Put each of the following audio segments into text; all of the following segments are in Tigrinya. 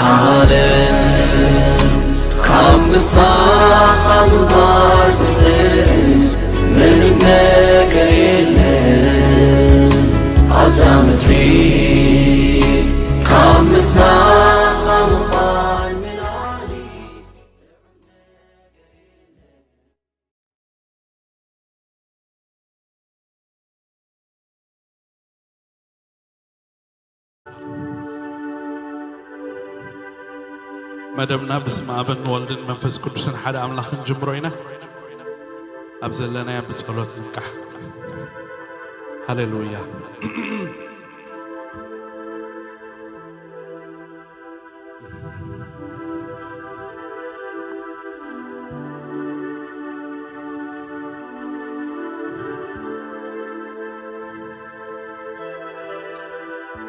ዓለም ካብ ምሳኻ ምንባር ዝጥዕም ምንም ነገር የለን። ኣብዛ ምድሪ ካብ ምሳኻ ምዃን ንላዕሊ መደብና ብስመ ኣብን ወልድን መንፈስ ቅዱስን ሓደ ኣምላኽ ክንጅምሮ ኢና። ኣብ ዘለናዮ ብጸሎት ንንቃሕ። ሃሌሉያ።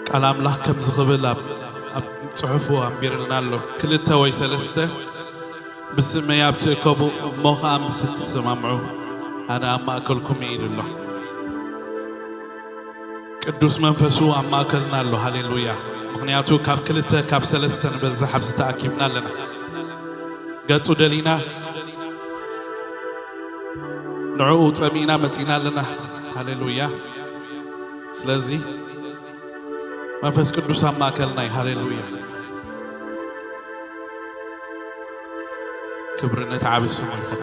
ቃል ኣምላኽ ከምዚ ክብል ኣብ፣ ኣብ ጽሑፉ ኣንቢርልና ኣሎ። ክልተ ወይ ሰለስተ ብስመይ ኣብ ትእከቡ፣ እሞ ኸኣ ምስ እትሰማምዑ፣ ኣነ ኣብ ማእከልኩም እየ ኢሉ ኣሎ። ቅዱስ መንፈሱ ኣብ ማእከልና ኣሎ። ሃሌሉያ። ምኽንያቱ ካብ ክልተ ካብ ሰለስተ ንበዝሕ ኣብዚ ተኣኪብና ኣለና። ገጹ ደሊና፣ ንዕኡ ጸሚእና መጺና ኣለና። ሃሌሉያ። ስለዚ መንፈስ ቅዱስ ኣብ ማእከልና እዩ። ሃሌሉያ። ክብሪ ነቲ ዓቢ ስሙ ይኹን።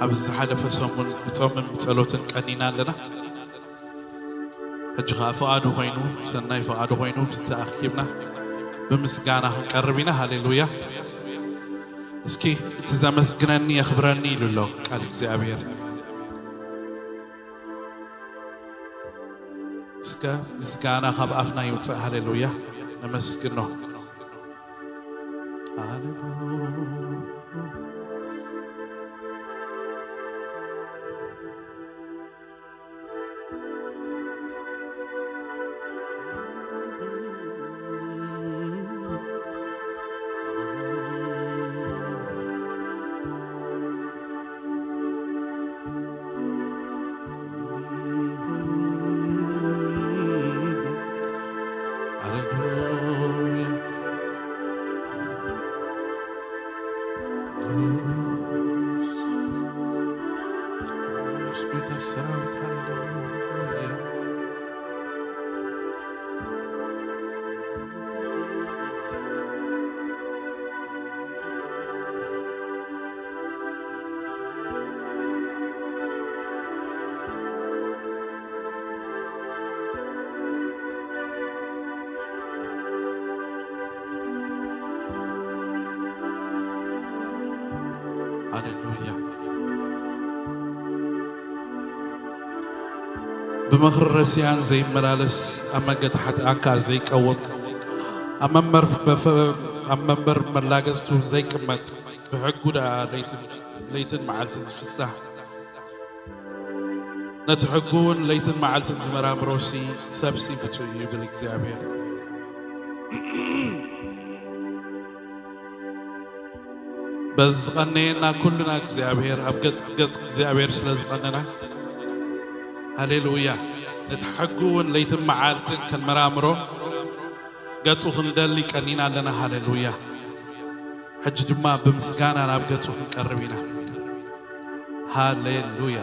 ኣብዚ ዝሓለፈ ሰሙን ብጾምን ብጸሎትን ቀኒና ኣለና። ሕጂ ኸኣ ፍቓዱ ኾይኑ፣ ሰናይ ፍቓዱ ኾይኑ፣ ምስ ተኣኪብና ብምስጋና ክንቀርብ ኢና። ሃሌሉያ። እስኪ፣ "እቲ ዘመስግነኒ የኽብረኒ" ኢሉ ኣሎ ቃል እግዚኣብሔር። እስከ ምስጋና ካብ ኣፍና ይውጻእ። ሃሌሉያ። ነመስግኖ። ሃሌሉያ። ሃሌሉያ። ቅዱስ፣ ቅዱስ ጌታ ሰራዊት፣ ሃሌሉያ። ሃሌሉያ። ብምኽሪ ረሲኣን ዘይመላለስ፣ ኣብ መንገዲ ሓጥኣን ከኣ ዘይቀውም፣ ኣብ መንበር በፈ-፣ ኣብ መንበር መላገጽቱ ዘይቅመጥ፣ ብሕጉ ደኣ ለይትን፣ ለይትን መዓልትን ዝፍሳህ፣ ነቲ ሕጉ እውን ለይትን መዓልትን ዝመራምሮሲ ሰብሲ ብፁዕ እዩ ይብል እግዚኣብሔር። በዚ ዝቐነየና ኩልና እግዚኣብሔር፣ ኣብ ገጽ፣ ገጽ እግዚኣብሔር ስለ ዝቐነና፣ ሃሌሉያ፣ ነቲ ሕጉ እውን ለይትን መዓልትን ክንመራምሮ ገጹ ክንደሊ ቀኒና ኣለና። ሃሌሉያ። ሕጂ ድማ ብምስጋና ናብ ገጹ ክንቀርብ ኢና። ሃሌሉያ።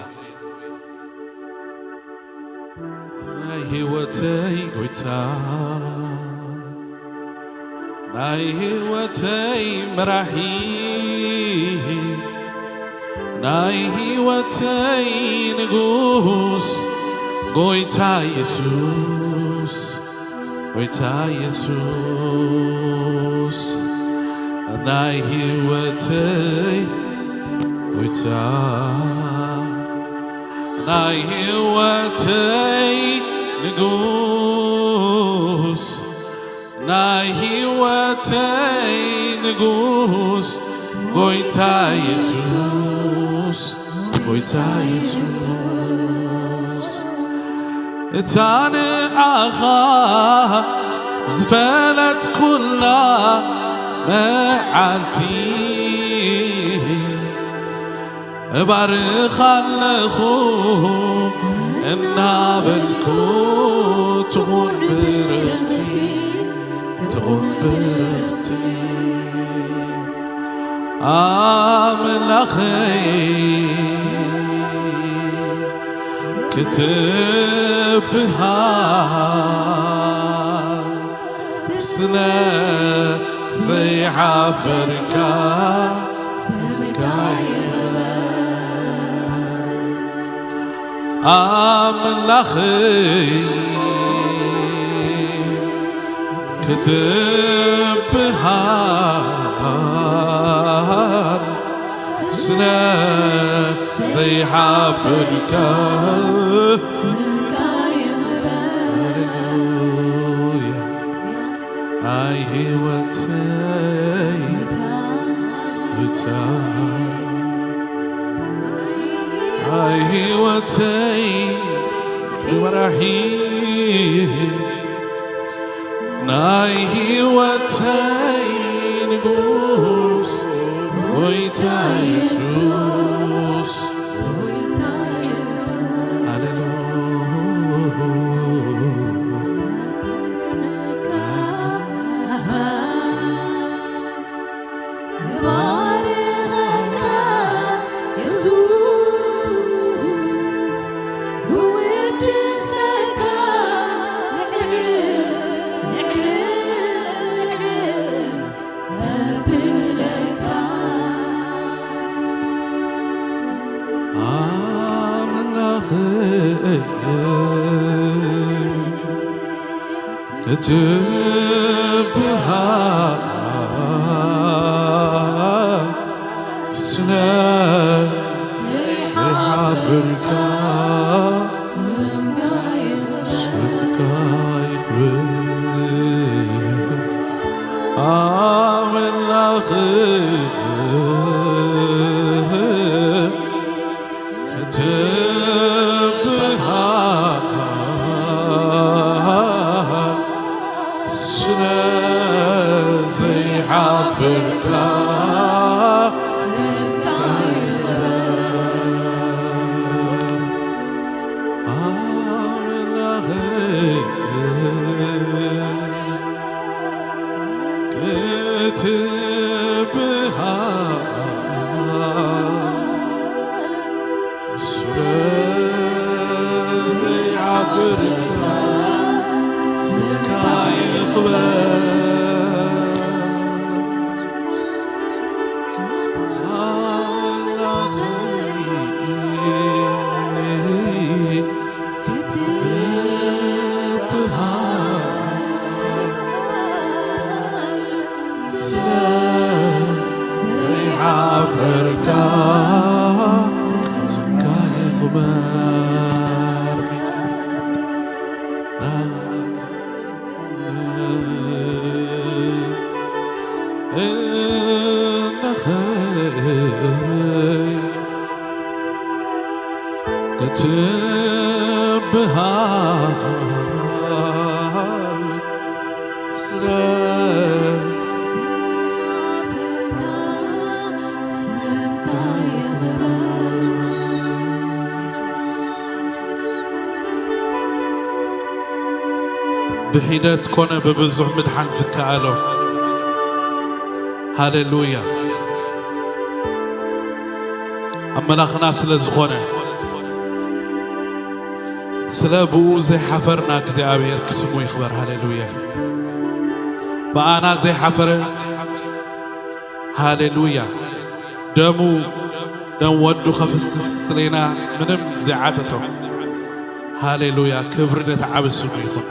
ናይ ህይወተይ ጎይታ፣ ናይ ህይወተይ መራሒ፣ ናይ ህይወተይ ንጉስ፣ ጎይታ የሱስ፣ ጎይታ የሱስ፣ ናይ ህይወተይ ጎይታ፣ ናይ ህይወተይ ንጉስ፣ ናይ ህይወተይ ንጉስ ጎይታ የሱስ፣ ጎይታ የሱስ፣ እታ ንኣኻ ዝፈለጥኩላ መዓልቲ እባርኻ ኣለኹ እናበልኩ፣ ትኹን ብርኽቲ፣ ትኹን ብርኽቲ ኣምላኸይ ክትብሃል ስለ ዘይሓፈርካ ስምካ ይኽበር። ኣምላኸይ ክትብሃል ስለ ዘይሓፈርካ። ሃሌሉያ። ኣይ ህይወተይ እታ፣ ኣይ ህይወተይ መራሒ፣ ናይ ህይወተይ ንጉስ ጎይታ የሱስ። ሃሌሉያ። እባርኸካ የሱስ፣ እውድሰካ፣ ልዕል፣ ልዕል፣ ልዕል እብለካ። ኣምላኸይ ክትብሃል ስለ ዘይሓፍርካ ስምካ ይኽበር። ኣምላኽ ክትብሃል ስለ ዘይሓፍርካ ስምካ ይኽበር። ኣምላኸይ ክትብሃል ስለ ዘይሓፍርካ ስምካ ይኽበር። ኣምላኸይ ክትብሃል ስለ ዘይሓፈርካ ስምካ ይኽበር። ክትብሃል ስለ ብሒደት ኮነ ብብዙሕ ምድሓን ዝከኣሎ። ሃሌሉያ። ኣምላኽና ስለ ዝኾነ፣ ስለ ብኡ ዘይሓፈርና እግዚኣብሔር ክስሙ ይኽበር። ሃሌሉያ። ብኣና ዘይሓፈረ፣ ሃሌሉያ፣ ደሙ፣ ደም ወዱ ከፍስስ ስሌና ምንም ዘይዓጠጦ። ሃሌሉያ፣ ክብሪ ነቲ ዓቢ ስሙ ይኹን።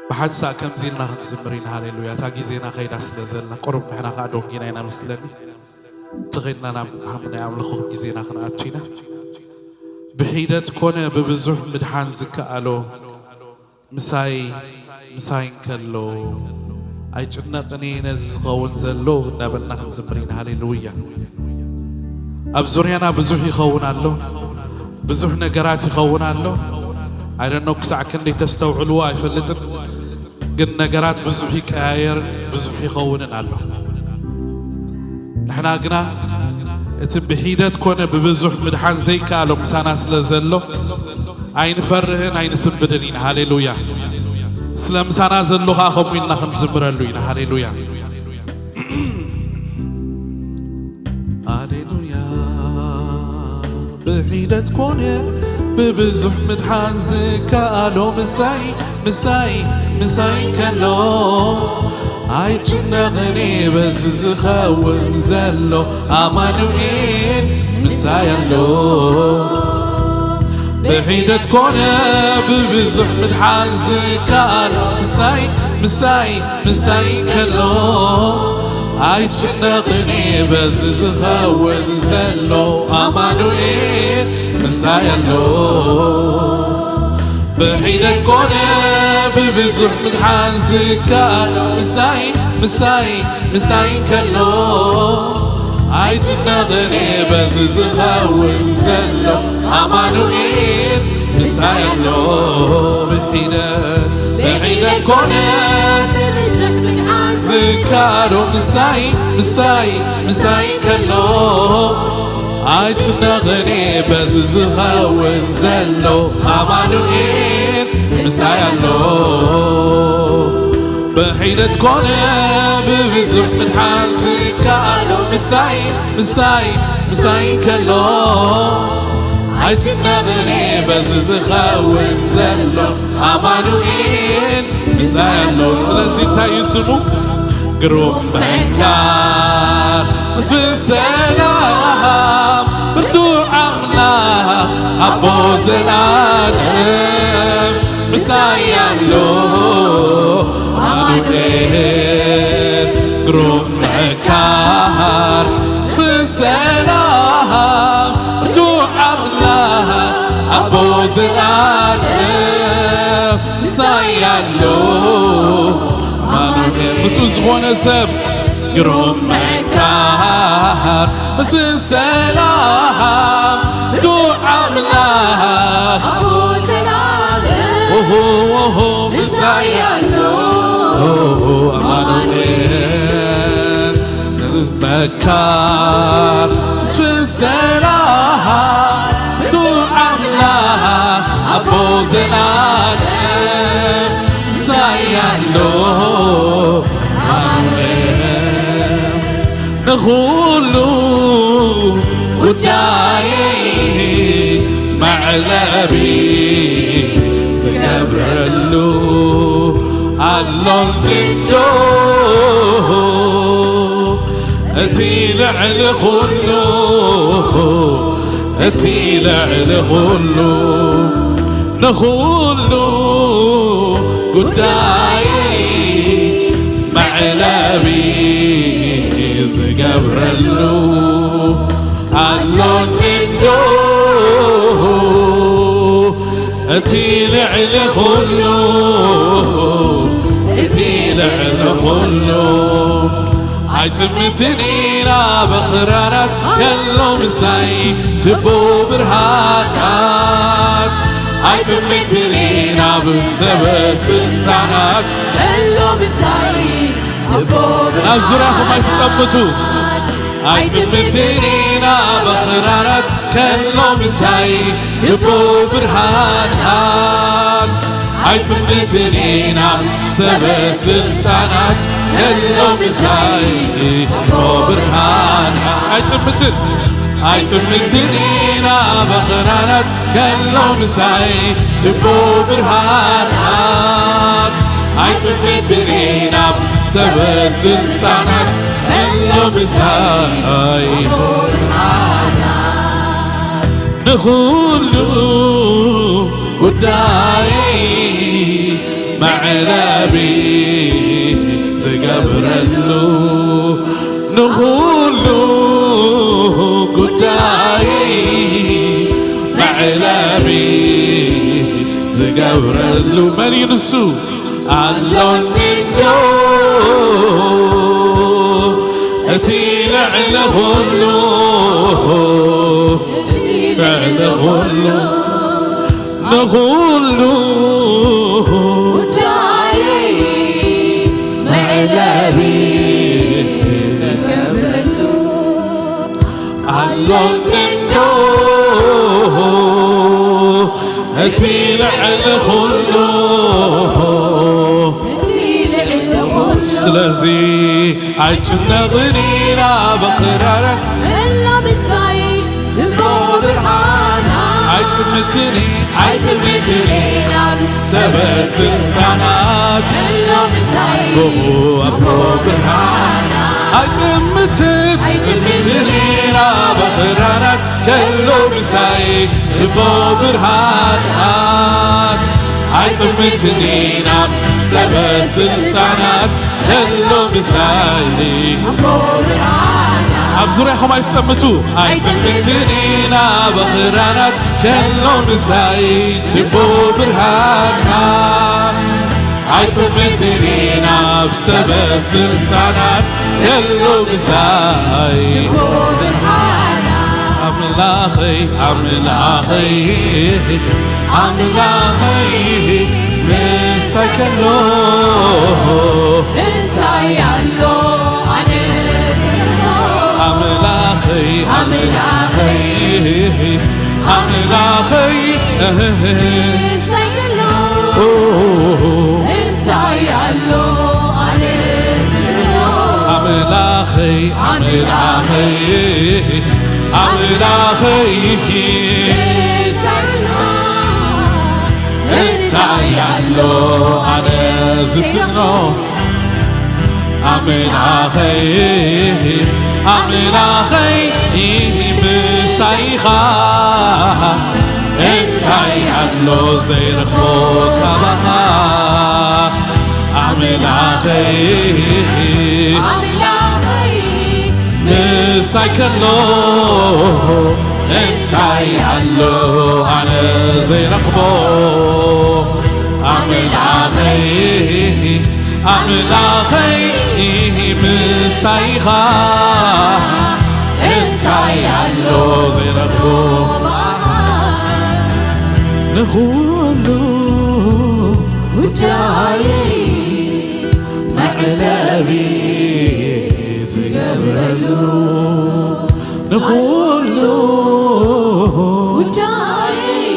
ብሓንሳእ ከምዚ ኢልና ክንዝምር ኢና። ሃሌሉያ። እታ ግዜና ከይዳ ስለ ዘላ፣ ቁሩብ ንሕና ከኣ ደንጊና ኢና መስለኒ። ተኸይድና ናብ፣ ናብ ናይ ኣምልኾ ግዜና ክንኣቱ ኢና። ብሒደት ኮነ ብብዙሕ ምድሓን ዝከኣሎ፣ ምሳይ፣ ምሳይ እንከሎ፣ ኣይጭነቕን እየ ነዚ ዝኸውን ዘሎ እናበልና ክንዝምር ኢና። ሃሌሉያ። ኣብ ዙርያና ብዙሕ ይኸውን ኣሎ፣ ብዙሕ ነገራት ይኸውን ኣሎ። ኣይደኖ ክሳዕ ክንደይ ተስተውዕልዎ ኣይፈልጥን፣ ግን ነገራት ብዙሕ ይቀያየርን ብዙሕ ይኸውንን ኣሎ። ንሕና ግና እቲ ብሒደት ኮነ ብብዙሕ ምድሓን ዘይከኣሎ ምሳና ስለ ዘሎ ኣይንፈርህን ኣይንስንብድን ኢና። ሃሌሉያ። ስለ ምሳና ዘሎ ኸዓ ከምኡ ኢልና ክንዝምረሉ ኢና። ሃሌሉያ። ሃሌሉያ። ብሒደት ኮነ ብብዙሕ ምድሓን ዝከኣሎ ምሳይ ምሳይ ምሳይ ከሎ ኣይጭነቕን እየ በዚ ዝኸውን ዘሎ ኣማኑኤል ምሳይ ኣሎ። ብሒደት ኮነ ብብዙሕ ምድሓን ዝከኣሎ ምሳይ ምሳይ ምሳይ ከሎ ኣይጭነቕን እየ በዚ ዝኸውን ዘሎ ኣማኑኤል ምሳይ ኣሎ። ብሒደት ኮነ ብብዙሕ ምድሓን ዝከኣሎ ምሳይ ምሳይ ምሳይ ከሎ ኣይጭነቕን እየ በዚ ዝኸውን ዘሎ ኣማኑኤል ምሳይ ኣሎ። ብሒደት ብሒደት ኮነ ብብዙሕ ምድሓን ዝከኣሎ ምሳይ ምሳይ ምሳይ ከሎ ኣይጭነቕን እየ በዚ ዝኸውን ዘሎ ኣማኑኤል ምሳይ ኣሎ። ብሒደት ኮነ ብብዙሕ ምድሓን ዝከኣሎ ምሳይ ምሳይ ምሳይ ከሎ ኣይጭነቕን እየ በዚ ዝኸውን ዘሎ ኣማኑኤል ምሳይ ኣሎ። ስለዚ እንታይ እዩ ስሙ? ግሩም መካር፣ መስፍን ሰላም፣ ብርቱዕ ኣምላኽ፣ ኣቦ ዘላለም፣ ምሳይ ኣሎ ኣማኑኤል። ግሩም መካር፣ መስፍን ሰላም፣ ብርቱዕ ኣምላኽ፣ ኣቦ ዘላለም፣ ምሳይ ኣሎ ኣማኑኤል። ምስኡ ዝኾነ ሰብ ግሩም መካር፣ መስፍን ሰላም፣ ብርቱዕ ኣምላኽ፣ ኣቦ ዘላለም፣ ኦሆ፣ ኦሆ፣ ምሳይ ኣሎ ኣማኑኤል። መካር፣ መስፍን ሰላም፣ ብርቱዕ ኣምላኽ፣ ኣቦ ዘላለም፣ ምሳይ ኣሎ ኣማኑኤል። ንኹሉ ጉዳየይ መዕለቢ ዝገብረሉ ኣሎ እንዶ እቲ ልዕሊ ኩሉ፣ እቲ ልዕሊ ኩሉ፣ ንኹሉ ጉዳይ መዕለቢ ዝገብረሉ ኣሎኒ እንዶ እቲ ልዕሊ ኩሉ፣ እቲ ልዕሊ ኩሉ። ኣይጥምትን ኢና ብኽራራት ከሎ ምሳይ ትቦ ብርሃናት። ኣይጥምትን ኢና ብሰበ ስልጣናት ከሎ ምሳይ ትቦ ናብ ዙርያኹም ኣይትጠምቱ። ብርሃናት። ኣይጥምትን ኢና ብኽራራት ከሎ ምሳይ ትቦ ብርሃናት። ኣይጥምትን ኢና ሰበ ስልጣናት ከሎ ምሳይ ትቦ ብርሃናት። ኣይጥምትን፣ ኣይጥምትን ኢና ብኽራራት ከሎ ምሳይ ትቦ ብርሃናት። ኣይጥምትን ኢና ሰበ ስልጣናት ከሎ ምሳይ ንኹሉ ጉዳይ መዕለቢ ዝገብረሉ፣ ንኹሉ ጉዳይ መዕለቢ ዝገብረሉ መን እዩ ንሱ? ኣሎኒ እንዶ እቲ ልዕሊ ኩሉ፣ እቲ ልዕሊ ኩሉ፣ ንኹሉ ጉዳየይ መዕለቢ ዝገብረሉ ኣሎ እንዶ፣ እቲ ልዕሊ ኩሉ፣ እቲ ልዕሊ ኩሉ። ስለዚ ኣይጭነቕን ኢና ብኽራራት፣ እላ ምሳይ ትምቦ ብርሃና። ኣይጥምትን፣ ኣይጥምትን ኢና ሰበ ስልጣናት፣ እላ ምሳይ ብኡ ትምቦ ብርሃና። ኣይጥምትን፣ ኣይጥምትን ኢና ብኽራራት፣ ከሎ ምሳይ ትምቦ ብርሃናት። ኣይጥምትን ኢና ሰበ ስልጣናት፣ ከሎ ምሳይ። ኣብ ዙርያኹም ኣይትጠምቱ። ኣይጥምትን ኢና ብኽራራት፣ ከሎ ምሳይ ትምቦ ብርሃናት። ኣይጥምትን ኢና ብሰበ ስልጣናት፣ ከሎ ምሳይ። ኣምላኸይ፣ ኣምላኸይ፣ ኣምላኸይ ምሳይ ከሎ እንታይ ኣሎ ኣነ ዝስኖ? ኣምላኸይ፣ ኣምላኸይ፣ ኣምላኸይ፣ ምሳይ ከሎ እንታይ ኣሎ ኣነ ዝስኖ? ኣምላኸይ፣ ኣምላኸይ፣ ኣምላኸይ፣ እንታይ ኣሎ ኣነ ዝስኖ? ኣምላኸይ፣ ኣምላኸይ፣ ምሳይኻ እንታይ ኣሎ ዘይረኽቦ ካባኻ? ኣምላኸይ፣ ኣምላኸይ፣ ምሳይ ከሎ እንታይ ኣሎ ኣነ ዘይረኽቦ? ኣምላኸይ፣ ኣምላኸይ፣ ምሳይኻ እንታይ ኣሎ ዘይረኽቦ? ንኹሉ ጉዳየይ መዕለቢ ዝገብረሉ፣ ንኹሉ ጉዳየይ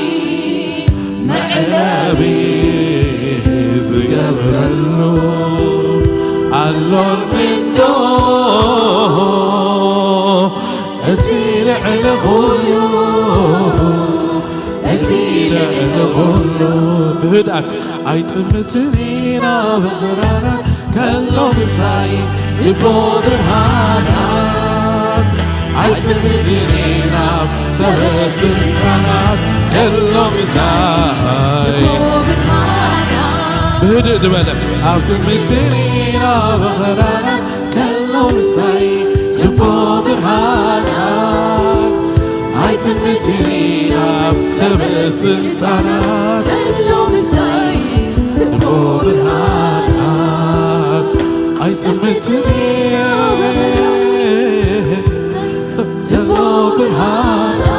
መዕለቢ ዝገብረሉ ኣሎን እንዶ እቲ ልዕሊ ኩሉ፣ እቲ ልዕሊ ኩሉ። ብህድኣት ኣይጥምትን ኢና ብኽራራት ከሎ ምሳይ ትቦ ብርሃናት። ኣይጥምትን ኢና ሰበ ስልጣናት ከሎ ምሳይ። ብህድእ ዝበለ ኣይጥምትን ኢና ብኽራራት ከሎ ምሳይ ትቦ ብርሃናት። ኣይጥምትን ኢና ሰበ ስልጣናት ከሎ ምሳይ ትቦ ብርሃናት። ኣይጥምትን ኢና ትቦ ብርሃናት።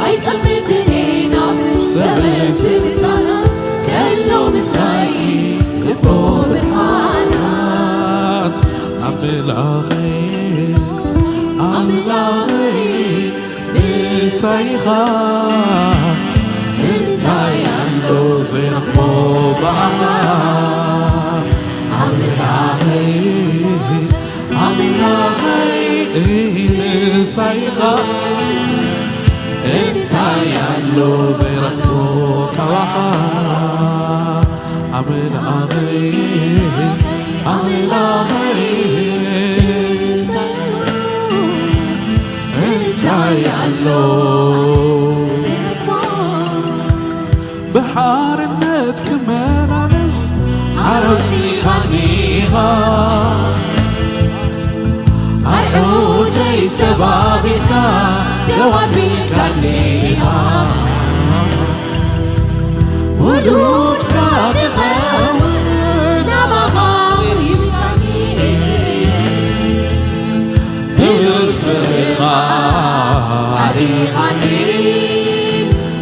ኣይጥምትን ኢና ሰበ ስልጣናት ከሎ ምሳይ ትቦ ብርሃናት። ኣምላኸይ፣ ኣምላኸይ፣ ምሳይኻ እንታይ ኣሎ ዘይረኽቦ ብኣኻ? ኣምላኸይ፣ ኣምላኸይ፣ ምሳይኻ እንታይ ኣሎ ዘይረኽቦ ካባኻ? ኣምላኸይ፣ ኣምላኸይ፣ እንታይ ኣሎ? ብሓርነት ክመላለስ ዓረብ ኢኻ። ኣርዑተይ ሰባቢርካ ደው ኣቢልካኒ ኢኻ። ውሉድካ ክኸውን ናባኻ ቀሪብካኒ። ኢኻኒ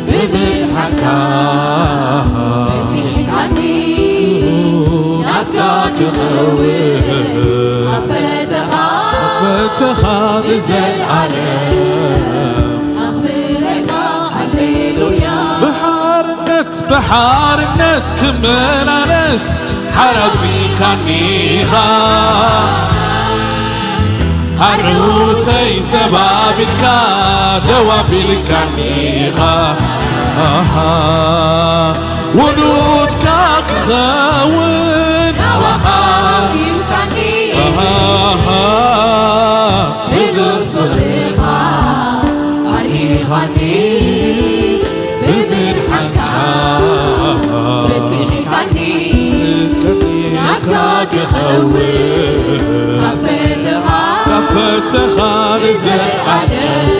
ብምልሓካ በጺሕካኒ ናትካ ክኸውን ኣብ ፈተኻ ፈተኻ ንዘለዓለም ኣኽብረካ ሃሌሉያ። ብሓርነት ብሓርነት ክመላለስ ሓራጺኻኒ ኢኻ። ኣርዑተይ ሰባቢልካ ደው ኣቢልካኒ ኢኻ። ኣሃ፣ ውሉድካ ክኸውን ናባኻ ሂብካኒ። ኣሃ፣ ብብርቱዕ ኢኻ ኣርኢኻኒ። ብምድሓንካ በጺሕካኒ ናትካ ክኸውን ካብ ፈተኻ ካብ ፈተኻ ንዘለዓለም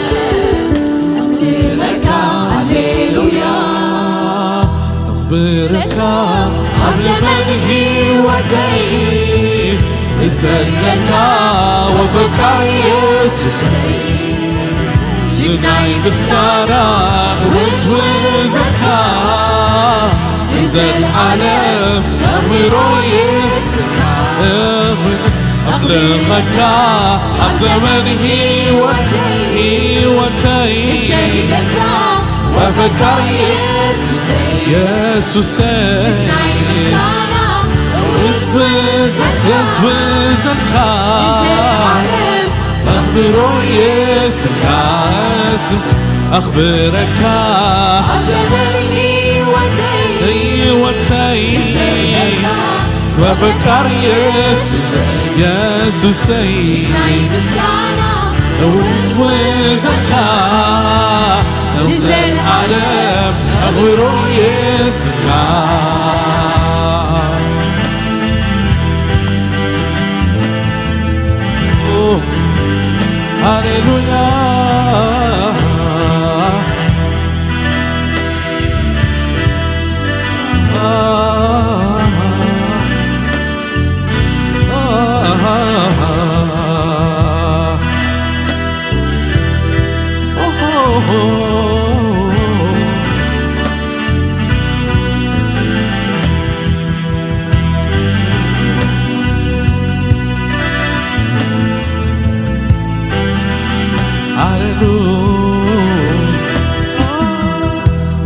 ኣምልኸካ ሃሌሉያ። ኣኽብረካ ኣብ ዘመን ህይወተይ እሰግደልካ ወፈቃር የሱሰይ። ዝናይ ምስጋና ውዝውዘካ ንዘለዓለም ነኽብሮ የስካ። ኣምልኸካ ኣብ ዘመን ህይወተይ፣ ህይወተይ እሰግደልካ ወፈቃር የሱሰይ። የሱሰይ ዝናይ ምስጋና ውዝውዘካ ውዝውዘካ ንዘለዓለም ኣኽብሮ የስካ። ኣኽብረካ ኣብ ዘመን ህይወተይ ህይወተይ እሰግደልካ ወፈቃር የሱሰይ። የሱሰይ ናይ ምስጋና ውዝውዘካ ንዘለዓለም ኣኽብሮ የስካ። ሃሌሉያ።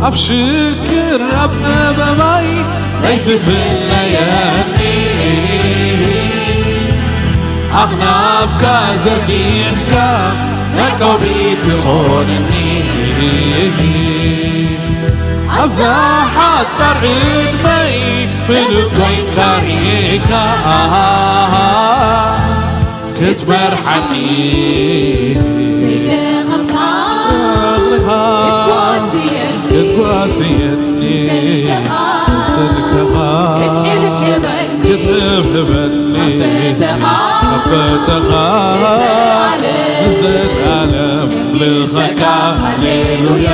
ኣብ ሽግር ኣብ ጸበባይ ዘይትፍለየኒ፣ ኣኽናፍካ ዘርጊሕካ መዕቆቢ ትኾነኒ። ኣብዛ ሓጻር ዕድመይ ፍሉጥ ኮይንካ ርኢካ ክትመርሓኒ ዘይደኸምካ እግርኻ ክትጓስየኒ ክትጓስየኒ ዝሰንከኻ ዝሰንከኻ ክትሕብሕበኒ ክትሕብሕበኒ ኣብ ፈተኻ ኣብ ፈተኻ ንዘለዓለም ንዘለዓለም ንኸካ ሃሌሉያ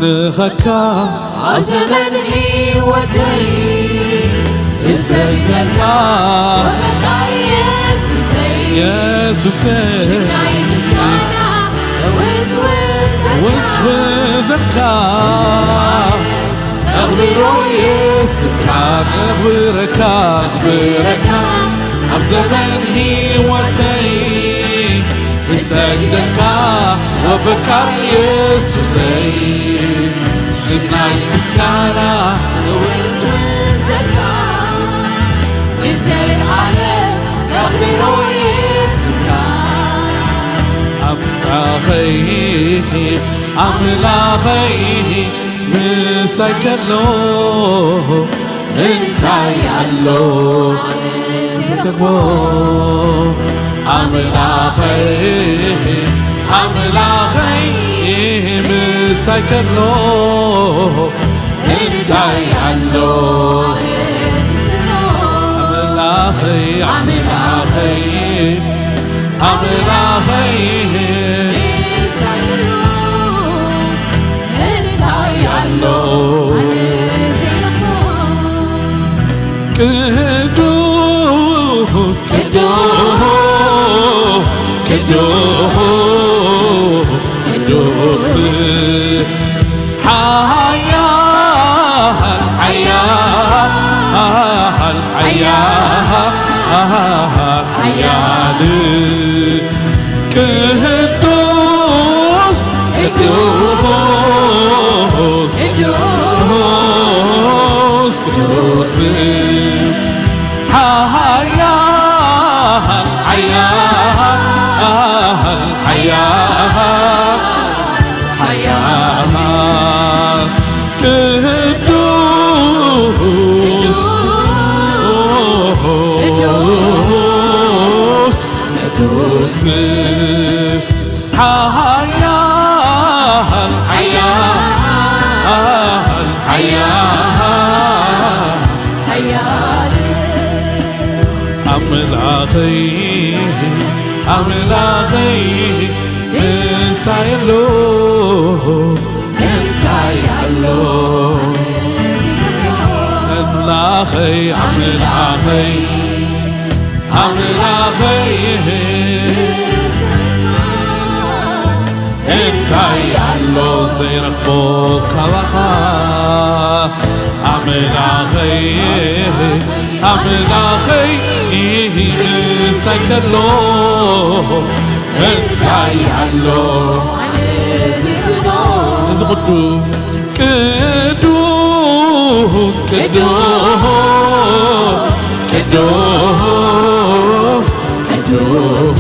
ንኸካ ኣብ ዘመን ህይወተይ እሰግደልካ ወፈቃር የሱሰይ የሱሰይ ሽናይ ምስጋና እውዝውዘካ ውዝውዘካ ኣኽብሮ የስካ ኣኽብረካ ኣኽብረካ ኣብ ዘመን ህይወተይ እሰግደልካ ወፈቃር የሱሰይ ዝናይ ምስጋና እውዝውዘካ ንዘለዓለም ኣኽብሮ የስካ ኣምላኸይ ኣምላኸይ ምሳይ ከሎ እንታይ ኣሎ ዝረኽቦ ኣምላኸይ ኣምላኸይ ምሳይ ከሎ እንታይ ኣሎ ኣምላኸይ ኣምላኸይ ኣምላኸይ እንታይ ኣሎ ቅዱስ ቅዱስ ቅዱስ ሓያል ሓያል ሓያል ሓያል ቅዱስ ቅዱስ ሓያል ሓያል ሓያል ሓያል ኣምላኸይ ኣምላኸይ ምሳይ ኣሎ እንታይ ኣሎ ኣምላኸይ ኣምላኸይ ኣምላኸይ እንታይ ኣሎ ዘይረኽቦ ካባኻ ኣምላኸይ ኣምላኸይ ምሳይ ከሎ እንታይ ኣሎ እዚ ቅዱስ ቅዱስ ቅዱስ ቅዱስ ቅዱስ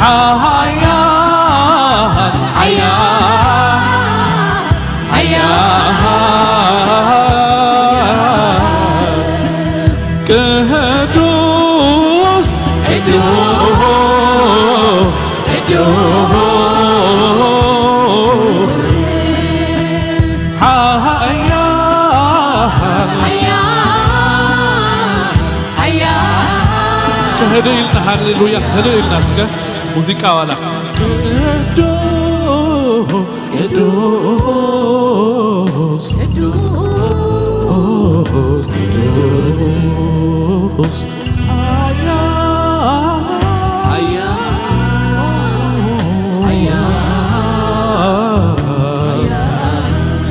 ሓያል ሓያል ሓያል ቅዱስ ቅዱስ ቅዱስ ሓያል እስከ ህድእ ኢልና ሃሌሉያ ህድእ ኢልና እስከ ሙዚቃ ዋላ ቅዱስ ቅዱስ ቅዱስ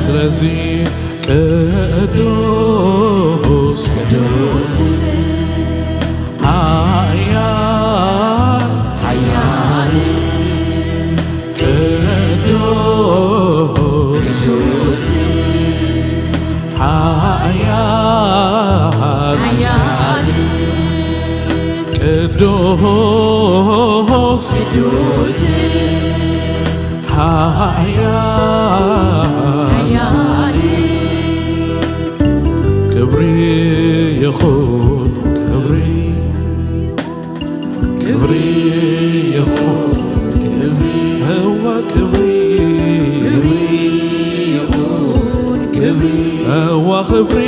ስለዚ ቅዱስ ቅዱስ ሓያል ሓያል ቅዱስ ቅዱስ ሓያል ሓያል ቅዱስ ቅዱስ ሓያል ሓያል ክብሪ ይኹን ክብሪ ክብሪ ይኹን ክብሪ እዋ ክብሪ ክብሪ ይኹን ክብሪ እዋ ክብሪ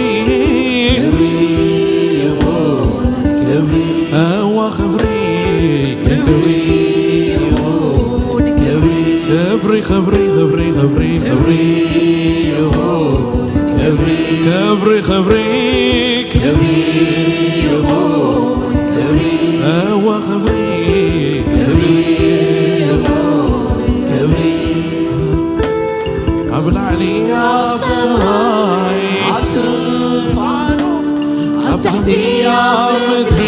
ክብሪ ይኹን ክብሪ እዋ ክብሪ ክብሪ ይኹን ክብሪ ክብሪ ክብሪ ክብሪ ክብሪ ክብሪ ይኹን ክብሪ ክብሪ ክብሪ ክብሪ ይኹን ክብሪ እዋ ክብሪ ክብሪ ይኹን ክብሪ ኣብ ላዕሊ ኣብ ሰማይ ኣብ ስልጣኑ ኣብ ትሕቲ ኣብ ምድሪ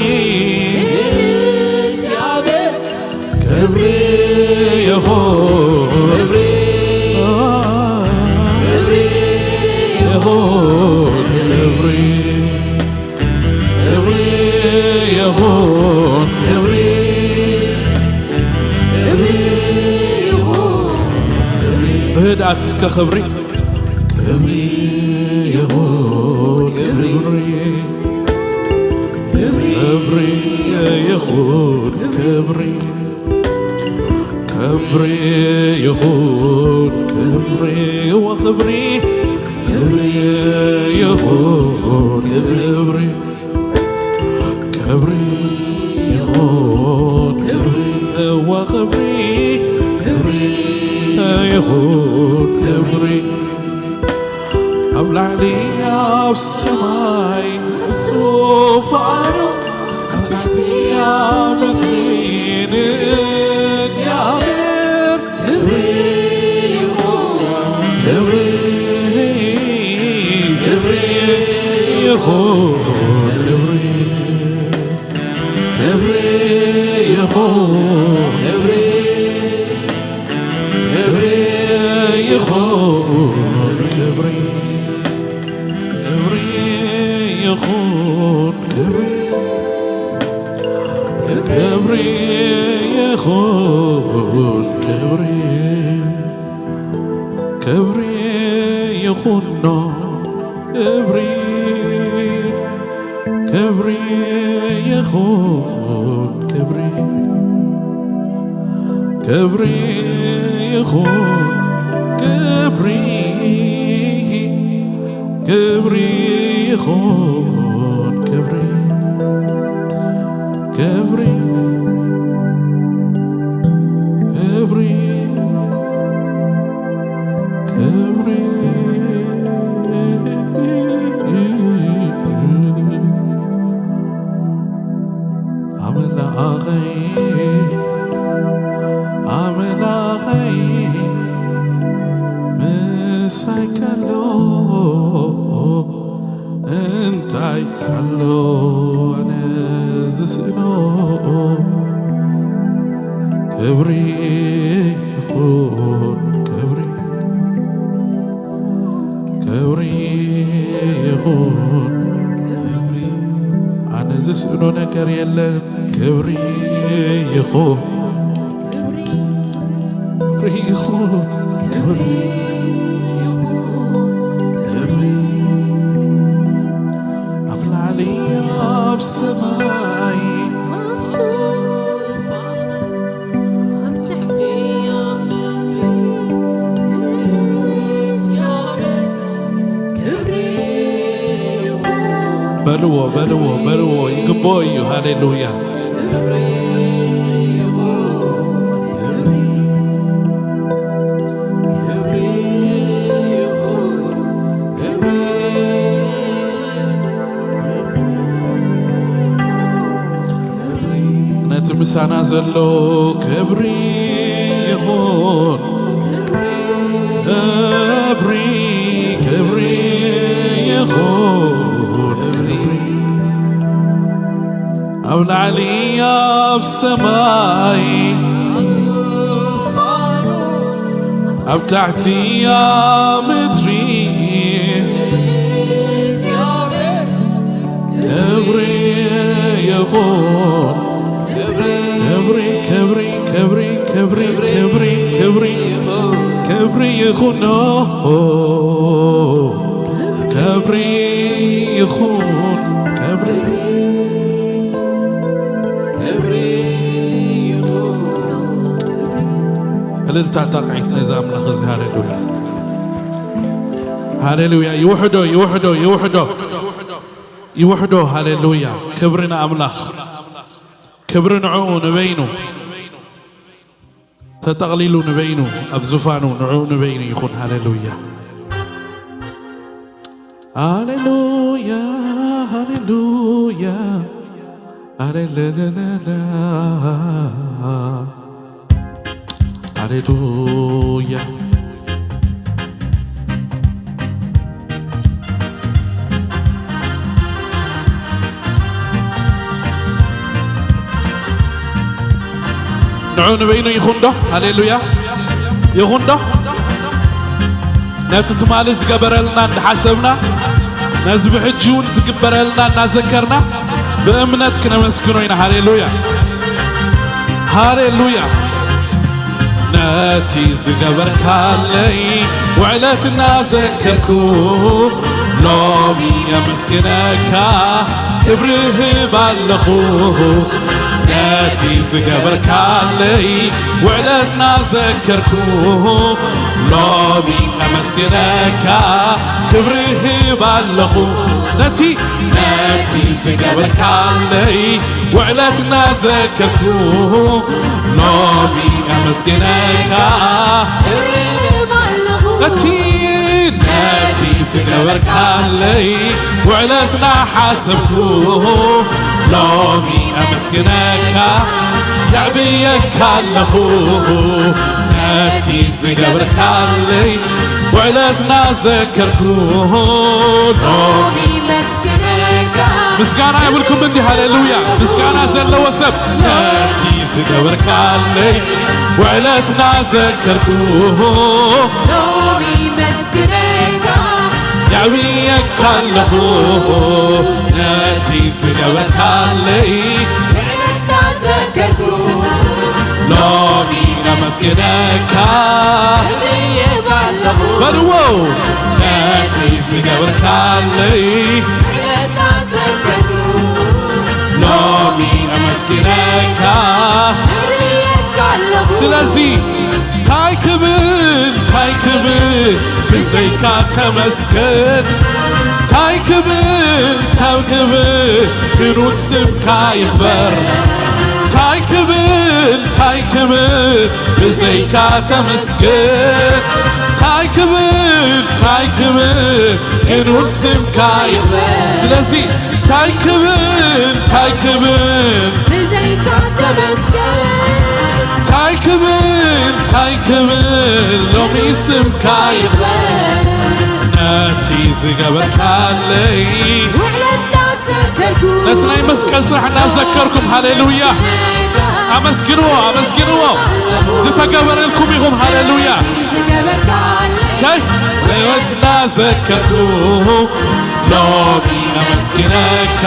እግዚኣብሔር ክብሪ ይኹን ክብሪ ክብሪ ይኹን ክብሪ ክብሪ ይኹን ክብሪ ክብሪ ይኹን ክብሪ ብህድኣት እስከ ክብሪ ክብሪ ይኹን ክብሪ ክብሪ ይኹን ክብሪ ክብሪ ይኹን ክብሪ ወክብሪ ክብሪ ይኹን ክብሪ ክብሪ ይኹን ክብሪ ወክብሪ ክብሪ ይኹን ክብሪ ኣብ ላዕሊ ኣብ ሰማይ ዙፋኑ ኣብ ታሕቲ ኣብ ምድሪ ንእግዚኣብሔር ክብሪ ይኹን ክብሪ ክብሪ ይኹን ክብሪ ክብሪ ይኹን ክብሪ ክብሪ ይኹን ክብሪ ክብሪ ይኹን ክብሪ፣ ክብሪ ይኹን ክብሪ፣ ክብሪ ይኹኖ ክብሪ፣ ክብሪ ይኹን ክብሪ፣ ክብሪ ይኹን ክብሪ፣ ክብሪ ይኹን ክብሪ፣ ክብሪ፣ ክብሪ፣ ክብሪ። ኣምላኸይ፣ ኣምላኸይ፣ ምሳይ ከሎ እንታይ ኣሎ ኣነ ዝስእኖ? ክብሪ ይኹን ክብሪ፣ ክብሪ ይኹን ክብሪ፣ ኣነ ዝስእኖ ነገር የለን። ክብሪ ይኹን፣ ክብሪ ይኹን፣ ክብሪ፣ ክብሪ ኣብ ላዕሊ ኣብ ሰማይ፣ ኣብ ትሕቲ ኣብ ምድሪ እግዚኣብሔር ክብሪ ይኹን። በልዎ፣ በልዎ፣ በልዎ፣ ይግብኦ እዩ። ሃሌሉያ። ነቲ ምሳና ዘሎ ክብሪ ይኹን፣ ክብሪ፣ ክብሪ ይኹን፣ ክብሪ ኣብ ላዕሊ ኣብ ሰማይ፣ ኣብ ታሕቲ ኣብ ምድሪ ክብሪ ይኹን። ክብሪ፣ ክብሪ፣ ክብሪ፣ ክብሪ፣ ክብሪ፣ ክብሪ፣ ክብሪ ይኹኖ። ክብሪ ይኹን፣ ክብሪ፣ ክብሪ ይኹን። እልልታ ጣቕዒት ነዚ ኣምላኽ እዚ። ሃሌሉያ፣ ሃሌሉያ። ይውሕዶ፣ ይውሕዶ፣ ይውሕዶ፣ ይውሕዶ። ሃሌሉያ። ክብሪ ንኣምላኽ፣ ክብሪ ንዕኡ ንበይኑ። ተጠቕሊሉ ንበይኑ ኣብ ዙፋኑ ንዕኡ ንበይኑ ይኹን። ሃሌሉያ፣ ሃሌሉያ፣ ሃሌሉያ፣ ሃሌሉያ፣ ሃሌሉያ። ንዑ ንበይኑ ይኹን ዶ? ሃሌሉያ ይኹን ዶ? ነቲ ትማሊ ዝገበረልና እንዳሓሰብና፣ ነዚ ብሕጂ እውን ዝግበረልና እናዘከርና፣ ብእምነት ክነመስግኖ ኢና። ሃሌሉያ፣ ሃሌሉያ። ነቲ ዝገበርካለይ ውዕለት እናዘከርኩ፣ ሎሚ የመስግነካ፣ ክብሪ ህብ ኣለኹ። ነቲ ዝገበርካለይ ውዕለት እናዘከርኩ፣ ሎሚ የመስግነካ፣ ክብሪ ህብ ኣለኹ። ነቲ፣ ነቲ ዝገበርካለይ ውዕለት እናዘከርኩ፣ ሎሚ የመስግነካ። ክብሪ ህብ ኣለኹ። ነቲ፣ ነቲ ዝገበርካለይ ውዕለት እናሓሰብኩ፣ ሎሚ የመስግነካ፣ የዕብየካ ኣለኹ። ነቲ ዝገበርካለይ ውዕለት እናዘከርኩ፣ ሎሚ የመስግነካ። ምስጋና የብልኩም እንዲ? ሃሌሉያ። ምስጋና ዘለዎ ሰብ። ነቲ ዝገበርካለይ ውዕለት እናዘከርኩ፣ ሎሚ የመስግነካ። ኣብየካ ኣለኹ ነቲ ዝገበርካለይ። ውዕለትካ ዘከርኩ ሎሚ ኣመስግነካ። ክብሪ ይህብ ኣለኹ በልዎ ነቲ ዝገበርካለይ። ውዕለትካ ዘከርኩ ሎሚ ኣመስግነካ። ክብሪ ይህብ ኣለኹ ስለዚ ታይ ክብል ታይ ክብል ብዘይካ ተመስገን። ታይ ክብል ታይ ክብል ክኑን ስምካ ይኽበር። ታይ ክብል ታይ ክብል ብዘይካ ተመስገን። ታይ ክብል ታይ ክብል ክኑን ስምካ ይኽበር። ስለዚ ታይ ክብል ታይ ክብል ብዘይካ ተመስገን። ታይ ክብል ታይ ክብል ሎሚ ስምካ ይኽበር። ነቲ ዝገበርካለይ ውዕለትካ ዘከርኩ ነቲ ናይ መስቀል ስራሕ እናዘከርኩም ሃሌሉያ ኣመስግንዎ ኣመስግንዎ። ዝተገበረልኩም ኢኹም ሃሌሉያ ዝገበርካለይ ሰይ ህይወትና ዘከርኩ ሎሚ ኣመስግነካ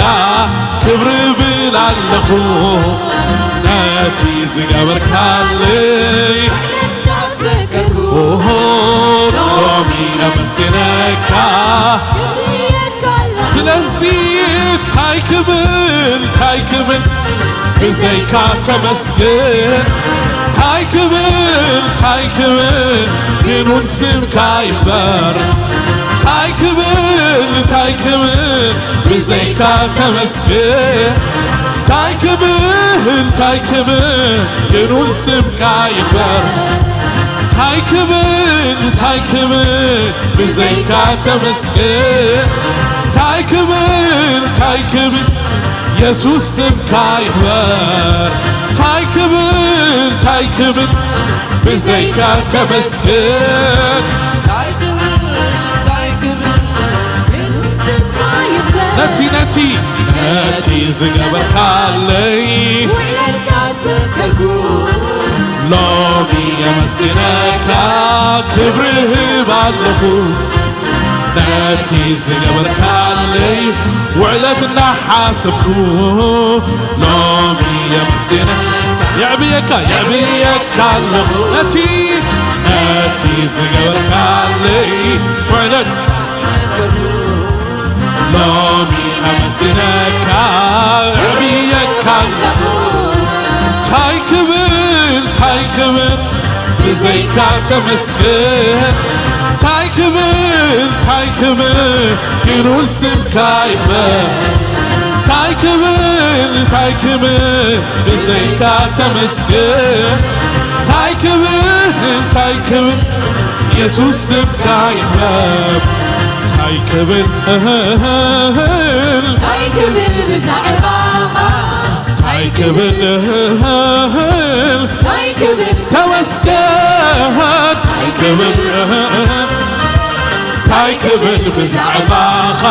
ክብሪ ብል ኣለኹ ነቲ ዝገበርካለይ ኦሆ ሎሚ ኣመስግነካ ስለዚ ታይ ክብል ታይ ክብል ብዘይካ ተመስገን ታይ ክብል ታይ ክብል ግኑን ስምካ ይኽበር ታይ ክብል ታይ ክብል ብዘይካ ተመስገን ታይ ክብል ታይ ክብል ግኑን ስምካ ይኽበር ታይ ክብል ታይ ክብል ብዘይካ ተመስገን ታይ ክብል ታይ ክብል የሱስ ስምካ ይኽበር ታይ ክብል ታይ ክብል ብዘይካ ተመስገን ታይ ክብል ታይ ክብል የሱስ ስምካ ይኽበር ነቲ ነቲ ነቲ ዝገበርካለይ ውዕለትካ ዘከርኩ ሎሚ የመስግነካ ክብሪ ህብ ኣለኹ ነቲ ዝገበርካለይ ውዕለት እናሓሰብኩ ሎሚ የመስግነካ የዕብየካ የዕብየካ ኣለኹ ነቲ ነቲ ዝገበርካለይ ውዕለት ሎሚ ኣመስግነካ እዕብየካ ኣለኹ ታይ ክብል ታይ ክብል ብዘይካ ተመስገን ታይ ክብል ታይ ክብል ግኑን ስምካ ይኽበር ታይ ክብል ታይ ክብል ብዘይካ ተመስገን ታይ ክብል ታይ ክብል የሱስ ስምካ ይኽበር ታይ ክብል እህል ታይ ክብል ብዛዕባኻ ታይ ክብል እህል ታይ ክብል ተመስገን ታይ ክብል እህል ታይ ክብል ብዛዕባኻ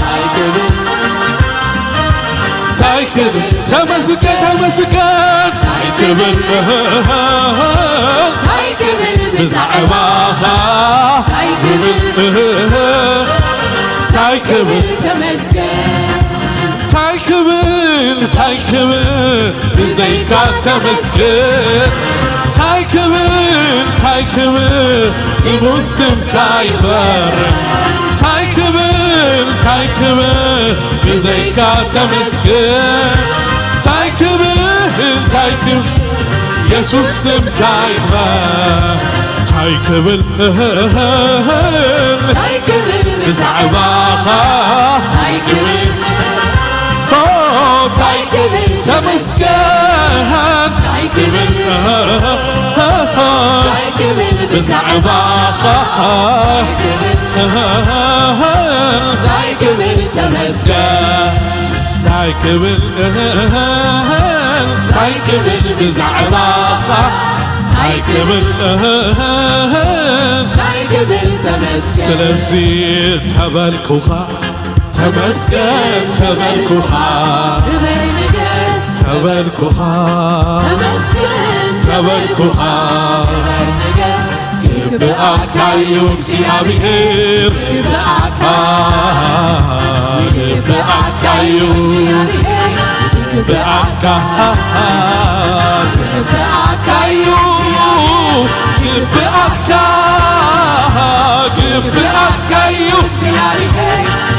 ታይ ክብል ታይ ክብል ተመስገን ተመስገን ታይ ክብል ታይ ክብል ብዛዕባኻ ታይ ክብል ታይ ክብል ተመስገን ታይ ክብል ታይ ክብል ብዘይካ ተመስገን ታይ ክብል ታይ ክብል ክቡር ስምካ ይኽበር ታይ ክብል ታይ ክብል ብዘይካ ተመስገን ታይ ክብል ታይ ክብል የሱስ ስምካ ይኽበር ታይ ክብል ታይ ክብል ብዛዕባኻ ታይ ክብል ታይ ክብል ተመስገን ታይ ክብል ታይ ክብል ብዛዕባኻ ታይ ክብል ተመስገን ታይ ክብል ታይ ክብል ብዛዕባኻ ታይ ክብል ታይ ክብል ተመስገን ስለዚ ተበልኩኻ ተመስገን ተበልኩኻ ክብር ንገስ ተበልኩኻ ተመስገን ተበልኩኻ ክብር ንገስ ግብኣካ እዩ እግዚኣብሔር፣ ግብኣካ፣ ግብኣካ እዩ፣ ግብኣካ፣ ግብኣካ እዩ፣ ግብኣካ፣ ግብኣካ እዩ፣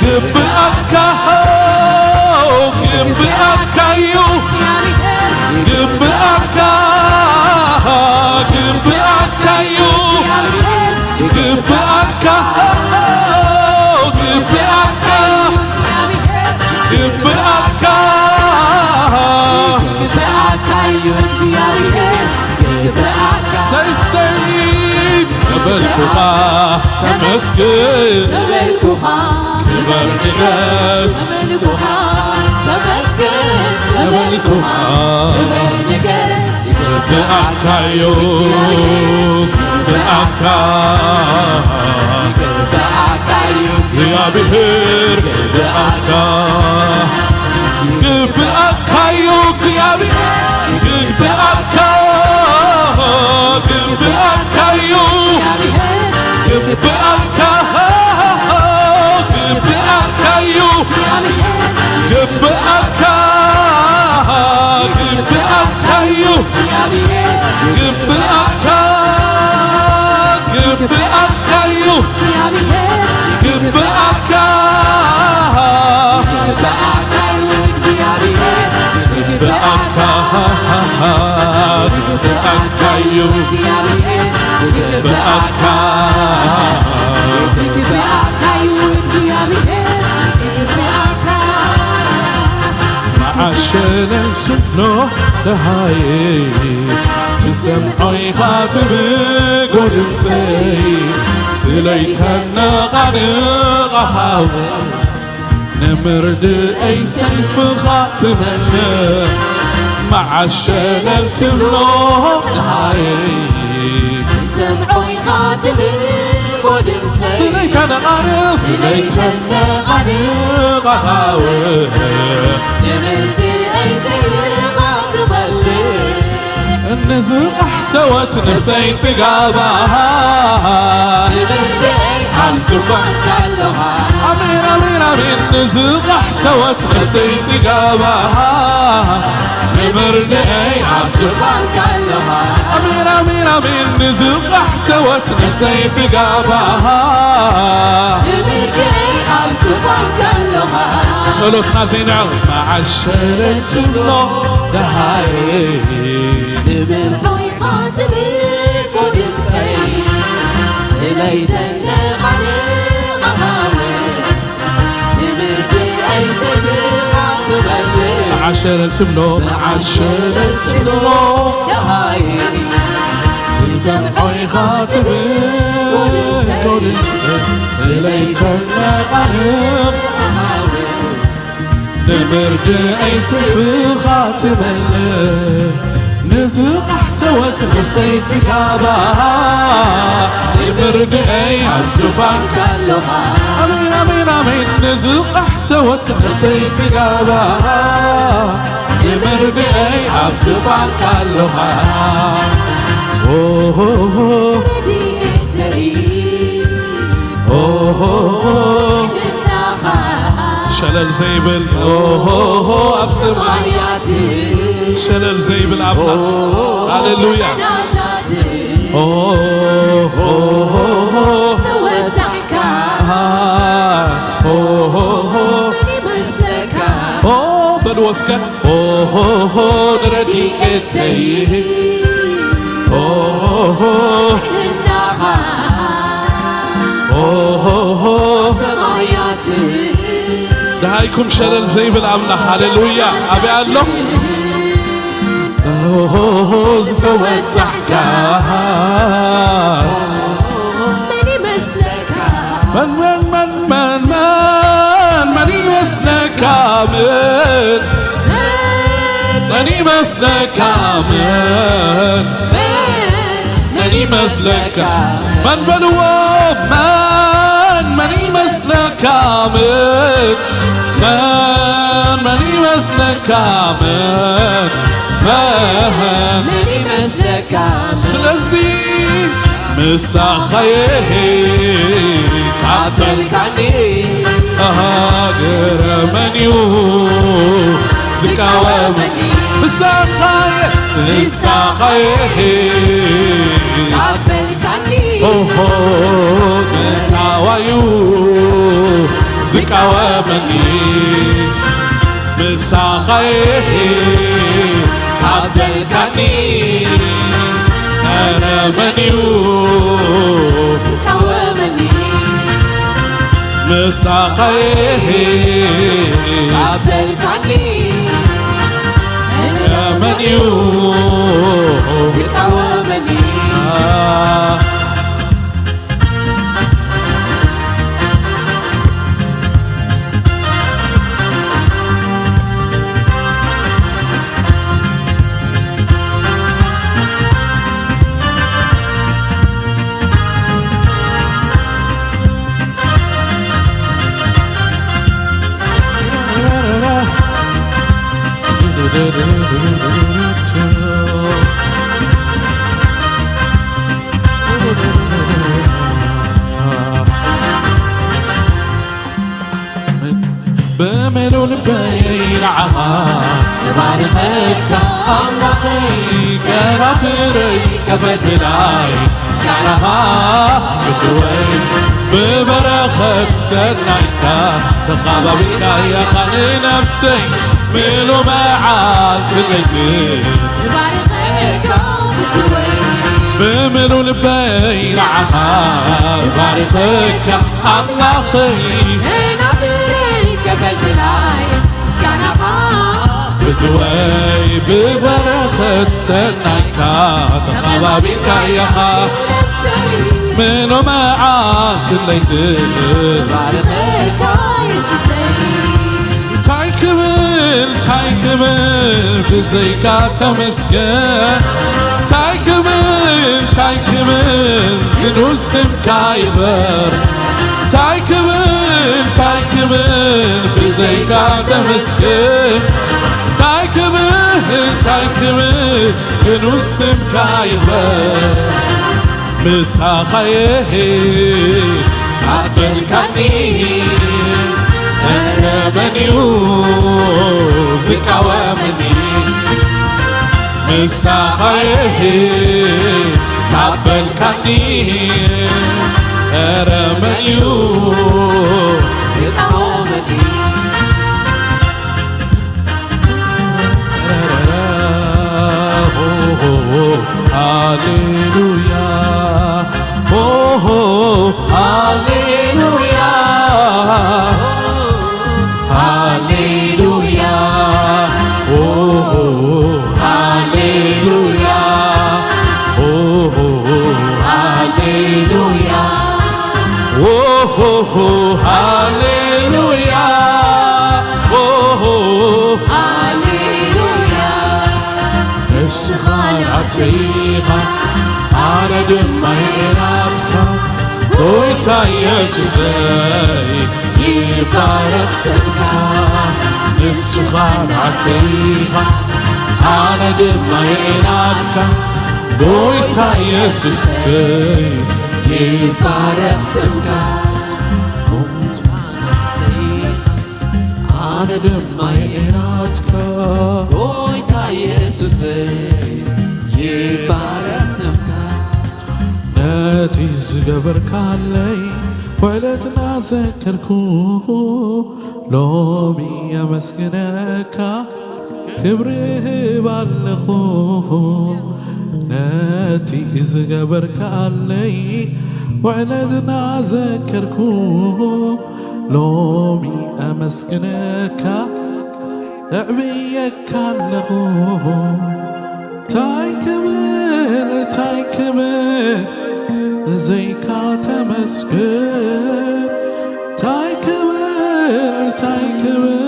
ግብኣካ፣ ግብኣካ እዩ። ግብኣካ፣ ግብኣካ እዩ፣ ግብኣካ፣ ግብኣካ፣ ግብኣካ፣ ግብኣካ እዩ እግዚኣብሔር፣ ግብኣካ። ሰይ ሰይ ተበልኩኻ ተመስገን፣ ተበልኩኻ ክበር ንገስ፣ ተበልኩኻ ተመስገን፣ ተበልኩኻ ክበር ንገስ። ግብኣካ እዩ፣ ግብኣካ፣ ግብኣካ እዩ እግዚኣብሔር፣ ግብኣካ፣ ግብኣካ እዩ እግዚኣብሔር፣ ግብኣካ፣ ግብኣካ እዩ፣ ግብኣካ፣ ግብኣካ እዩ፣ ግብኣካ፣ ግብኣካ እዩ፣ ግብኣካ፣ ግብኣካ እዩ፣ ግብኣካ፣ ግብኣካ፣ ግብኣካ እዩ፣ ግብኣካ፣ መዓሸለል ትብሎ ደሃየ፣ ትሰምዖ ኢኻ ትብል ጎድንተይ፣ ስለይተነቓንቓ ሃወይ፣ ንምርድኣይ ሰልፍኻ ትመልእ፣ መዓሸለል ትብሎ ደሃየ፣ ትሰምዖ ኢኻ ትብል ጎድንተይ፣ ስለይተነቓንቕ፣ ስለይተነቓንቕ ኣኻውሕ፣ ንምርድኣይ ሰልፍኻ ትመልእ። ንዝቓሕተወት ነፍሰይ ጽጋባ፣ ንምርድኣይ ኣብ ዙፋንካ ኣለኻ። ኣሜን፣ ኣሜን፣ ኣሜን። ንዝቓሕተወት ነፍሰይ ጽጋባ፣ ንምርድኣይ ኣብ ዙፋንካ ኣለኻ። ኣሜን፣ ኣሜን፣ ኣሜን። ንዝቓሕተወት ነፍሰይ ጽጋባ፣ ንምርድኣይ ኣብ ዙፋንካ ኣለኻ። ጸሎትና ዘይንዕቕ መዓሸለት ትብሎ ደሃየ፣ ንዘምሖ ኢኻ ትብል ጎድንተይ፣ ስለይተነቓንቕ ኣኻውሕ፣ ንምርድኣይ ሰልፍኻ ትመልእ። መዓሸለት ትብሎ፣ መዓሸለት ትብሎ ደሃየ፣ ትሰምዖ ኢኻ ትብል ጎድንተይ፣ ስለይተነቓንቕ ኣኻውሕ፣ ንምርድኣይ ሰልፍኻ ትመልእ። ንዝቓሕተወት ነፍሰይ ጽጋባ፣ ንምርድኣይ ኣብ ዙፋንካ ኣለኻ። ኣሜን፣ ኣሜን፣ ኣሜን። ንዝቓሕተወት ነፍሰይ ጽጋባ፣ ንምርድኣይ ኣብ ዙፋንካ ኣለኻ። ኦ፣ ኦ፣ ኦ፣ ረድኤተይ፣ ኦ፣ ኦ፣ ኦ፣ ሸለል ዘይብል፣ ኦ፣ ኦ፣ ኦ፣ ኣብ ሰማያት፣ ሸለል ዘይብል ኣምላኽ። ኦ፣ ሃሌሉያ። ናታት፣ ኦ፣ ኦ፣ ኦ፣ ኦ፣ ተወጣሕካ፣ ኦ፣ ኦ፣ ኦ፣ መን ይመስለካ? ኦ፣ በልዎ እስከ፣ ኦ፣ ኦ፣ ኦ፣ ንረድኤተይ፣ ኦ፣ ኦ፣ ኦ፣ ልዕልናኻ፣ ኦ፣ ኦ፣ ኦ፣ ሰማያት፣ ደሃይኩም ሸለል ዘይብል ኣምላኽ፣ ሃሌሉያ፣ ኣበይ ኣሎ? ኦሆ፣ ዝተወጣሕካ፣ መን ይመስለካ? መን፣ መን፣ መን፣ መን፣ መን፣ መን ይመስለካ? መን፣ መን ይመስለካ? መን፣ መን፣ መን ይመስለካ? መን በልዎ፣ መን፣ መን ይመስለካ? መን፣ መን፣ መን ይመስለካ? መን፣ መን፣ መን ይመስለካ? ስለዚ ምሳኻየ ኣበልካኒ። ኣሃ፣ ገረመንዩ ዝቃወመኒ። ምሳኻየ፣ ምሳኻየ ኣበልካኒ። ኦሆ፣ ምእንታዋዩ ዝቃወመኒ። ምሳኻየ ኣበልካኒ። ኧረ መንዩ ዝቃወመኒ። ምሳኻየ ኣበልካኒ። ኧረ መንዩ ዝቃወመኒ። ብምሉእ ልበይ ንዓኻ እባርኸካ ኣምላኸይ፣ ከናፍረይ ከፈትላይ ምስጋናኻ ክትወይ። ብበረኸት ሰናይካ ተኻባቢልካያ ንነፍሰይ፣ ምሉእ መዓልቲ ለይቲ እባርኸካ ክትወይ። ብምሉእ ልበይ ንዓኻ እባርኸካ ኣምላኸይ፣ ከናፍረይ ከፈትላይ ምስጋናኻ ክትወይ። ብበረኸት ሰናይካ ተኻባቢልካያኻ ነፍሰይ ምሉእ መዓልቲ ለይቲ እባርኸካ የሱሰይ። እንታይ ክብል እንታይ ክብል ብዘይካ ተመስገን። እንታይ ክብል እንታይ ክብል ቅዱስ ስምካ ይኽበር። እንታይ ክብል እንታይ ክብል ብዘይካ ተመስገን። እንታይ ክብል እንታይ ክብል ቅዱስ ስምካ ይኽበር። ምሳኻየ ኣበልካኒ፣ ኧረ መን እዩ ዝቃወመኒ? ምሳኻየ ኣበልካኒ፣ ኧረ መን እዩ ዝቃወመኒ? ሃሌሉያ፣ ሆ፣ ሆ፣ ሃሌሉያ፣ ሃሌሉያ፣ ሆ፣ ሆ፣ ሃሌሉያ፣ ሆ፣ ሆ፣ ሃሌሉያ። ኦሆሆ፣ ሃሌሉያ፣ ኦሆ፣ ሃሌሉያ። ንስኻ ናተይ ኢኻ፣ ኣነ ድማ እየ ናትካ። ጎይታ የሱሰይ፣ ይባረኽ ስምካ። ንስኻ ናተይ ኢኻ፣ ኣነ ድማ እየ ናትካ። ጎይታ የሱሰይ፣ ይባረኽ ስምካ። ኣነ ድማ እየ ናትካ። ጎይታ የሱሰይ፣ ይባረኽ ስምካ። ነቲ ዝገበርካለይ ውዕለት እናዘከርኩ ሎሚ የመስግነካ። ክብሪ እህብ ኣለኹ ነቲ ዝገበርካለይ ውዕለት እናዘከርኩ ሎሚ ኣመስግነካ። እዕብየካ ኣለኹ። ታይ ክብል ታይ ክብል ብዘይካ ተመስገን። ታይ ክብል ታይ ክብል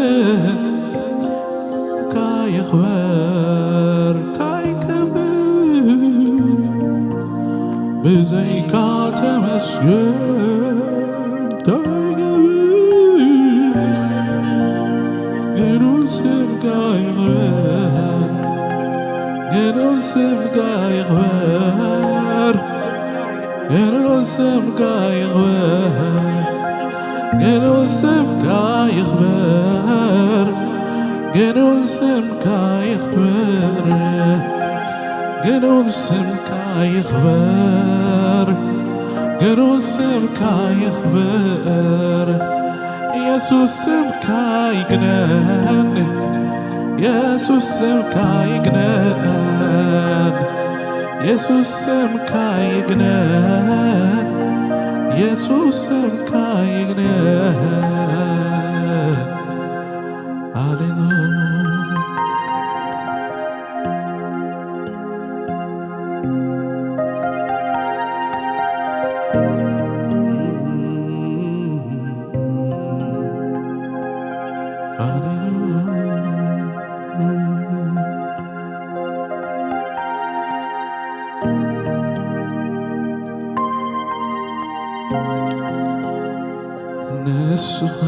ስምካ ይኽበር። ታይ ክብል ብዘይካ ተመስገን። ታይ ክብል ግኑን ስምካ ይኽበር። ግኑን ስምካ ይኽበር። ቅዱስ ስምካ ይኽበር፣ ቅዱስ ስምካ ይኽበር፣ ቅዱስ ስምካ ይኽበር፣ ቅዱስ ስምካ ይኽበር፣ ቅዱስ ስምካ ይኽበር። ኢየሱስ ስምካ ይግነን፣ ኢየሱስ ስምካ ይግነን፣ ኢየሱስ ስምካ ይግነን፣ ኢየሱስ ስምካ ይግነን። ሃሌሉያ። ንስኻ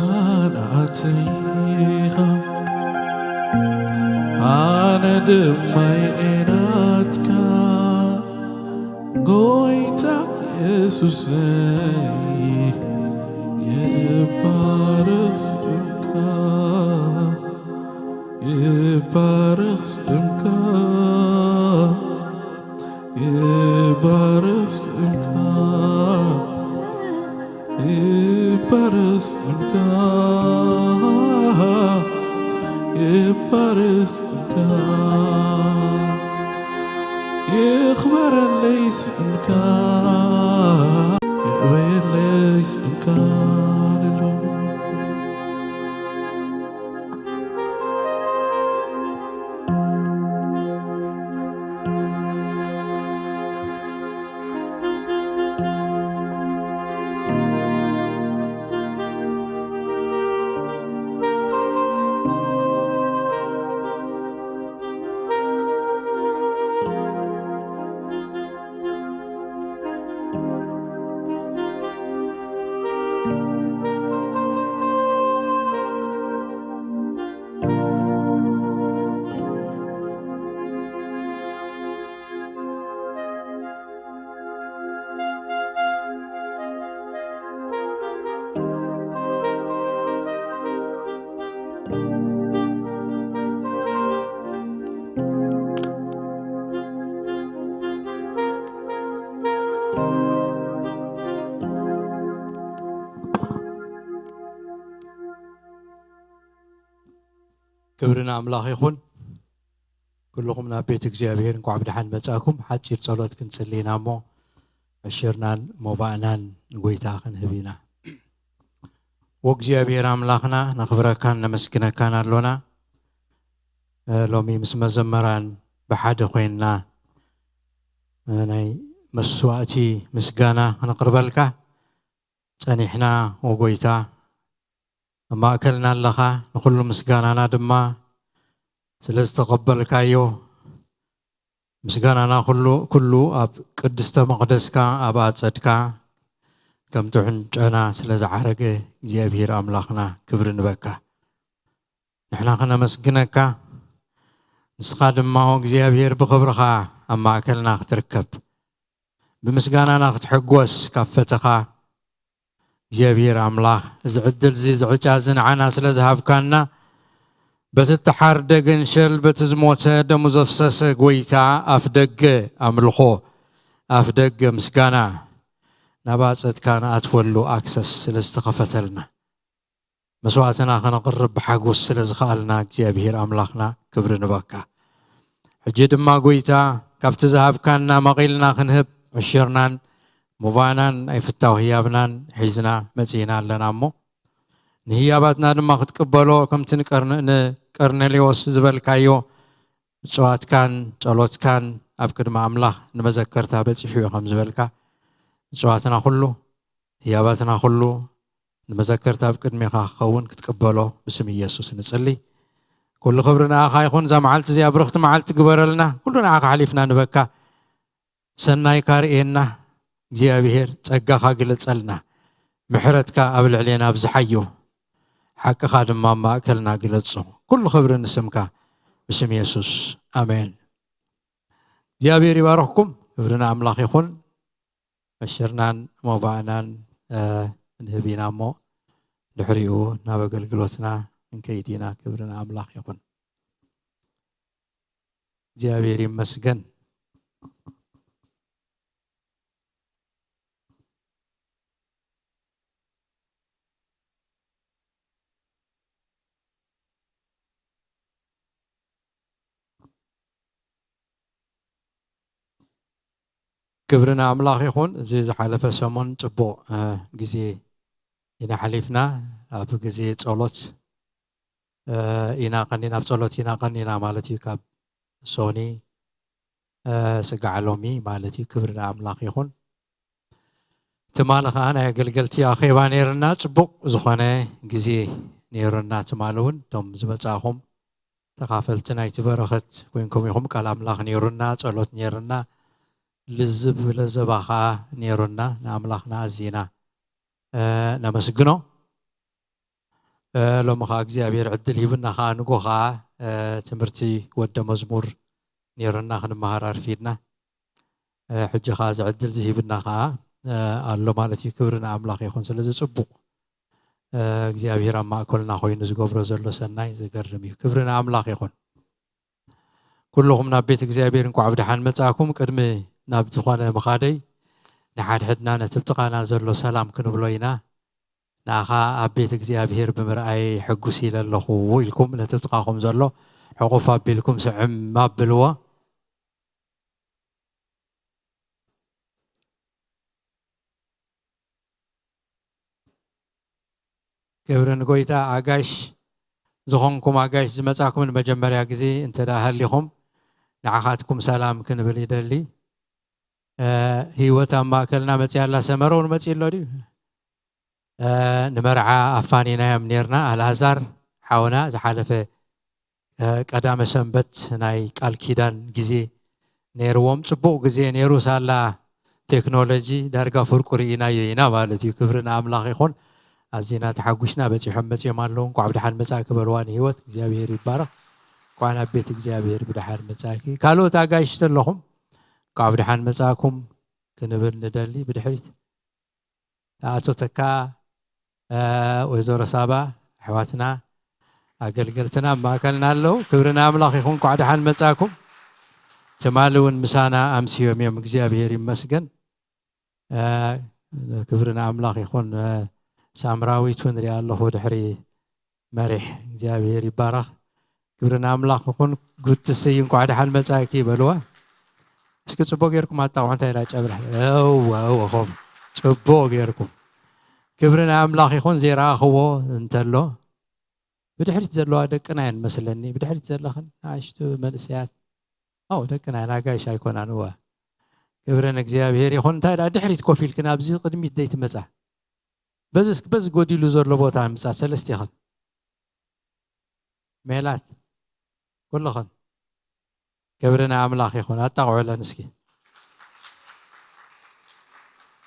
ናተይ ኢኻ፣ ኣነ ድማ እየ ናትካ። ጎይታ የሱሰይ፣ ይባረኽ ስምካ፣ ይባረኽ ስምካ፣ ይባረኽ ስምካ፣ ይባረኽ ስምካ፣ ይባረኽ ስምካ። ይኽበረለይ ስምካ፣ ይዕበየለይ ስምካ። ሃሌሉያ። ክብሪ ንኣምላኽ ይኹን። ኩልኹም ናብ ቤት እግዚኣብሔር እንኳዕ ብደሓን መጻእኩም። ሓጺር ጸሎት ክንጽሊ ኢና እሞ ዕሽርናን ሞባእናን ንጎይታ ክንህብ ኢና። ወእግዚኣብሔር ኣምላኽና ነኽብረካን ነመስግነካን ኣሎና። እ፣ ሎሚ ምስ መዘመራን ብሓደ ኮይንና፣ እ፣ ናይ መስዋእቲ ምስጋና ክነቕርበልካ ጸኒሕና። ወጎይታ፣ ኣብ ማእከልና ኣለኻ፣ ንኹሉ ምስጋናና ድማ ስለ ዝተቐበልካዮ፣ ምስጋናና ኩሉ፣ ኩሉ ኣብ ቅድስተ መቕደስካ፣ ኣብ ኣጸድካ ከም ጥዑም ጨና ስለ ዝዓረገ እግዚኣብሔር ኣምላኽና ክብሪ ንበካ። ንሕና ኸነመስግነካ፣ ንስኻ ድማ እግዚኣብሔር ብኽብርኻ ኣብ ማእከልና ክትርከብ፣ ብምስጋናና ክትሕጎስ ካብ ፈተኻ እግዚኣብሔር ኣምላኽ፣ እዚ ዕድል እዚ፣ እዚ ዕጫ እዚ ንዓና ስለ ዝሃብካና፣ በቲ እተሓርደ ገንሸል፣ በቲ ዝሞተ ደሙ ዘፍሰሰ ጎይታ፣ ኣፍ ደገ ኣምልኾ፣ ኣፍ ደገ ምስጋና ናብ ኣጸድካ ንኣትወሉ ኣክሰስ ስለ ዝተኸፈተልና፣ መስዋእትና ከነቕርብ ብሓጎስ ስለ ዝኸኣልና እግዚኣብሔር ኣምላኽና ክብሪ ንበካ። ሕጂ ድማ ጎይታ ካብቲ ዝሃብካና መቒልና ክንህብ ዕሽርናን ሞባእናን ናይ ፍታው ህያብናን ሒዝና መጺእና ኣለና እሞ፣ ንህያባትና ድማ ክትቅበሎ ከምቲ ንቀርነ-፣ ንቀርኔሌዎስ ዝበልካዮ ምጽዋትካን ጸሎትካን ኣብ ቅድሚ ኣምላኽ ንመዘከርታ በጺሑ እዩ ከም ዝበልካ፣ ምጽዋትና ኩሉ ህያባትና ኩሉ ንመዘከርታ ኣብ ቅድሜኻ ክኸውን ክትቅበሎ ብስም ኢየሱስ ንጽሊ። ኩሉ ክብሪ ንኣኻ ይኹን። እዛ መዓልቲ እዚኣ ብርኽቲ መዓልቲ ግበረልና። ኩሉ ንኣኻ ሓሊፍና ንበካ። ሰናይካ ርእየና እግዚኣብሔር፣ ጸጋኻ ግለጸልና። ምሕረትካ ኣብ ልዕሌና ኣብዝሓዮ። ሓቅኻ ድማ ኣብ ማእከልና ግለጾ። ኩሉ ክብሪ ንስምካ ብስም የሱስ። ኣሜን። እግዚኣብሔር ይባርኽኩም። ክብሪ ንኣምላኽ ይኹን። ዕሽርናን መባእናን ንህብ ኢና እሞ፣ ድሕሪኡ ናብ ኣገልግሎትና ክንከይድ ኢና። ክብሪ ንኣምላኽ ይኹን። እግዚኣብሔር ይመስገን። ክብሪ ንኣምላኽ ይኹን። እዚ ዝሓለፈ ሰሙን ጽቡቕ ግዜ ኢና ሓሊፍና። ኣብ ግዜ ጸሎት ኢና ቀኒና፣ ኣብ ጸሎት ኢና ቀኒና ማለት እዩ። ካብ ሶኒ ስጋዕ ሎሚ ማለት እዩ። ክብሪ ንኣምላኽ ይኹን። ትማሊ ኸዓ ናይ ኣገልገልቲ ኣኼባ ነይርና፣ ጽቡቕ ዝኾነ ግዜ ነይሩና። ትማሊ እውን እቶም ዝመጻእኹም ተኻፈልቲ ናይቲ በረኸት ኮይንኩም ኢኹም። ቃል ኣምላኽ ነይሩና፣ ጸሎት ነይሩና፣ ልዝብ ለዘባ ኸዓ ነይሩና። ንኣምላኽና ኣዚና ነመስግኖ። ሎሚ ኸዓ እግዚኣብሔር ዕድል ሂብና ኸዓ ንጎ ኸዓ ትምህርቲ ወደ መዝሙር ነይሩና ክንመሃር ኣርፊድና። ሕጂ ኸዓ እዚ ዕድል ዝሂብና ኸዓ ኣሎ ማለት እዩ። ክብሪ ንኣምላኽ ይኹን። ስለዚ ጽቡቕ እግዚኣብሔር ኣብ ማእከልና ኮይኑ ዝገብሮ ዘሎ ሰናይ ዘገርም እዩ። ክብሪ ንኣምላኽ ይኹን። ኩልኹም ናብ ቤት እግዚኣብሔር እንኳዕ ብደሓን መጻእኩም። ቅድሚ ናብ ዝኾነ ምኻደይ ንሓድሕድና ነቲ ብጥቓና ዘሎ ሰላም ክንብሎ ኢና። ንኣኻ ኣብ ቤት እግዚኣብሔር ብምርኣይ ሕጉስ ኢለ ኣለኹ ኢልኩም ነቲ ብጥቓኹም ዘሎ ሕቑፍ ኣቢልኩም ስዕም ኣብልዎ። ክብሪ ንጎይታ። ኣጋይሽ ዝኾንኩም ኣጋይሽ ዝመጻኩም ንመጀመርያ ግዜ እንተ ደኣ ሃሊኹም ንዓኻትኩም ሰላም ክንብል ይደሊ። ህይወት ኣብ ማእከልና መጺኣ ኣላ። ሰመረ እውን መጺኡ ኣሎ ድዩ? ንመርዓ ኣፋኒናዮም ኔርና። ኣልኣዛር ሓውና ዝሓለፈ ቀዳመ ሰንበት ናይ ቃል ኪዳን ግዜ ነይርዎም። ጽቡቕ ግዜ ነይሩ። ሳላ ቴክኖሎጂ ዳርጋ ፍርቁ ርኢናዮ ኢና ማለት እዩ። ክብሪ ንኣምላኽ ይኹን። ኣዚና ተሓጒስና። በጺሖም መጺኦም ኣለዉ። እንኳዕ ብደሓን መጻእኪ በልዋ ንህይወት። እግዚኣብሔር ይባረኽ። እንኳዕ ናብ ቤት እግዚኣብሔር ብደሓን መጻእኪ። ካልኦት ኣጋይሽ ዘለኹም እንኳዕ ብደሓን መጻእኩም ክንብል ንደሊ። ብድሕሪት ኣቶ ተካ፣ ወይዘሮ ሳባ ኣሕዋትና ኣገልገልትና ኣብ ማእከልና ኣለዉ። ክብሪ ንኣምላኽ ይኹን። እንኳዕ ደሓን መጻእኩም። ትማሊ እውን ምሳና ኣምስዮም እዮም። እግዚኣብሔር ይመስገን። ክብሪ ንኣምላኽ ይኹን። ሳምራዊት እውን ሪኣ ኣለኹ ድሕሪ መሪሕ። እግዚኣብሔር ይባረኽ። ክብሪ ንኣምላኽ ይኹን። ጉድ ትስይ እንኳዕ ደሓን መጻእኪ በልዋ እስኪ። ጽቡቕ ጌርኩም ኣጣቕዑ። እንታይ ኢላ ጨብላ? እወ እወ ኸም ጽቡቕ ጌርኩም። ክብሪ ንኣምላኽ ይኹን። ዘይረኣኽዎ እንተሎ ብድሕሪት ዘለዋ ደቅና እየን መስለኒ። ብድሕሪት ዘለኽን ንኣሽቱ መንእሰያት ኣው ደቅና እየን፣ ኣጋይሽ ኣይኮናን። እወ ክብሪ ንእግዚኣብሔር ይኹን። እንታይ ደኣ ድሕሪት ኮፍ ኢልክን ኣብዚ ቅድሚት ዘይትመጻ? በዚ እስኪ በዚ ጎዲሉ ዘሎ ቦታ ምጻ ሰለስቲኽን። ሜላት ኩልኽን ክብሪ ንኣምላኽ ይኹን። ኣጣቕዑለን እስኪ።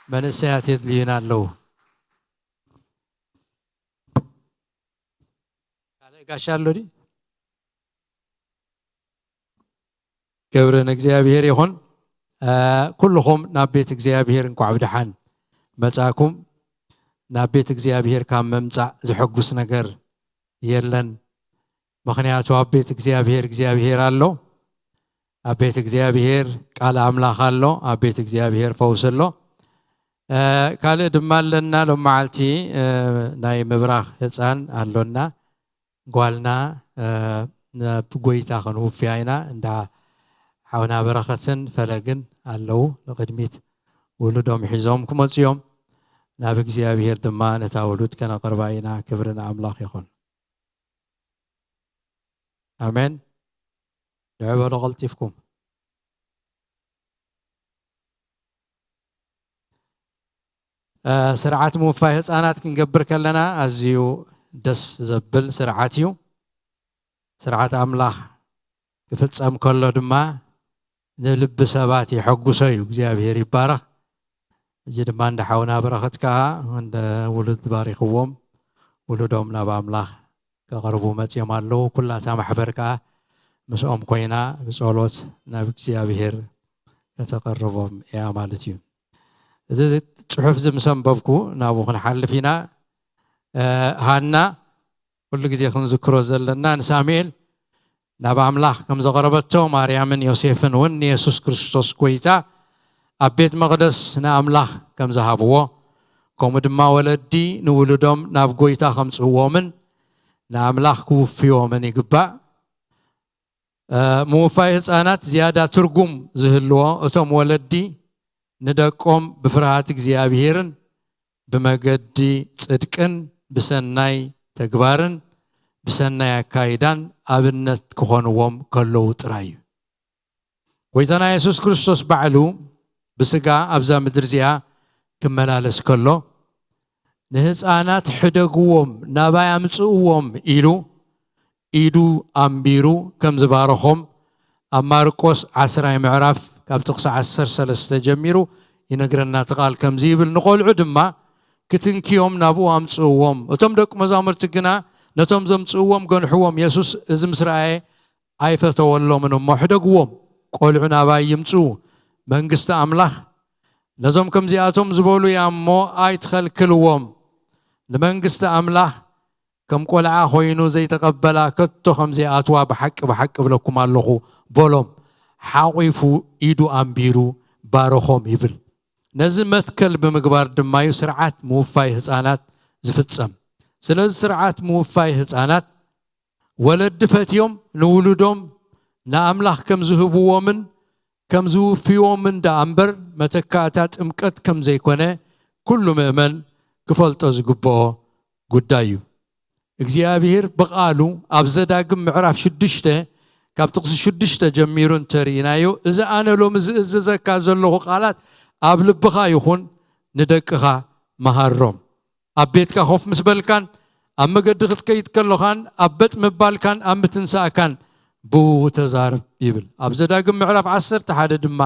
መንእሰያት የድልዩና ኣለዉ። ካልእ ጋሻ ኣሎ ድዩ? ክብሪ ንእግዚኣብሔር ይኹን። ኩልኹም ናብ ቤት እግዚኣብሔር እንኳዕ ብደሓን መጻእኩም። ናብ ቤት እግዚኣብሔር ካብ ምምጻእ ዘሐጉስ ነገር የለን። ምኽንያቱ ኣብ ቤት እግዚኣብሔር እግዚኣብሔር ኣሎ። ኣብ ቤት እግዚኣብሔር ቃል ኣምላኽ ኣሎ። ኣብ ቤት እግዚኣብሔር ፈውሲ ኣሎ። ካልእ ድማ ኣለና። ሎም መዓልቲ ናይ ምብራኽ ህፃን ኣሎና። ጓልና ናብ ጎይታ ክንውፍያ ኢና። እንዳ ሓውና በረኸትን ፈለግን ኣለዉ። ንቕድሚት ውሉዶም ሒዞም ክመፁ እዮም። ናብ እግዚኣብሔር ድማ ነታ ውሉድ ከነቕርባ ኢና። ክብሪ ንኣምላኽ ይኹን። ኣሜን። ንዕበሉ ቀልጢፍኩም። ስርዓት ምውፋይ ህፃናት ክንገብር ከለና ኣዝዩ ደስ ዘብል ስርዓት እዩ። ስርዓት ኣምላኽ ክፍጸም ከሎ ድማ ንልቢ ሰባት የሐጉሶ እዩ። እግዚኣብሔር ይባረኽ። እዚ ድማ እንደ ሓውና በረኸት ከዓ እንደ ውሉድ ባሪኽዎም ውሉዶም ናብ ኣምላኽ ከቐርቡ መፅኦም ኣለዉ። ኩላታ ማሕበር ከዓ ምስኦም ኮይና ብጸሎት ናብ እግዚኣብሔር ከተቐርቦም እያ ማለት እዩ። እዚ ጽሑፍ እዚ ምስ ኣንበብኩ ናብኡ ክንሓልፍ ኢና። ሃና ኩሉ ግዜ ክንዝክሮ ዘለና ንሳሙኤል ናብ ኣምላኽ ከም ዘቐረበቶ፣ ማርያምን ዮሴፍን እውን ንየሱስ ክርስቶስ ጎይታ ኣብ ቤት መቕደስ ንኣምላኽ ከም ዝሃብዎ፣ ከምኡ ድማ ወለዲ ንውሉዶም ናብ ጎይታ ከምጽእዎምን ንኣምላኽ ክውፍዮምን ይግባእ። ምውፋይ ህፃናት ዝያዳ ትርጉም ዝህልዎ፣ እቶም ወለዲ ንደቆም ብፍርሃት እግዚኣብሄርን ብመገዲ ጽድቅን ብሰናይ ተግባርን ብሰናይ ኣካይዳን ኣብነት ክኾንዎም ከለዉ ጥራይ እዩ። ጎይታና የሱስ ክርስቶስ ባዕሉ ብስጋ ኣብዛ ምድሪ እዚኣ ክመላለስ ከሎ፣ ንህፃናት ሕደግዎም፣ ናባይ ኣምፅእዎም ኢሉ ኢዱ ኣንቢሩ ከም ዝባረኾም ኣብ ማርቆስ ዓስራይ ምዕራፍ ካብ ጥቕሲ ዓሰርተ ሰለስተ ጀሚሩ ይነግረና። እቲ ቃል ከምዚ ይብል፣ ንቆልዑ ድማ ክትንክዮም ናብኡ ኣምፅእዎም። እቶም ደቂ መዛሙርቲ ግና ነቶም ዘምፅእዎም ገንሕዎም። የሱስ እዚ ምስ ረኣየ ኣይፈተወሎምን እሞ፣ ሕደግዎም፣ ቆልዑ ናባይ ይምፅኡ፣ መንግስቲ ኣምላኽ ነዞም ከምዚኣቶም ዝበሉ እያ እሞ ኣይትኸልክልዎም። ንመንግስቲ ኣምላኽ ከም ቆልዓ ኮይኑ ዘይተቐበላ ከቶ ከም ዘይኣትዋ ብሓቂ ብሓቂ እብለኩም ኣለኹ በሎም። ሓቒፉ ኢዱ ኣንቢሩ ባረኾም ይብል። ነዚ መትከል ብምግባር ድማ እዩ ስርዓት ምውፋይ ህፃናት ዝፍፀም። ስለዚ ስርዓት ምውፋይ ህፃናት ወለዲ ፈትዮም ንውሉዶም ንኣምላኽ ከም ዝህብዎምን ከም ዝውፍይዎምን ደኣ እምበር መተካእታ ጥምቀት ከም ዘይኮነ ኩሉ ምእመን ክፈልጦ ዝግብኦ ጉዳይ እዩ። እግዚኣብሔር ብቓሉ ኣብ ዘዳግም ምዕራፍ ሽዱሽተ ካብ ጥቕሲ ሽዱሽተ ጀሚሩ እንተርኢናዮ፣ እዚ ኣነ ሎሚ ዝእዝዘካ ዘለኹ ቃላት ኣብ ልብኻ ይኹን፣ ንደቅኻ መሃሮም። ኣብ ቤትካ ኮፍ ምስ በልካን ኣብ መገዲ ክትከይድ ከሎኻን ኣብ በጥ ምባልካን ኣብ ምትንሳእካን ብኡ ተዛረብ ይብል። ኣብ ዘዳግም ምዕራፍ ዓሰርተ ሓደ ድማ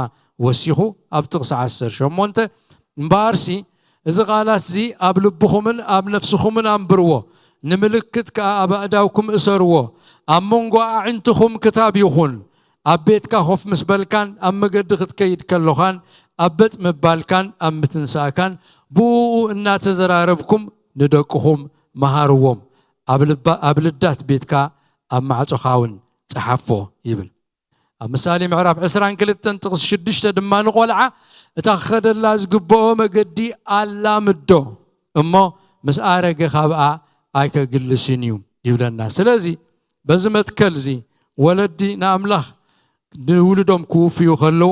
ወሲኹ ኣብ ጥቕሲ ዓሰርተ ሸሞንተ፣ እምበኣርሲ እዚ ቃላት እዚ ኣብ ልብኹምን ኣብ ነፍስኹምን ኣንብርዎ፣ ንምልክት ከኣ ኣብ ኣእዳውኩም እሰርዎ፣ ኣብ መንጎ ኣዕንትኹም ክታብ ይኹን። ኣብ ቤትካ ኮፍ ምስ በልካን ኣብ መገዲ ክትከይድ ከሎኻን ኣብ በጥ ምባልካን ኣብ ምትንሳእካን ብኡ እናተዘራረብኩም ንደቅኹም መሃርዎም። ኣብ ልባ-፣ ኣብ ልዳት ቤትካ ኣብ ማዕጾኻ እውን ጸሓፎ ይብል። ኣብ ምሳሌ ምዕራፍ ዕስራን ክልተን ጥቕሲ ሽዱሽተ ድማ ንቖልዓ እታ ክኸደላ ዝግብኦ መገዲ ኣላምዶ እሞ ምስ ኣረገ ካብኣ ኣይከግልስን እዩ ይብለና። ስለዚ በዚ መትከል እዚ ወለዲ ንኣምላኽ ንውሉዶም ክውፍዩ ከለዉ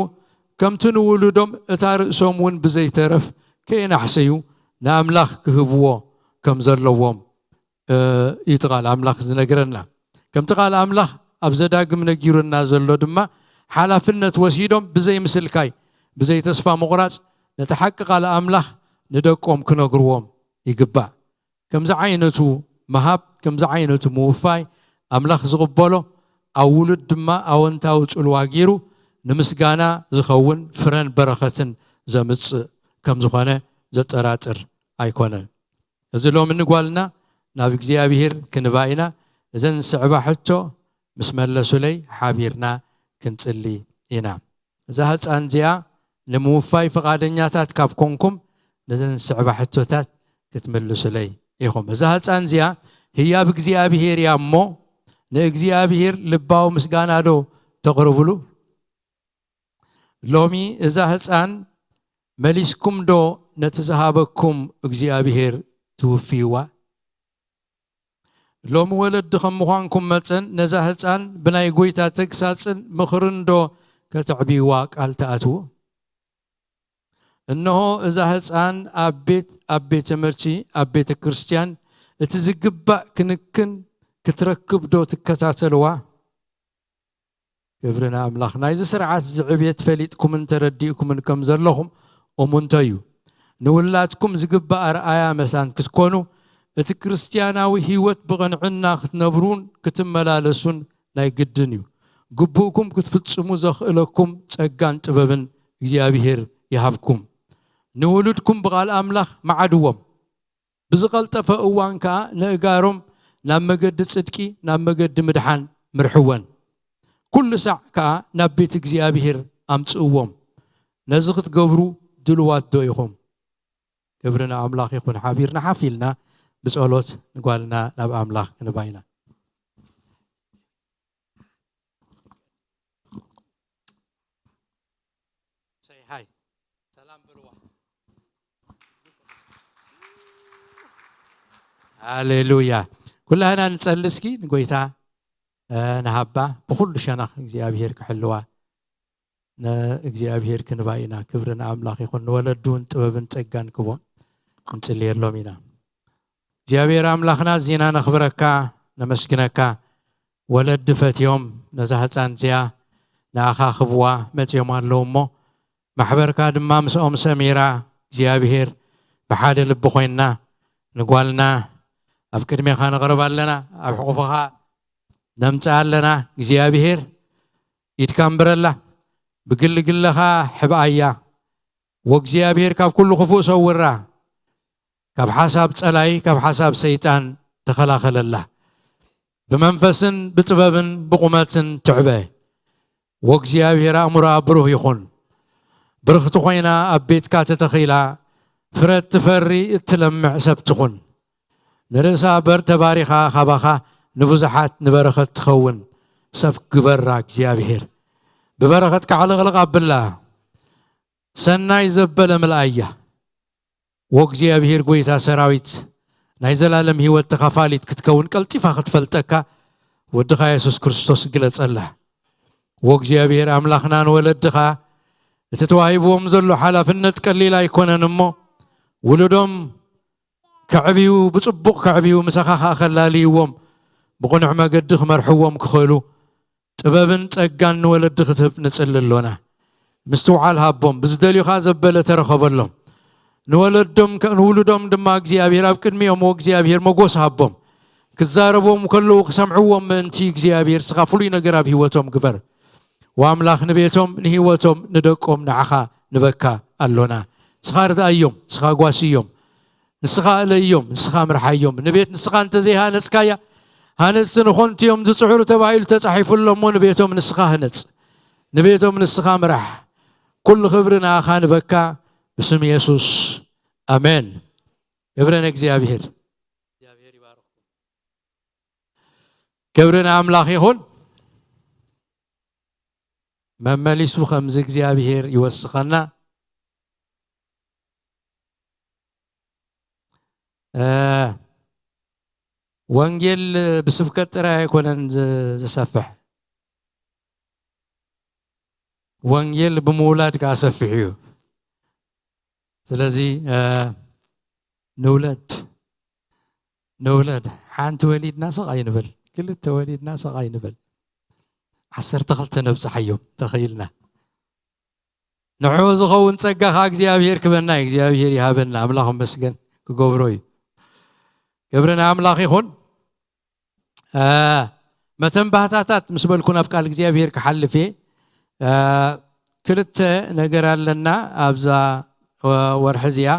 ከምቲ ንውሉዶም እታ ርእሶም እውን ብዘይተረፍ ከየናሕሰዩ ንኣምላኽ ክህብዎ ከም ዘለዎም እዩ እቲ ቃል ኣምላኽ ዝነግረና። ከምቲ ቃል ኣምላኽ ኣብ ዘዳግም ነጊሩና ዘሎ ድማ ሓላፍነት ወሲዶም ብዘይ ምስልካይ ብዘይ ተስፋ ምቑራጽ ነቲ ሓቂ ቃል ኣምላኽ ንደቆም ክነግርዎም ይግባእ። ከምዚ ዓይነቱ ምሃብ፣ ከምዚ ዓይነቱ ምውፋይ ኣምላኽ ዝቕበሎ፣ ኣብ ውሉድ ድማ ኣወንታዊ ጽልዋ ገይሩ ንምስጋና ዝኸውን ፍረን በረኸትን ዘምጽእ ከም ዝኾነ ዘጠራጥር ኣይኮነን። እዚ ሎሚ ንጓልና ናብ እግዚኣብሔር ክንባ ኢና። እዘን ዝስዕባ ሕቶ ምስ መለሱለይ ሓቢርና ክንጽሊ ኢና። እዛ ህፃን እዚኣ ንምውፋይ ፍቓደኛታት ካብ ኮንኩም ነዘን ዝስዕባ ሕቶታት ክትምልሱለይ ኢኹም። እዛ ህፃን እዚኣ ህያብ እግዚኣብሔር እያ እሞ ንእግዚኣብሔር ልባዊ ምስጋና ዶ ተቕርብሉ? ሎሚ እዛ ህፃን መሊስኩም ዶ ነቲ ዝሃበኩም እግዚኣብሔር ትውፍይዋ? ሎሚ ወለዲ ከም ምዃንኩም መጠን ነዛ ህፃን ብናይ ጎይታ ተግሳፅን ምኽርን ዶ ከተዕብይዋ ቃል ትኣትዉ? እንሆ እዛ ህፃን ኣብ ቤት፣ ኣብ ቤት ትምህርቲ፣ ኣብ ቤተ ክርስቲያን እቲ ዝግባእ ክንክን ክትረክብ ዶ ትከታተልዋ? ክብሪ ንኣምላኽ። ናይዚ ስርዓት እዚ ዕብየት ፈሊጥኩምን ተረዲእኩምን ከም ዘለኹም እሙንቶ እዩ። ንውላድኩም ዝግባእ ኣርኣያ መሳን ክትኮኑ፣ እቲ ክርስትያናዊ ህይወት ብቕንዕና ክትነብሩን ክትመላለሱን ናይ ግድን እዩ። ግቡእኩም ክትፍጽሙ ዘኽእለኩም ጸጋን ጥበብን እግዚኣብሔር ይሃብኩም። ንውሉድኩም ብቓል ኣምላኽ መዓድዎም። ብዝቐልጠፈ እዋን ከኣ ነእጋሮም ናብ መገዲ ጽድቂ፣ ናብ መገዲ ምድሓን ምርሕወን። ኩሉ ሳዕ ከኣ ናብ ቤት እግዚኣብሔር ኣምጽእዎም። ነዚ ክትገብሩ ድልዋት ዶ ኢኹም? ክብሪ ንኣምላኽ ይኹን። ሓቢርና ሓፍ ኢልና ብጸሎት ንጓልና ናብ ኣምላኽ ክንባ ኢና። ሰይ ሃይ፣ ሰላም በልዋ። ሃሌሉያ። ኩላህና ንጸሊ እስኪ ንጎይታ፣ እ፣ ንሃባ ብኹሉ ሸነኽ እግዚኣብሔር ክሕልዋ ንእግዚኣብሔር ክንባ ኢና። ክብሪ ንኣምላኽ ይኹን። ንወለዱ እውን ጥበብን ጸጋን ክቦም ክንጽልየሎም ኢና። እግዚኣብሔር ኣምላኽና፣ እዚና ነኽብረካ፣ ነመስግነካ። ወለዲ ፈትዮም ነዛ ህፃን እዚኣ ንኣኻ ክብዋ መፅዮም ኣለዉ እሞ፣ ማሕበርካ ድማ ምስኦም ሰሚራ፣ እግዚኣብሔር ብሓደ ልቢ ኮይንና ንጓልና ኣብ ቅድሜኻ ነቕርባ ኣለና፣ ኣብ ሕቑፍኻ ነምፅኣ ኣለና። እግዚኣብሔር ኢድካ እምብረላ፣ ብግልግለኻ ሕብኣያ። ወእግዚኣብሔር ካብ ኩሉ ክፉእ ሰውራ፣ ካብ ሓሳብ ጸላይ፣ ካብ ሓሳብ ሰይጣን ተኸላኸለላ። ብመንፈስን ብጥበብን ብቑመትን ትዕበ። ወእግዚኣብሔር ኣእምሮኣ ብሩህ ይኹን። ብርኽቲ ኮይና ኣብ ቤትካ ተተኺላ፣ ፍረ እትፈሪ እትለምዕ ሰብ ትኹን። ንርእሳ በር ተባሪኻ ካባኻ ንብዙሓት ንበረኸት ትኸውን ሰብ ግበራ እግዚኣብሔር። ብበረኸትካ ዓለቕለቕ ኣብላ። ሰናይ ዘበለ ምልኣያ። ወእግዚኣብሔር ጐይታ ሰራዊት ናይ ዘላለም ህይወት ተኻፋሊት ክትከውን ቀልጢፋ ክትፈልጠካ ወድኻ የሱስ ክርስቶስ ግለጸላ። ወእግዚኣብሔር ኣምላኽና ንወለድኻ እቲ ተዋሂብዎም ዘሎ ሓላፍነት ቀሊል ኣይኮነን እሞ ውሉዶም ከዕብዩ፣ ብጽቡቕ ከዕብዩ፣ ምሳኻ ኸኣ ከላልይዎም፣ ብቕኑዕ መገዲ ክመርሕዎም ክኽእሉ ጥበብን ጸጋን ንወለዲ ክትህብ ንጽሊ ኣሎና። ምስትውዓል ሃቦም፣ ብዝደልዩኻ ዘበለ ተረኸበሎም። ንወለዶም ከ-፣ ንውሉዶም ድማ እግዚኣብሔር ኣብ ቅድሚኦም፣ ወእግዚኣብሔር መጎስ ሃቦም። ክዛረቦም ከለዉ ክሰምዕዎም ምእንቲ እግዚኣብሔር ስኻ ፍሉይ ነገር ኣብ ህይወቶም ግበር። ወኣምላኽ ንቤቶም፣ ንህይወቶም፣ ንደቆም ንዓኻ ንበካ ኣሎና። ንስኻ ርድኣዮም፣ ንስኻ ጓስዮም፣ ንስኻ ኣለዮም፣ ንስኻ ምርሓዮም። ንቤት ንስኻ እንተዘይሃነጽካያ፣ ሃነጽቲ ንኾንቲ እዮም ዝጽዕሩ ተባሂሉ ተጻሒፉ ኣሎ እሞ ንቤቶም ንስኻ ህነጽ። ንቤቶም ንስኻ ምራሕ። ኩሉ ክብሪ ንኣኻ ንበካ ብስም የሱስ። ኣሜን። ክብሪ ንእግዚኣብሔር። እግዚኣብሔር ይባርኽኩም። ክብሪ ንኣምላኽ ይኹን። መመሊሱ ከምዚ እግዚኣብሔር ይወስኸና። እ፣ ወንጌል ብስብከት ጥራይ ኣይኮነን ዝ-፣ ዝሰፍሕ። ወንጌል ብምውላድ ከኣ ሰፊሕ እዩ። ስለዚ፣ እ፣ ንውለድ፣ ንውለድ። ሓንቲ ወሊድና ስቕ ኣይንበል፣ ክልተ ወሊድና ስቕ ኣይንበል። ዓሰርተ ክልተ ነብጽሓዮም ተኽኢልና። ንዕኡ ዝኸውን ጸጋ ኸኣ እግዚኣብሔር ክበና እዩ። እግዚኣብሔር ይሃበና። ኣምላኽ ይመስገን። ክገብሮ እዩ። ክብሪ ንኣምላኽ ይኹን። እ፣ መተንባህታታት ምስ በልኩ ናብ ቃል እግዚኣብሔር ክሓልፍ እየ። እ፣ ክልተ ነገር ኣለና ኣብዛ ወ-፣ ወርሒ እዚኣ።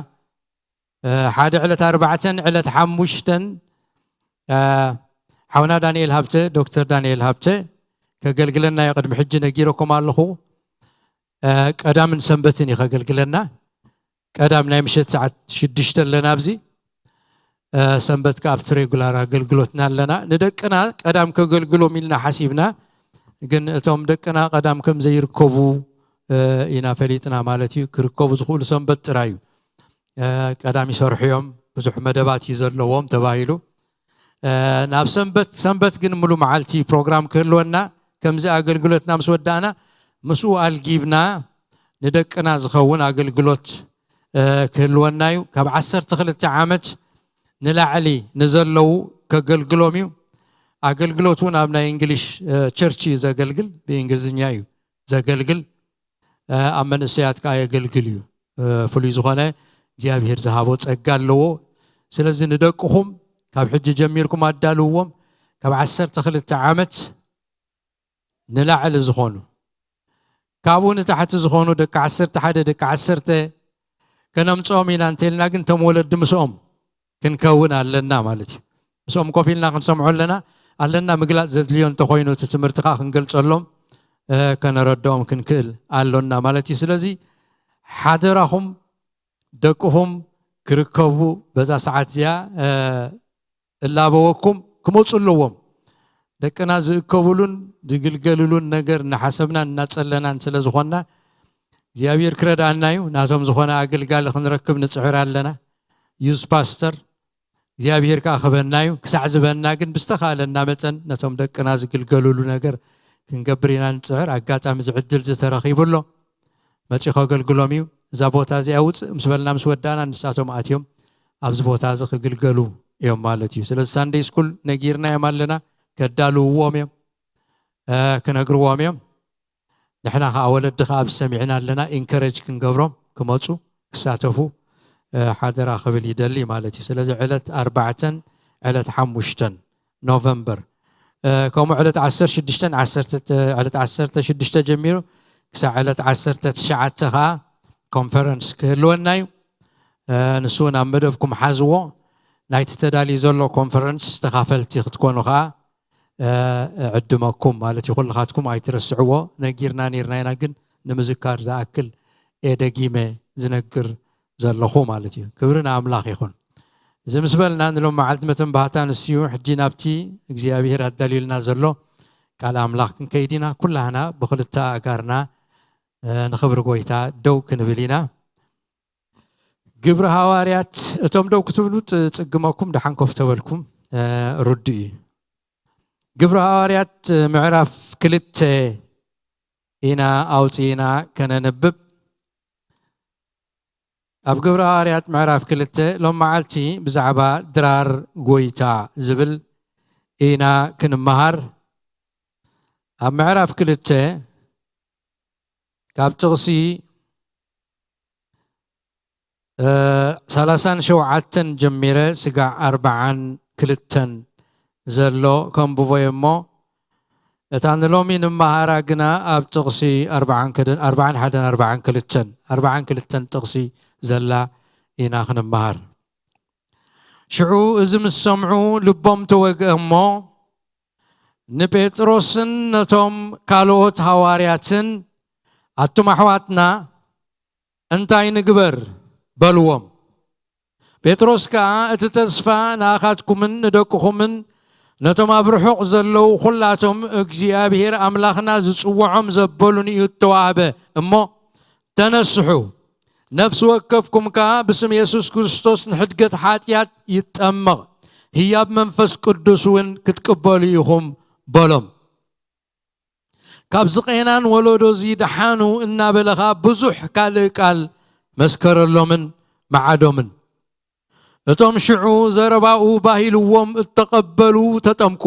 እ፣ ሓደ ዕለት ኣርባዕተን ዕለት ሓሙሽተን፣ እ፣ ሓውና ዳንኤል ሃብተ፣ ዶክተር ዳንኤል ሃብተ ከገልግለና እዩ። ቅድሚ ሕጂ ነጊረኩም ኣለኹ። እ፣ ቀዳምን ሰንበትን እዩ ከገልግለና። ቀዳም ናይ ምሸት ሰዓት ሽዱሽተ ኣለና ኣብዚ። እ፣ ሰንበት ከኣ ኣብቲ ሬጉላር ኣገልግሎትና ኣለና። ንደቅና ቀዳም ከገልግሎም ኢልና ሓሲብና፣ ግን እቶም ደቅና ቀዳም ከም ዘይርከቡ፣ እ፣ ኢና ፈሊጥና ማለት እዩ። ክርከቡ ዝኽእሉ ሰንበት ጥራይ እዩ። እ፣ ቀዳም ይሰርሑ እዮም፣ ብዙሕ መደባት እዩ ዘለዎም ተባሂሉ። እ፣ ናብ ሰንበት፣ ሰንበት ግን ምሉ መዓልቲ ፕሮግራም ክህልወና፣ ከምዚ ኣገልግሎትና ምስ ወዳእና፣ ምስኡ ኣልጊብና ንደቅና ዝኸውን ኣገልግሎት፣ እ፣ ክህልወና እዩ። ካብ ዓሰርተ ክልተ ዓመት ንላዕሊ ንዘለዉ ከገልግሎም እዩ። ኣገልግሎት እውን ኣብ ናይ እንግሊሽ፣ እ፣ ቸርች እዩ ዘገልግል፣ ብእንግሊዝኛ እዩ ዘገልግል። እ፣ ኣብ መንእሰያት ከኣ የገልግል እዩ። እ፣ ፍሉይ ዝኾነ እግዚኣብሔር ዝሃቦ ጸጋ ኣለዎ። ስለዚ ንደቅኹም ካብ ሕጂ ጀሚርኩም ኣዳልውዎም። ካብ ዓሰርተ ክልተ ዓመት ንላዕሊ ዝኾኑ፣ ካብኡ ንታሕቲ ዝኾኑ ደቂ ዓሰርተ ሓደ፣ ደቂ ዓሰርተ ከነምጽኦም ኢና እንተልና፣ ግን እቶም ወለዲ ምስኦም ክንከውን ኣለና ማለት እዩ። ምስኦም ኮፍ ኢልና ክንሰምዖ ኣለና፣ ኣለና። ምግላጽ ዘድልዮ እንተኾይኑ እቲ ትምህርቲ ከኣ ክንገልጸሎም፣ እ፣ ከነረድኦም ክንክእል ኣሎና ማለት እዩ። ስለዚ ሓደራኹም ደቅኹም ክርከቡ በዛ ሰዓት እዚኣ እላበወኩም ክመፁ ኣለዎም። ደቅና ዝእከብሉን ዝግልገሉሉን ነገር እናሓሰብናን እናፀለናን ስለ ዝኾንና እግዚኣብሔር ክረድኣና እዩ። ናቶም ዝኾነ ኣገልጋሊ ክንረክብ ንፅዕር ኣለና። ዩዝ ፓስተር እግዚኣብሔር ከዓ ክበና እዩ። ክሳዕ ዝበና ግን ብዝተኻለና መጠን ነቶም ደቅና ዝግልገሉሉ ነገር ክንገብር ኢና ንፅዕር። ኣጋጣሚ ዝዕድል ዝተረኺቡ ኣሎ መፂ ከገልግሎም እዩ። እዛ ቦታ እዚኣ ውፅእ ምስ በልና ምስ ወዳእና ንሳቶም ኣትዮም ኣብዚ ቦታ እዚ ክግልገሉ እዮም ማለት እዩ። ስለዚ ሳንደይ ስኩል ነጊርና እዮም ኣለና፣ ከዳልውዎም እዮም፣ ክነግርዎም እዮም። ንሕና ከዓ ወለዲ ከዓ ኣብ ሰሚዕና ኣለና ኢንከረጅ ክንገብሮም ክመፁ ክሳተፉ ሓደራ ክብል ይደሊ ማለት እዩ። ስለዚ ዕለት ኣርባዕተን ዕለት ሓሙሽተን ኖቨምበር ከምኡ ዕለት ዓሰርተ ሽዱሽተ ዕለት ዓሰርተ ሽዱሽተ ጀሚሩ ክሳብ ዕለት ዓሰርተ ትሽዓተ ከዓ ኮንፈረንስ ክህልወና እዩ። ንሱ እውን ኣብ መደብኩም ሓዝዎ። ናይቲ ተዳልዩ ዘሎ ኮንፈረንስ ተኻፈልቲ ክትኮኑ ከዓ ዕድመኩም ማለት እዩ። ኩልኻትኩም ኣይትረስዕዎ። ነጊርና ነርና ኢና ግን ንምዝካር ዝኣክል እየ ደጊመ ዝነግር ዘለኹ ማለት እዩ። ክብሪ ንኣምላኽ ይኹን። እዚ ምስ በልና ንሎም መዓልቲ መተንባህታ ንስዩ ሕጂ ናብቲ እግዚኣብሔር ኣዳልዩልና ዘሎ ቃል ኣምላኽ ክንከይድ ኢና። ኩላህና ብክልተ ኣጋርና ንኽብሪ ጎይታ ደው ክንብል ኢና። ግብሪ ሃዋርያት እቶም ደው ክትብሉ ጽግመኩም ደሓን ኮፍ ተበልኩም ርዱ እዩ። ግብሪ ሃዋርያት ምዕራፍ ክልተ ኢና ኣውፅኢና ከነንብብ። ኣብ ግብሪ ሃዋርያት ምዕራፍ ክልተ ሎም መዓልቲ ብዛዕባ ድራር ጎይታ ዝብል ኢና ክንመሃር። ኣብ ምዕራፍ ክልተ ካብ ጥቕሲ ሰላሳን ሸውዓተን ጀሚረ ስጋዕ ኣርባዓን ክልተን ዘሎ ከንብቦ እየ እሞ እታ ንሎሚ ንመሃራ ግና ኣብ ጥቕሲ ኣርባዓን ሓደን ኣርባዓን ክልተን ኣርባዓን ክልተን ጥቕሲ ዘላ ኢና ክንመሃር። ሽዑ እዚ ምስ ሰምዑ ልቦም ተወግአ እሞ ንጴጥሮስን ነቶም ካልኦት ሃዋርያትን ኣቱም ኣሕዋትና እንታይ ንግበር በልዎም። ጴጥሮስ ከኣ እቲ ተስፋ ንኣኻትኩምን ንደቅኹምን ነቶም ኣብ ርሑቕ ዘለዉ ኹላቶም እግዚኣብሔር ኣምላኽና ዝጽውዖም ዘበሉን እዩ እተዋህበ እሞ ተነስሑ፣ ነፍሲ ወከፍኩም ከኣ ብስም የሱስ ክርስቶስ ንሕድገት ሓጢኣት ይጠመቕ፣ ህያብ መንፈስ ቅዱስ እውን ክትቅበሉ ኢኹም በሎም። ካብዚ ቄናን ወለዶ እዚ ደሓኑ እናበለ ኸኣ ብዙሕ ካልእ ቃል መስከረሎምን መዓዶምን። እቶም ሽዑ ዘረባኡ ባሂልዎም እተቐበሉ ተጠምቁ።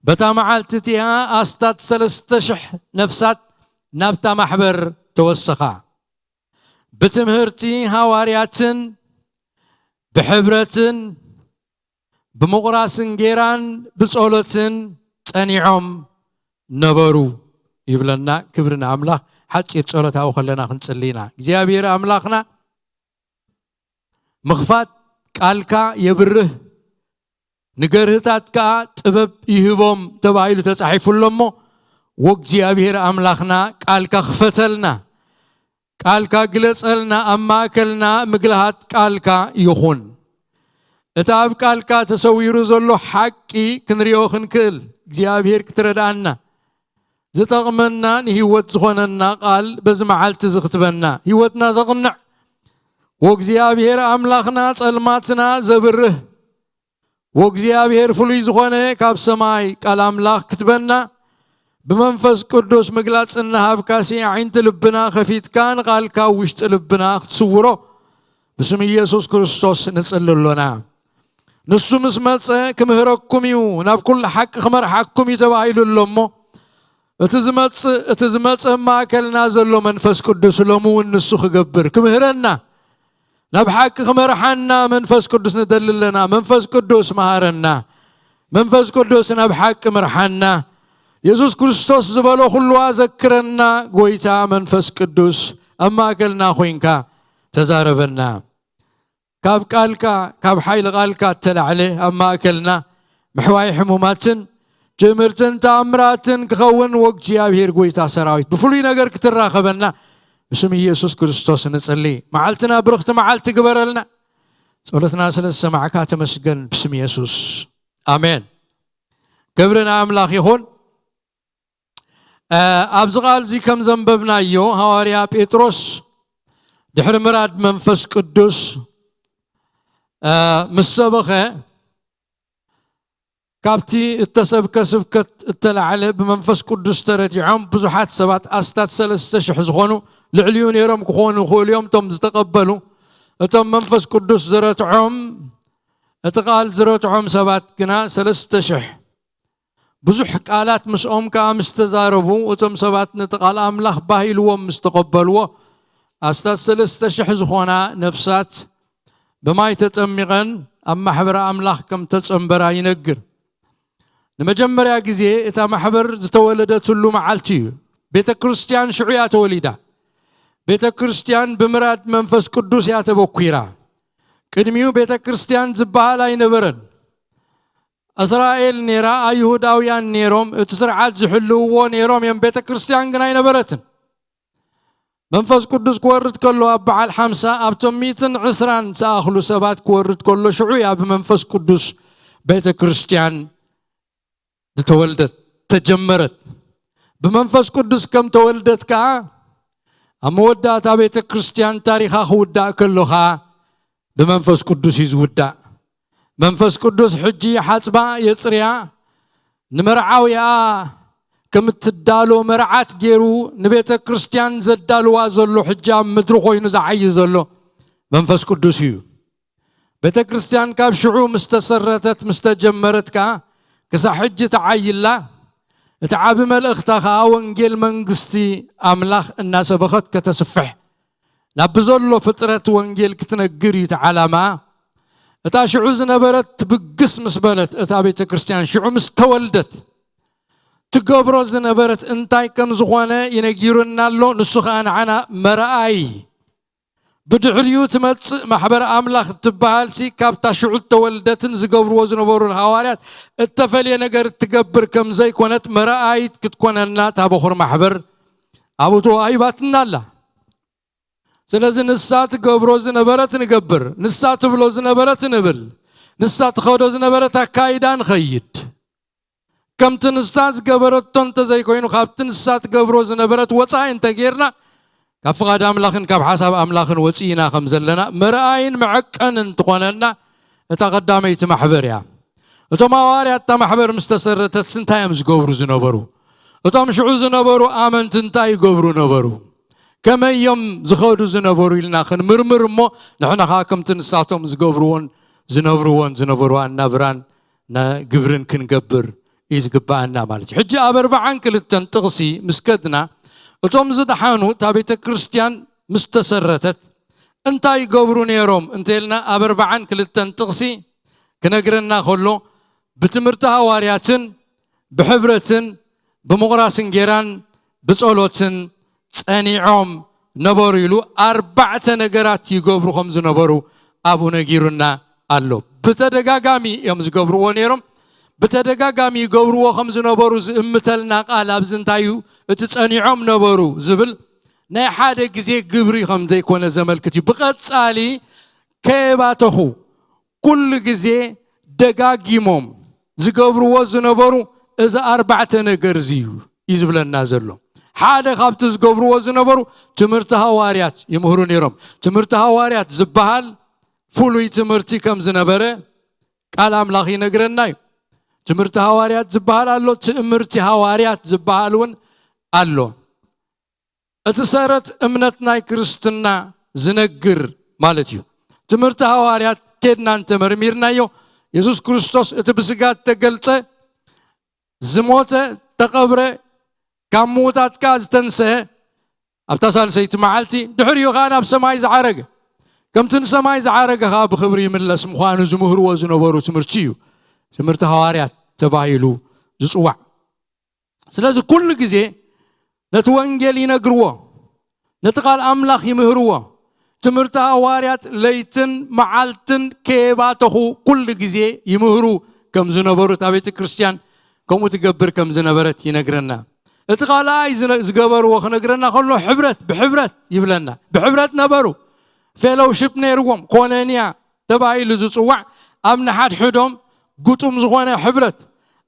በታ መዓልቲ እቲኣ ኣስታት ሰለስተ ሽሕ ነፍሳት ናብታ ማሕበር ተወሰኻ። ብትምህርቲ ሃዋርያትን ብሕብረትን ብምቑራስ እንጌራን ብጸሎትን ጸኒዖም ነበሩ ይብለና። ክብሪ ንኣምላኽ። ሓጺር ጸሎት ኣብኡ ከለና ክንጽሊ ኢና። እግዚኣብሔር ኣምላኽና ምኽፋት ቃልካ የብርህ፣ ንገርህታት ከኣ ጥበብ ይህቦም ተባሂሉ ተጻሒፉ ኣሎ እሞ፣ ወእግዚኣብሔር ኣምላኽና ቃልካ ክፈተልና፣ ቃልካ ግለጸልና፣ ኣብ ማእከልና ምግልሃት ቃልካ ይኹን። እቲ ኣብ ቃልካ ተሰዊሩ ዘሎ ሓቂ ክንሪኦ ክንክእል እግዚኣብሔር ክትረድኣና፣ ዝጠቕመና ንህይወት ዝኾነና ቃል በዚ መዓልቲ እዚ ክትበና፣ ህይወትና ዘቕንዕ ወእግዚኣብሔር ኣምላኽና ጸልማትና ዘብርህ ወእግዚኣብሔር ፍሉይ ዝኾነ ካብ ሰማይ ቃል ኣምላኽ ክትበና ብመንፈስ ቅዱስ ምግላጽ እናሃብካሲ ኣዒንቲ ልብና ከፊትካ ንቓልካ ውሽጢ ልብና ክትስውሮ ብስም ኢየሱስ ክርስቶስ ንጽሊ ኣሎና። ንሱ ምስ መጸ ክምህረኩም እዩ፣ ናብ ኩሉ ሓቂ ክመርሓኩም እዩ ተባሂሉ ኣሎ እሞ፣ እቲ ዝመጽእ፣ እቲ ዝመጸ ማእከልና ዘሎ መንፈስ ቅዱስ ሎሚ እውን ንሱ ክገብር፣ ክምህረና፣ ናብ ሓቂ ክመርሓና መንፈስ ቅዱስ ንደሊ ኣለና። መንፈስ ቅዱስ መሃረና። መንፈስ ቅዱስ ናብ ሓቂ ምርሓና። የሱስ ክርስቶስ ዝበሎ ኩሉ ኣዘክረና። ጎይታ መንፈስ ቅዱስ ኣብ ማእከልና ኮይንካ ተዛረበና። ካብ ቃልካ፣ ካብ ሓይሊ ቃልካ እተላዕለ ኣብ ማእከልና ምሕዋይ ሕሙማትን ትእምርትን ተኣምራትን ክኸውን ወእግዚኣብሔር ጎይታ ሰራዊት ብፍሉይ ነገር ክትራኸበና ብስም ኢየሱስ ክርስቶስ ንጽሊ። መዓልትና ብርኽቲ መዓልቲ ግበረልና። ጸሎትና ስለ ዝሰማዕካ ተመስገን፣ ብስም ኢየሱስ ኣሜን። ክብሪ ንኣምላኽ ይኹን። እ፣ ኣብዚ ቃል እዚ ከም ዘንበብናዮ፣ ሃዋርያ ጴጥሮስ ድሕሪ ምራድ መንፈስ ቅዱስ፣ እ፣ ምስ ሰበኸ፣ ካብቲ እተሰብከ ስብከት እተላዕለ ብመንፈስ ቅዱስ ተረቲዖም ብዙሓት ሰባት፣ ኣስታት ሰለስተ ሽሕ ዝኾኑ፣ ልዕሊኡ ነይሮም ክኾኑ ይኽእሉ እዮም፣ እቶም ዝተቐበሉ። እቶም መንፈስ ቅዱስ ዝረትዖም፣ እቲ ቃል ዝረትዖም ሰባት ግና ሰለስተ ሽሕ። ብዙሕ ቃላት ምስኦም ከኣ ምስ ተዛረቡ፣ እቶም ሰባት ነቲ ቃል ኣምላኽ ባህ ኢልዎም ምስ ተቐበልዎ፣ ኣስታት ሰለስተ ሽሕ ዝኾና ነፍሳት ብማይ ተጠሚቐን ኣብ ማሕበር ኣምላኽ ከም ተጸንበራ ይነግር። ንመጀመርያ ግዜ እታ ማሕበር ዝተወለደትሉ መዓልቲ እዩ። ቤተ ክርስቲያን ሽዑ እያ ተወሊዳ። ቤተ ክርስቲያን ብምራድ መንፈስ ቅዱስ እያ ተበኲራ። ቅድሚኡ ቤተ ክርስቲያን ዝበሃል ኣይነበረን። እስራኤል ነይራ፣ ኣይሁዳውያን ነይሮም፣ እቲ ስርዓት ዝሕልውዎ ነይሮም እዮም። ቤተ ክርስቲያን ግን ኣይነበረትን። መንፈስ ቅዱስ ክወርድ ከሎ ኣብ በዓል ሓምሳ፣ ኣብቶም ሚእትን ዕስራን ዝኣኽሉ ሰባት ክወርድ ከሎ፣ ሽዑ እያ ብመንፈስ ቅዱስ ቤተ ክርስቲያን ዝተወልደት፣ ተጀመረት። ብመንፈስ ቅዱስ ከም ተወልደት ከኣ፣ ኣብ መወዳእታ ቤተ ክርስቲያን ታሪኻ ክውዳእ ከሎ ኸኣ ብመንፈስ ቅዱስ እዩ ዝውዳእ። መንፈስ ቅዱስ ሕጂ ይሓጽባ፣ የጽርያ፣ ንመርዓውያ ከም እትዳሎ መርዓት ገይሩ ንቤተ ክርስቲያን ዘዳልዋ ዘሎ፣ ሕጂ ኣብ ምድሪ ኮይኑ ዝዓዪ ዘሎ መንፈስ ቅዱስ እዩ። ቤተ ክርስቲያን ካብ ሽዑ ምስ ተሰረተት፣ ምስ ተጀመረት ከኣ ክሳዕ ሕጂ ትዓይላ። እቲ ዓቢ መልእኽታ ከኣ ወንጌል መንግስቲ ኣምላኽ እናሰበኸት ከተስፍሕ፣ ናብ ብዘሎ ፍጥረት ወንጌል ክትነግር እዩ እቲ ዓላማ። እታ ሽዑ ዝነበረት ትብግስ ምስ በለት፣ እታ ቤተ ክርስቲያን ሽዑ ምስ ተወልደት፣ ትገብሮ ዝነበረት እንታይ ከም ዝኾነ ይነጊሩና ኣሎ። ንሱ ኸኣ ንዓና መርኣይ። ብድሕሪኡ ትመጽእ ማሕበር ኣምላኽ እትበሃል ሲ፣ ካብታ ሽዑ እተወልደትን ዝገብርዎ ዝነበሩን ሃዋርያት እተፈልየ ነገር እትገብር ከም ዘይኮነት መርኣይት ክትኮነና እታ በኹር ማሕበር ኣብኡ ተዋሂባትና ኣላ። ስለዚ ንሳ ትገብሮ ዝነበረት ንገብር፣ ንሳ ትብሎ ዝነበረት ንብል፣ ንሳ ትኸዶ ዝነበረት ኣካይዳ ንኸይድ። ከምቲ ንሳ ዝገበረቶ እንተዘይኮይኑ፣ ካብቲ ንሳ ትገብሮ ዝነበረት ወጻኢ እንተጌርና፣ ካብ ፍቓድ ኣምላኽን ካብ ሓሳብ ኣምላኽን ወጺእና ከም ዘለና መርኣይን መዐቀንን ትኾነና እታ ቀዳመይቲ ማሕበር እያ። እቶም ሃዋርያት እታ ማሕበር ምስ ተሰረተት እንታይ እዮም ዝገብሩ ዝነበሩ? እቶም ሽዑ ዝነበሩ ኣመንቲ እንታይ ይገብሩ ነበሩ? ከመይ እዮም ዝኸዱ ዝነበሩ ኢልና ክንምርምር እሞ፣ ንሕና ኸኣ ከምቲ ንሳቶም ዝገብርዎን ዝነብርዎን ዝነበሩ ኣናብራን ና-፣ ግብርን ክንገብር እዩ ዝግብኣና ማለት እዩ። ሕጂ ኣብ ኣርብዓን ክልተን ጥቕሲ ምስ ከድና፣ እቶም ዝደሓኑ እታ ቤተ ክርስቲያን ምስ ተሰረተት እንታይ ይገብሩ ነይሮም እንተኢልና፣ ኣብ ኣርብዓን ክልተን ጥቕሲ ክነግረና ከሎ፣ ብትምህርቲ ሃዋርያትን ብሕብረትን ብምቑራስ እንጌራን ብጸሎትን ጸኒዖም ነበሩ ኢሉ ኣርባዕተ ነገራት ይገብሩ ከም ዝነበሩ ኣብኡ ነጊሩና ኣሎ። ብተደጋጋሚ እዮም ዝገብርዎ ነይሮም። ብተደጋጋሚ ይገብርዎ ከም ዝነበሩ ዝእምተልና ቃል ኣብዚ እንታይ እዩ? እቲ ጸኒዖም ነበሩ ዝብል ናይ ሓደ ግዜ ግብሪ ከም ዘይኮነ ዘመልክት እዩ። ብቐጻሊ ከየባተኹ ኩሉ ግዜ ደጋጊሞም ዝገብርዎ ዝነበሩ እዚ ኣርባዕተ ነገር እዚ እዩ፣ እዩ ዝብለና ዘሎ። ሓደ ካብቲ ዝገብርዎ ዝነበሩ ትምህርቲ ሃዋርያት ይምህሩ ነይሮም። ትምህርቲ ሃዋርያት ዝበሃል ፍሉይ ትምህርቲ ከም ዝነበረ ቃል ኣምላኽ ይነግረና እዩ። ትምህርቲ ሃዋርያት ዝበሃል ኣሎ፣ ትእምርቲ ሃዋርያት ዝበሃል እውን ኣሎ። እቲ ሰረት እምነት ናይ ክርስትና ዝነግር ማለት እዩ። ትምህርቲ ሃዋርያት ኬድና እንተመርሚርናዮ፣ የሱስ ክርስቶስ እቲ ብስጋ እተገልጸ፣ ዝሞተ፣ ተቐብረ፣ ካብ ምዉታት ከኣ ዝተንስአ፣ ኣብታ ሳልሰይቲ መዓልቲ፣ ድሕሪኡ ከኣ ናብ ሰማይ ዝዓረገ፣ ከምቲ ንሰማይ ዝዓረገ ከኣ ብኽብሪ ይምለስ ምዃኑ ዝምህርዎ ዝነበሩ ትምህርቲ እዩ ትምህርቲ ሃዋርያት ተባሂሉ ዝጽዋዕ። ስለዚ ኩሉ ግዜ ነቲ ወንጌል ይነግርዎ፣ ነቲ ቃል ኣምላኽ ይምህርዎ። ትምህርቲ ሃዋርያት ለይትን መዓልትን ከየባተኹ ኩሉ ግዜ ይምህሩ ከም ዝነበሩ፣ እታ ቤተ ክርስቲያን ከምኡ ትገብር ከም ዝነበረት ይነግረና። እቲ ካልኣይ ዝነ- ዝገበርዎ ክነግረና ከሎ ሕብረት፣ ብሕብረት ይብለና። ብሕብረት ነበሩ። ፌሎውሽፕ ነይርዎም፣ ኮነንያ ተባሂሉ ዝጽዋዕ፣ ኣብ ንሓድሕዶም ግጡም ዝኾነ ሕብረት፣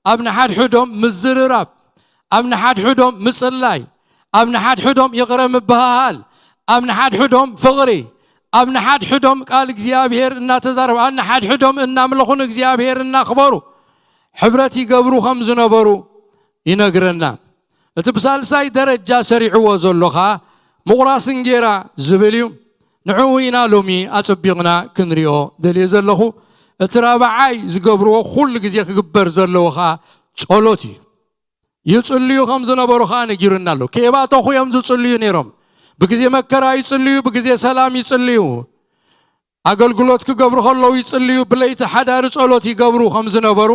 ኣብ ንሓድሕዶም ምዝርራብ፣ ኣብ ንሓድሕዶም ምጽላይ፣ ኣብ ንሓድሕዶም ይቕረ ምብሃሃል፣ ኣብ ንሓድሕዶም ፍቕሪ፣ ኣብ ንሓድሕዶም ቃል እግዚኣብሔር እናተዛረቡ፣ ኣብ ንሓድሕዶም እናምለኹ ንእግዚኣብሔር እናኽበሩ ሕብረት ይገብሩ ከም ዝነበሩ ይነግረና። እቲ ብሳልሳይ ደረጃ ሰሪዕዎ ዘሎ ኸኣ ምቑራስ እንጌራ ዝብል እዩ። ንዕኡ ኢና ሎሚ ኣጸቢቕና ክንሪኦ ደልየ ዘለኹ። እቲ ራብዓይ ዝገብርዎ ኩሉ ግዜ ክግበር ዘለዎ ኸኣ ጸሎት እዩ። ይጽልዩ ከም ዝነበሩ ኸኣ ነጊሩና ኣሎ። ከይባተኹ እዮም ዝጽልዩ ነይሮም። ብግዜ መከራ ይጽልዩ፣ ብግዜ ሰላም ይጽልዩ። ኣገልግሎት ክገብሩ ከለዉ ይጽልዩ፣ ብለይቲ ሓዳሪ ጸሎት ይገብሩ ከም ዝነበሩ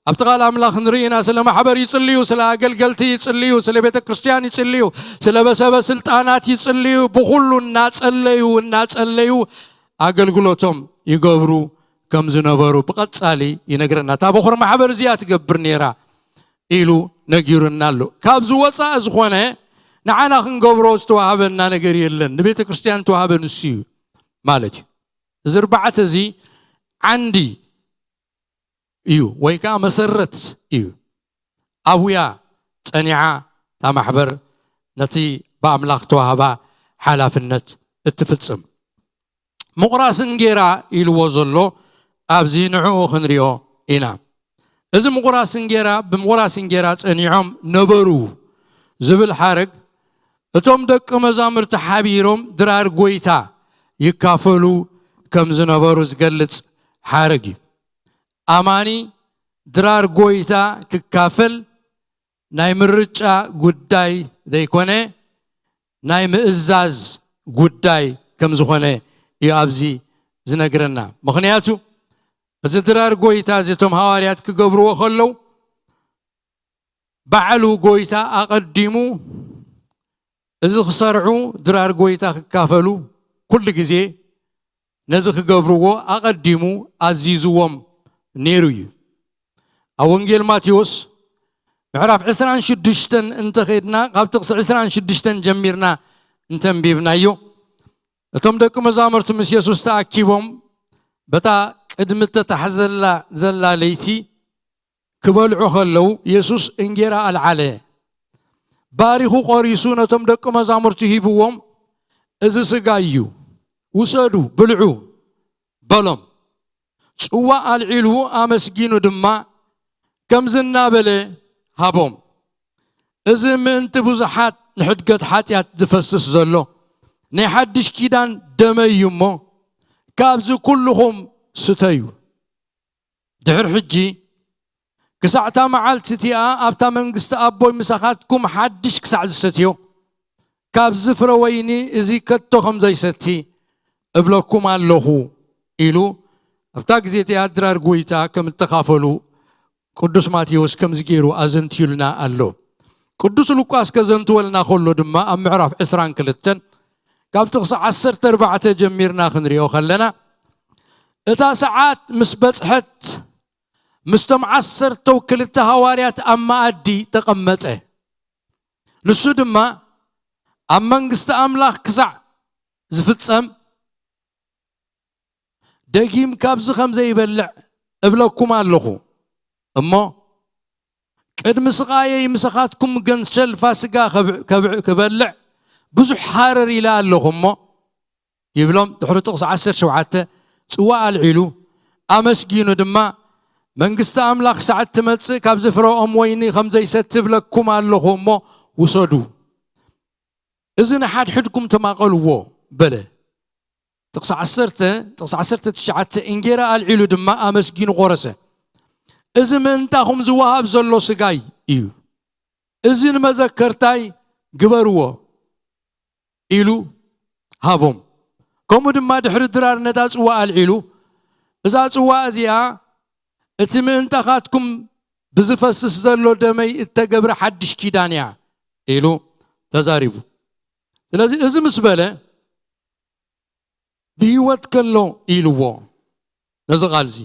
ኣብቲ ቃል ኣምላኽ ንርኢ ኢና። ስለ ማሕበር ይጽልዩ፣ ስለ ኣገልገልቲ ይጽልዩ፣ ስለ ቤተ ክርስቲያን ይጽልዩ፣ ስለ በሰበ ስልጣናት ይጽልዩ። ብኹሉ እናጸለዩ እናጸለዩ ኣገልግሎቶም ይገብሩ ከም ዝነበሩ ብቐጻሊ ይነግረና። እታ በኹር ማሕበር እዚኣ ትገብር ነይራ ኢሉ ነጊሩና ኣሎ። ካብዚ ወጻኢ ዝኾነ ንዓና ክንገብሮ ዝተዋሃበና ነገር የለን። ንቤተ ክርስቲያን ዝተዋሃበ ንሱ እዩ ማለት እዩ። እዚ ኣርባዕተ እዚ ዓንዲ እዩ ወይ ከዓ መሰረት እዩ። ኣብያ ጸኒዓ እታ ማሕበር ነቲ ብኣምላኽ ተዋህባ ሓላፍነት እትፍጽም። ምቑራስ እንጌራ ኢልዎ ዘሎ ኣብዚ ንዕኡ ክንሪኦ ኢና። እዚ ምቑራስ እንጌራ፣ ብምቑራስ እንጌራ ጸኒዖም ነበሩ ዝብል ሓረግ፣ እቶም ደቂ መዛሙርቲ ሓቢሮም ድራር ጎይታ ይካፈሉ ከም ዝነበሩ ዝገልጽ ሓረግ እዩ። ኣማኒ ድራር ጎይታ ክካፈል ናይ ምርጫ ጉዳይ ዘይኮነ ናይ ምእዛዝ ጉዳይ ከም ዝኾነ እዩ ኣብዚ ዝነግረና። ምኽንያቱ እዚ ድራር ጎይታ እዚ እቶም ሃዋርያት ክገብርዎ ከለዉ ባዕሉ ጎይታ ኣቐዲሙ እዚ ክሰርዑ ድራር ጎይታ ክካፈሉ ኩሉ ግዜ ነዚ ክገብርዎ ኣቐዲሙ ኣዚዝዎም ነይሩ እዩ። ኣብ ወንጌል ማቴዎስ ምዕራፍ ዕስራን ሽዱሽተን እንተኸድና ካብ ጥቕሲ ዕስራን ሽዱሽተን ጀሚርና እንተንቢብናዮ እቶም ደቂ መዛሙርቲ ምስ የሱስ ተኣኪቦም በታ ቅድሚ ተታሕዘላ ዘላ ለይቲ ክበልዑ ከለዉ የሱስ እንጌራ ኣልዓለ፣ ባሪኹ ቆሪሱ ነቶም ደቂ መዛሙርቱ ሂብዎም፣ እዚ ስጋይ እዩ፣ ውሰዱ ብልዑ በሎም። ጽዋእ ኣልዒሉ ኣመስጊኑ ድማ ከምዚ እናበለ ሃቦም፣ እዚ ምእንቲ ብዙሓት ንሕድገት ሓጢኣት ዝፈስስ ዘሎ ናይ ሓድሽ ኪዳን ደመይ እዩ እሞ ካብዚ ኩልኹም ስተዩ። ድሕሪ ሕጂ ክሳዕ እታ መዓልቲ እቲኣ ኣብታ መንግስቲ ኣቦይ ምሳኻትኩም ሓድሽ ክሳዕ ዝሰትዮ ካብዚ ፍረ ወይኒ እዚ ከቶ ከም ዘይሰቲ እብለኩም ኣለኹ ኢሉ ኣብታ ግዜ እቲኣ ድራር ጎይታ ከም እተኻፈሉ ቅዱስ ማቴዎስ ከምዚ ገይሩ ኣዘንትዩልና ኣሎ። ቅዱስ ሉቃስ ከዘንትወልና ከሎ ድማ ኣብ ምዕራፍ ዕስራን ክልተን ካብ ጥቕሲ ዓሰርተ ኣርባዕተ ጀሚርና ክንሪኦ ከለና እታ ሰዓት ምስ በጽሐት ምስቶም ዓሰርተው ክልተ ሃዋርያት ኣብ መኣዲ ተቐመጠ። ንሱ ድማ ኣብ መንግስቲ ኣምላኽ ክሳዕ ዝፍጸም ደጊም ካብዚ ከም ዘይበልዕ እብለኩም ኣለኹ። እሞ ቅድሚ ስቓየይ ምሳኻትኩም ገንሸል ፋስጋ ከብ- ከብ- ክበልዕ ብዙሕ ሃረር ኢለ ኣለኹ እሞ ይብሎም። ድሕሪ ጥቕሲ ዓሰርተ ሸውዓተ ጽዋእ ኣልዒሉ ኣመስጊኑ ድማ መንግስቲ ኣምላኽ ሳዕ እትመጽእ ካብ ዝፍረኦም ወይኒ ከም ዘይሰቲ እብለኩም ኣለኹ እሞ ውሰዱ፣ እዚ ንሓድሕድኩም ተማቐልዎ በለ። ጥቕሲ ዓሰርተ ጥቕሲ ዓሰርተ ትሽዓተ እንጌራ ኣልዒሉ ድማ ኣመስጊኑ ቆረሰ፣ እዚ ምእንታኹም ዝወሃብ ዘሎ ስጋይ እዩ፣ እዚ ንመዘከርታይ ግበርዎ ኢሉ ሃቦም። ከምኡ ድማ ድሕሪ ድራር ነታ ጽዋ ኣልዒሉ እዛ ጽዋ እዚኣ እቲ ምእንታኻትኩም ብዝፈስስ ዘሎ ደመይ እተገብረ ሓድሽ ኪዳን እያ ኢሉ ተዛሪቡ። ስለዚ እዚ ምስ በለ ብህይወት ከሎ ኢልዎ ነዚ ቃል እዚ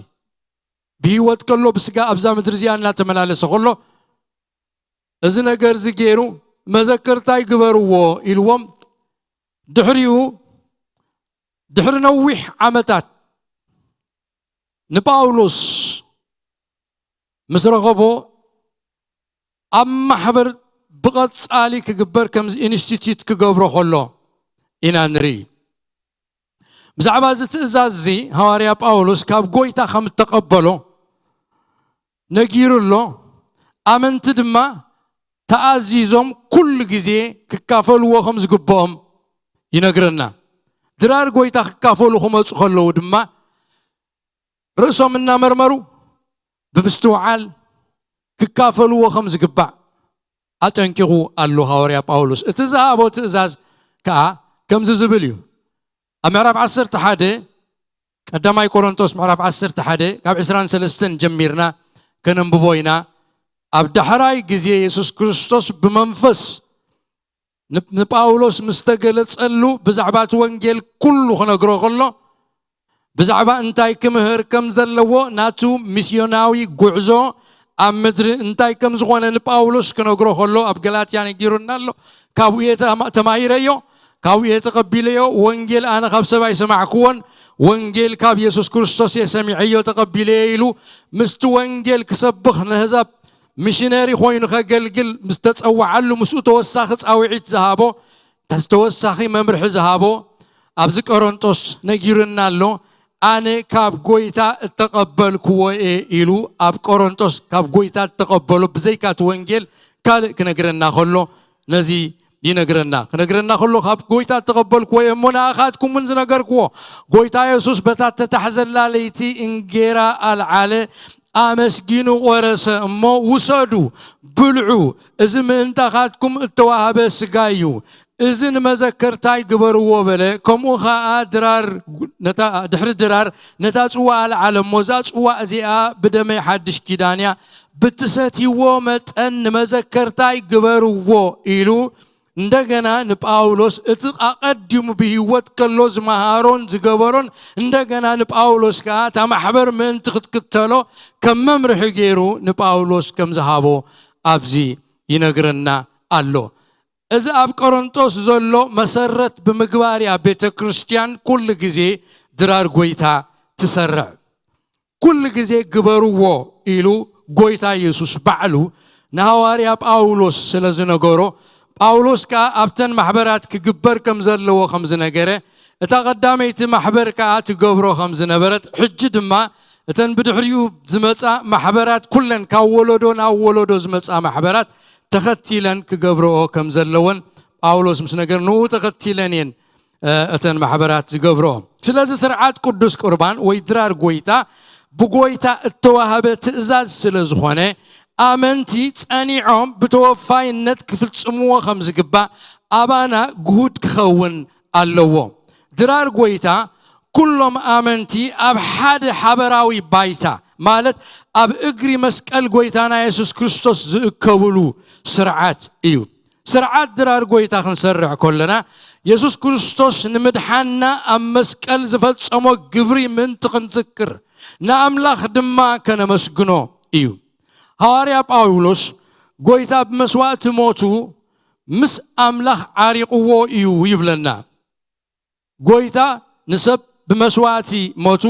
ብህይወት ከሎ ብስጋ ኣብዛ ምድሪ እዚኣ እናተመላለሰ ከሎ እዚ ነገር እዚ ገይሩ መዘከርታይ ግበርዎ ኢልዎም። ድሕሪኡ ድሕሪ ነዊሕ ዓመታት ንጳውሎስ ምስ ረኸቦ ኣብ ማሕበር ብቐጻሊ ክግበር ከም ኢንስቲትዩት ክገብሮ ከሎ ኢና ንርኢ። ብዛዕባ እዚ ትእዛዝ እዚ ሃዋርያ ጳውሎስ ካብ ጎይታ ከም እተቐበሎ ነጊሩ ኣሎ። ኣመንቲ ድማ ተኣዚዞም ኩሉ ግዜ ክካፈልዎ ከም ዝግብኦም ይነግረና። ድራር ጎይታ ክካፈሉ ክመፁ ከለዉ ድማ ርእሶም እናመርመሩ ብምስትውዓል ክካፈልዎ ከም ዝግባእ ኣጠንቂቑ ኣሎ ሃዋርያ ጳውሎስ። እቲ ዝሃቦ ትእዛዝ ከዓ ከምዚ ዝብል እዩ። ኣብ ምዕራፍ ዓሰርተ ሓደ፣ ቀዳማይ ቆሮንቶስ ምዕራፍ ዓሰርተ ሓደ ካብ ዕስራን ሰለስተን ጀሚርና ከነንብቦ ኢና። ኣብ ዳሕራይ ግዜ የሱስ ክርስቶስ ብመንፈስ ን-፣ ንጳውሎስ ምስ ተገለጸሉ ብዛዕባ እቲ ወንጌል ኩሉ ክነግሮ ከሎ፣ ብዛዕባ እንታይ ክምህር ከም ዘለዎ፣ ናቱ ሚስዮናዊ ጉዕዞ ኣብ ምድሪ እንታይ ከም ዝኾነ ንጳውሎስ ክነግሮ ከሎ፣ ኣብ ገላትያ ነጊሩና ኣሎ። ካብኡ እየ ተማ-፣ ተማሂረዮ፣ ካብኡ እየ ተቐቢለዮ። ወንጌል ኣነ ካብ ሰብ ኣይሰማዕክዎን፣ ወንጌል ካብ የሱስ ክርስቶስ እየ ሰሚዐዮ ተቐቢለዮ ኢሉ ምስቲ ወንጌል ክሰብኽ ንህዛብ ሚሽነሪ ኮይኑ ከገልግል ምስ ተጸዋዓሉ፣ ምስኡ ተወሳኺ ጻውዒት ዝሃቦ፣ ተወሳኺ መምርሒ ዝሃቦ ኣብዚ ቆሮንጦስ ነጊሩና ኣሎ። ኣነ ካብ ጎይታ እተቐበልክዎ እየ ኢሉ ኣብ ቆሮንጦስ ካብ ጎይታ እተቐበሎ ብዘይካ እቲ ወንጌል ካልእ ክነግረና ከሎ ነዚ ይነግረና። ክነግረና ከሎ ካብ ጎይታ እተቐበልክዎ እየ እሞ ንኣኻትኩም እውን ዝነገርክዎ። ጎይታ የሱስ በታ እተታሕዘላ ለይቲ እንጌራ ኣልዓለ፣ ኣመስጊኑ ቆረሰ እሞ፣ "ውሰዱ፣ ብልዑ፣ እዚ ምእንታኻትኩም እተዋህበ ስጋይ እዩ፣ እዚ ንመዘከርታይ ግበርዎ" በለ። ከምኡ ኸኣ ድራር ነታ፣ ድሕሪ ድራር ነታ ጽዋ ኣልዓለ እሞ፣ "እዛ ጽዋ እዚኣ ብደመይ ሓድሽ ኪዳን እያ፣ ብትሰትይዎ መጠን ንመዘከርታይ ግበርዎ" ኢሉ እንደገና ንጳውሎስ እቲ ኣቐዲሙ ብህይወት ከሎ ዝመሃሮን ዝገበሮን እንደገና ንጳውሎስ ከኣ እታ ማሕበር ምእንቲ ክትክተሎ ከም መምርሒ ገይሩ ንጳውሎስ ከም ዝሃቦ ኣብዚ ይነግረና ኣሎ። እዚ ኣብ ቆሮንጦስ ዘሎ መሰረት ብምግባር እያ ቤተ ክርስቲያን ኩሉ ግዜ ድራር ጎይታ ትሰርዕ። ኩሉ ግዜ ግበርዎ ኢሉ ጎይታ የሱስ ባዕሉ ንሃዋርያ ጳውሎስ ስለ ዝነገሮ፣ ጳውሎስ ከኣ ኣብተን ማሕበራት ክግበር ከም ዘለዎ ከም ዝነገረ፣ እታ ቀዳመይቲ ማሕበር ከኣ ትገብሮ ከም ዝነበረት፣ ሕጂ ድማ እተን ብድሕሪኡ ዝመጻ ማሕበራት ኩለን ካብ ወለዶ ናብ ወለዶ ዝመጻ ማሕበራት ተኸቲለን ክገብርኦ ከም ዘለወን ጳውሎስ ምስ ነገር ንኡ ተኸቲለን እየን እ፣ እተን ማሕበራት ዝገብርኦ። ስለዚ ስርዓት ቅዱስ ቁርባን ወይ ድራር ጎይታ ብጎይታ እተዋህበ ትእዛዝ ስለ ዝኾነ፣ ኣመንቲ ጸኒዖም ብተወፋይነት ክፍጽምዎ ከም ዝግባእ ኣባና ግሁድ ክኸውን ኣለዎ። ድራር ጎይታ ኩሎም ኣመንቲ ኣብ ሓደ ሓበራዊ ባይታ፣ ማለት ኣብ እግሪ መስቀል ጎይታና የሱስ ክርስቶስ ዝእከብሉ ስርዓት እዩ። ስርዓት ድራር ጎይታ ክንሰርዕ ከለና፣ የሱስ ክርስቶስ ንምድሓንና ኣብ መስቀል ዝፈጸሞ ግብሪ ምእንቲ ክንዝክር፣ ንኣምላኽ ድማ ከነመስግኖ እዩ። ሃዋርያ ጳውሎስ፣ "ጎይታ ብመስዋእቲ ሞቱ ምስ ኣምላኽ ዓሪቕዎ እዩ" ይብለና። ጎይታ ንሰብ ብመስዋእቲ ሞቱ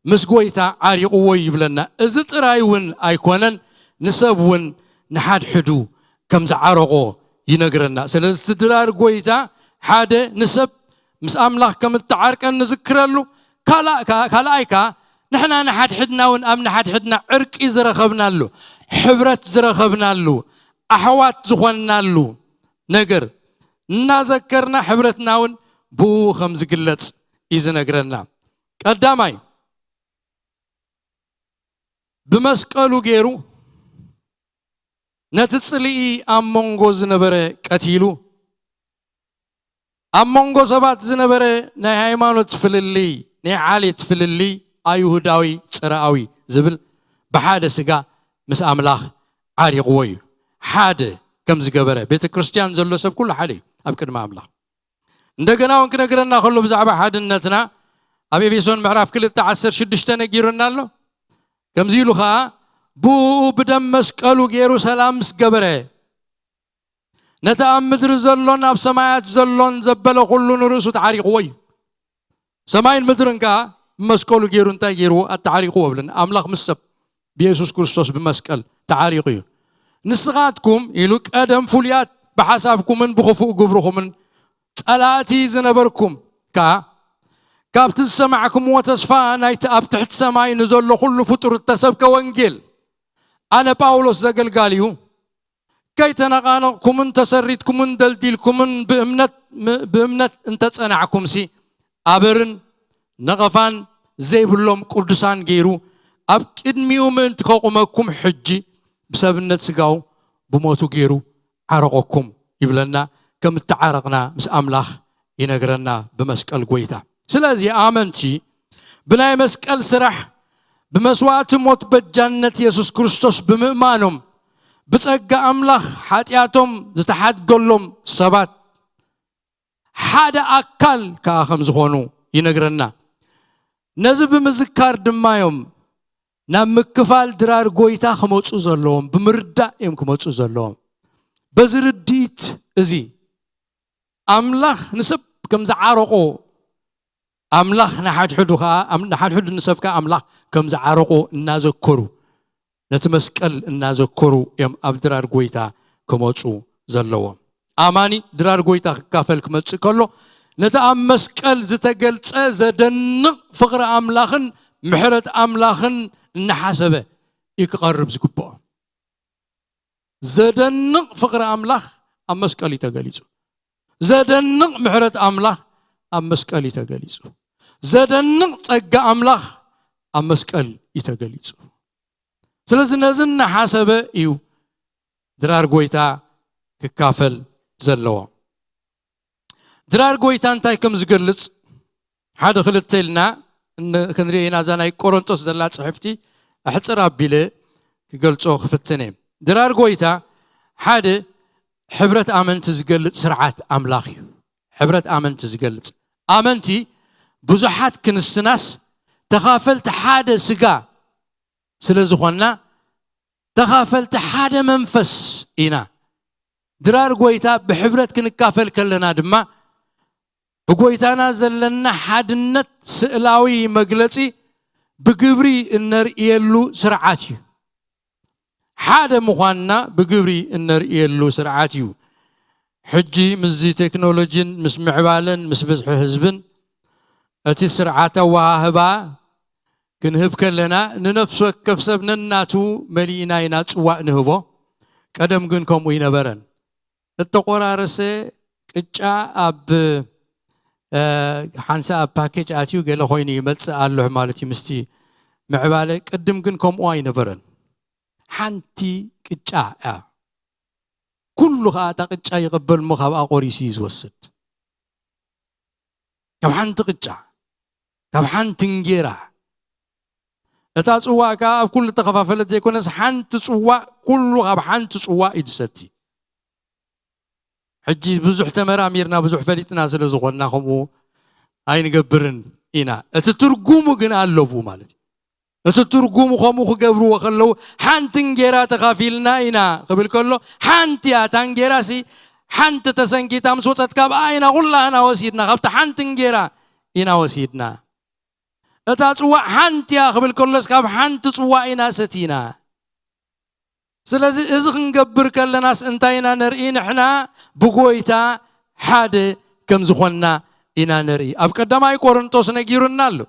ምስ ጎይታ ዓሪቕዎ ይብለና። እዚ ጥራይ እውን ኣይኮነን፣ ንሰብ እውን ንሓድሕዱ ከም ዝዓረቖ ይነግረና። ስለዚ እቲ ድራር ጎይታ ሓደ ንሰብ ምስ ኣምላኽ ከም እተዓርቀን ንዝክረሉ፣ ካልኣ-፣ ካ-፣ ካልኣይ ከኣ ንሕና ንሓድሕድና እውን ኣብ ንሓድሕድና ዕርቂ ዝረኸብናሉ፣ ሕብረት ዝረኸብናሉ፣ ኣሕዋት ዝኾንናሉ ነገር እናዘከርና ሕብረትና እውን ብኡ ከም ዝግለጽ እዩ ዝነግረና። ቀዳማይ፣ ብመስቀሉ ገይሩ ነቲ ጽልኢ ኣብ መንጎ ዝነበረ ቀቲሉ፣ ኣብ መንጎ ሰባት ዝነበረ ናይ ሃይማኖት ፍልልይ፣ ናይ ዓሌት ፍልልይ፣ ኣይሁዳዊ፣ ጽርኣዊ ዝብል ብሓደ ስጋ ምስ ኣምላኽ ዓሪቕዎ እዩ። ሓደ ከም ዝገበረ፣ ቤተ ክርስቲያን ዘሎ ሰብ ኩሉ ሓደ እዩ ኣብ ቅድሚ ኣምላኽ። እንደገና እውን ክነግረና ከሎ ብዛዕባ ሓድነትና ኣብ ኤፌሶን ምዕራፍ ክልተ ዓሰርተ ሽዱሽተ ነጊሩና ኣሎ። ከምዚ ኢሉ ኸኣ፣ "ብኡ ብደም መስቀሉ ገይሩ ሰላም ምስ ገበረ፣ ነቲ ኣብ ምድሪ ዘሎን ኣብ ሰማያት ዘሎን ዘበለ ኩሉ ንርእሱ ተዓሪቕዎ እዩ። ሰማይን ምድርን ከኣ ብመስቀሉ ገይሩ እንታይ ገይርዎ? ኣተዓሪቕዎ። ብለን ኣምላኽ ምስ ሰብ ብየሱስ ክርስቶስ ብመስቀል ተዓሪቑ እዩ። ንስኻትኩም ኢሉ ቀደም ፍሉያት ብሓሳብኩምን ብኽፉእ ግብርኹምን ጸላእቲ ዝነበርኩም ከኣ ካብቲ ዝሰማዕኩምዎ ተስፋ ናይቲ ኣብ ትሕቲ ሰማይ ንዘሎ ኩሉ ፍጡር እተሰብከ ወንጌል ኣነ ጳውሎስ ዘገልጋሊ እዩ። ከይተነቓነቕኩምን ተሰሪትኩምን ደልዲልኩምን ብእምነት ብእምነት እንተጸናዕኩምሲ ኣበርን ነቐፋን ዘይብሎም ቅዱሳን ገይሩ ኣብ ቅድሚኡ ምእንቲ ከቑመኩም ሕጂ ብሰብነት ስጋው ብሞቱ ገይሩ ዓረቐኩም ይብለና። ከም እተዓረቕና ምስ ኣምላኽ ይነግረና ብመስቀል ጎይታ። ስለዚ ኣመንቲ ብናይ መስቀል ስራሕ ብመስዋእቲ ሞት በጃነት የሱስ ክርስቶስ ብምእማኖም ብጸጋ ኣምላኽ ሓጢኣቶም ዝተሓድገሎም ሰባት ሓደ ኣካል ከኣ ከም ዝኾኑ ይነግረና። ነዚ ብምዝካር ድማ እዮም ናብ ምክፋል ድራር ጎይታ ክመጹ ዘለዎም፣ ብምርዳእ እዮም ክመጹ ዘለዎም። በዚ ርድኢት እዚ ኣምላኽ ንሰብ ከም ዝዓረቆ፣ ኣምላኽ ንሓድሕዱ ከኣ ኣም- ንሓድሕዱ ንሰብ ከኣ ኣምላኽ ከም ዝዓረቆ እናዘከሩ፣ ነቲ መስቀል እናዘከሩ እዮም ኣብ ድራር ጎይታ ክመጹ ዘለዎም። ኣማኒ ድራር ጎይታ ክካፈል ክመጽእ ከሎ ነቲ ኣብ መስቀል ዝተገልጸ ዘደንቕ ፍቕሪ ኣምላኽን ምሕረት ኣምላኽን እናሓሰበ እዩ ክቐርብ ዝግብኦ። ዘደንቕ ፍቕሪ ኣምላኽ ኣብ መስቀል እዩ ተገሊጹ። ዘደንቕ ምሕረት ኣምላኽ ኣብ መስቀል እዩ ተገሊጹ። ዘደንቕ ጸጋ ኣምላኽ ኣብ መስቀል እዩ ተገሊጹ። ስለዚ ነዚ እናሓሰበ እዩ ድራር ጎይታ ክካፈል ዘለዎ። ድራር ጎይታ እንታይ ከም ዝገልጽ ሓደ ክልተ ኢልና ን- ክንርኢ ኢና። እዛ ናይ ቆሮንቶስ ዘላ ጽሕፍቲ ኣሕጽር ኣቢለ ክገልጾ ክፍትን እየ። ድራር ጎይታ ሓደ ሕብረት ኣመንቲ ዝገልጽ ስርዓት ኣምላኽ እዩ። ሕብረት ኣመንቲ ዝገልጽ፣ ኣመንቲ ብዙሓት ክንስናስ ተኻፈልቲ ሓደ ስጋ ስለ ዝኾንና ተኻፈልቲ ሓደ መንፈስ ኢና። ድራር ጎይታ ብሕብረት ክንካፈል ከለና ድማ ብጎይታና ዘለና ሓድነት ስእላዊ መግለጺ ብግብሪ እነርእየሉ ስርዓት እዩ። ሓደ ምዃንና ብግብሪ እነርእየሉ ስርዓት እዩ። ሕጂ ምስዚ ቴክኖሎጂን ምስ ምዕባለን ምስ ብዝሒ ህዝብን እቲ ስርዓት ኣወሃህባ ክንህብ ከለና ንነፍሲ ወከፍ ሰብ ነናቱ መሊእና ኢና ጽዋእ ንህቦ። ቀደም ግን ከምኡ ኣይነበረን። እተቆራረሰ ቅጫ ኣብ ሓንሳ ኣብ ፓኬጅ ኣትዩ ገለ ኮይኑ ይመጽእ ኣሎ ማለት እዩ። ምስቲ ምዕባለ ቅድም ግን ከምኡ ኣይነበረን። ሓንቲ ቅጫ እያ። ኩሉ ከዓ እታ ቅጫ ይቕበል እሞ ካብኣ ቆሪሱ እዩ ዝወስድ። ካብ ሓንቲ ቅጫ፣ ካብ ሓንቲ እንጌራ። እታ ጽዋእ ከዓ ኣብ ኩሉ ተኸፋፈለት ዘይኮነስ ሓንቲ ጽዋእ፣ ኩሉ ካብ ሓንቲ ጽዋእ እዩ ዝሰቲ። ሕጂ ብዙሕ ተመራሚርና ብዙሕ ፈሊጥና ስለ ዝኾንና ከምኡ ኣይንገብርን ኢና። እቲ ትርጉሙ ግን ኣለብኡ ማለት እዩ። እቲ ትርጉሙ ከምኡ ክገብርዎ ከለዉ ሓንቲ እንጌራ ተኻፊልና ኢና ክብል ከሎ ሓንቲ እያ እታ እንጌራ ሲ ሓንቲ ተሰንኪታ ምስ ወፀት ካብኣ ኢና ኩላህና ወሲድና ካብቲ ሓንቲ እንጌራ ኢና ወሲድና። እታ ጽዋእ ሓንቲ እያ ክብል ከሎስ ካብ ሓንቲ ጽዋእ ኢና ሰቲና። ስለዚ እዚ ክንገብር ከለናስ እንታይ ኢና ነርኢ? ንሕና ብጎይታ ሓደ ከም ዝኾንና ኢና ነርኢ። ኣብ ቀዳማይ ቆሮንቶስ ነጊሩና ኣሎ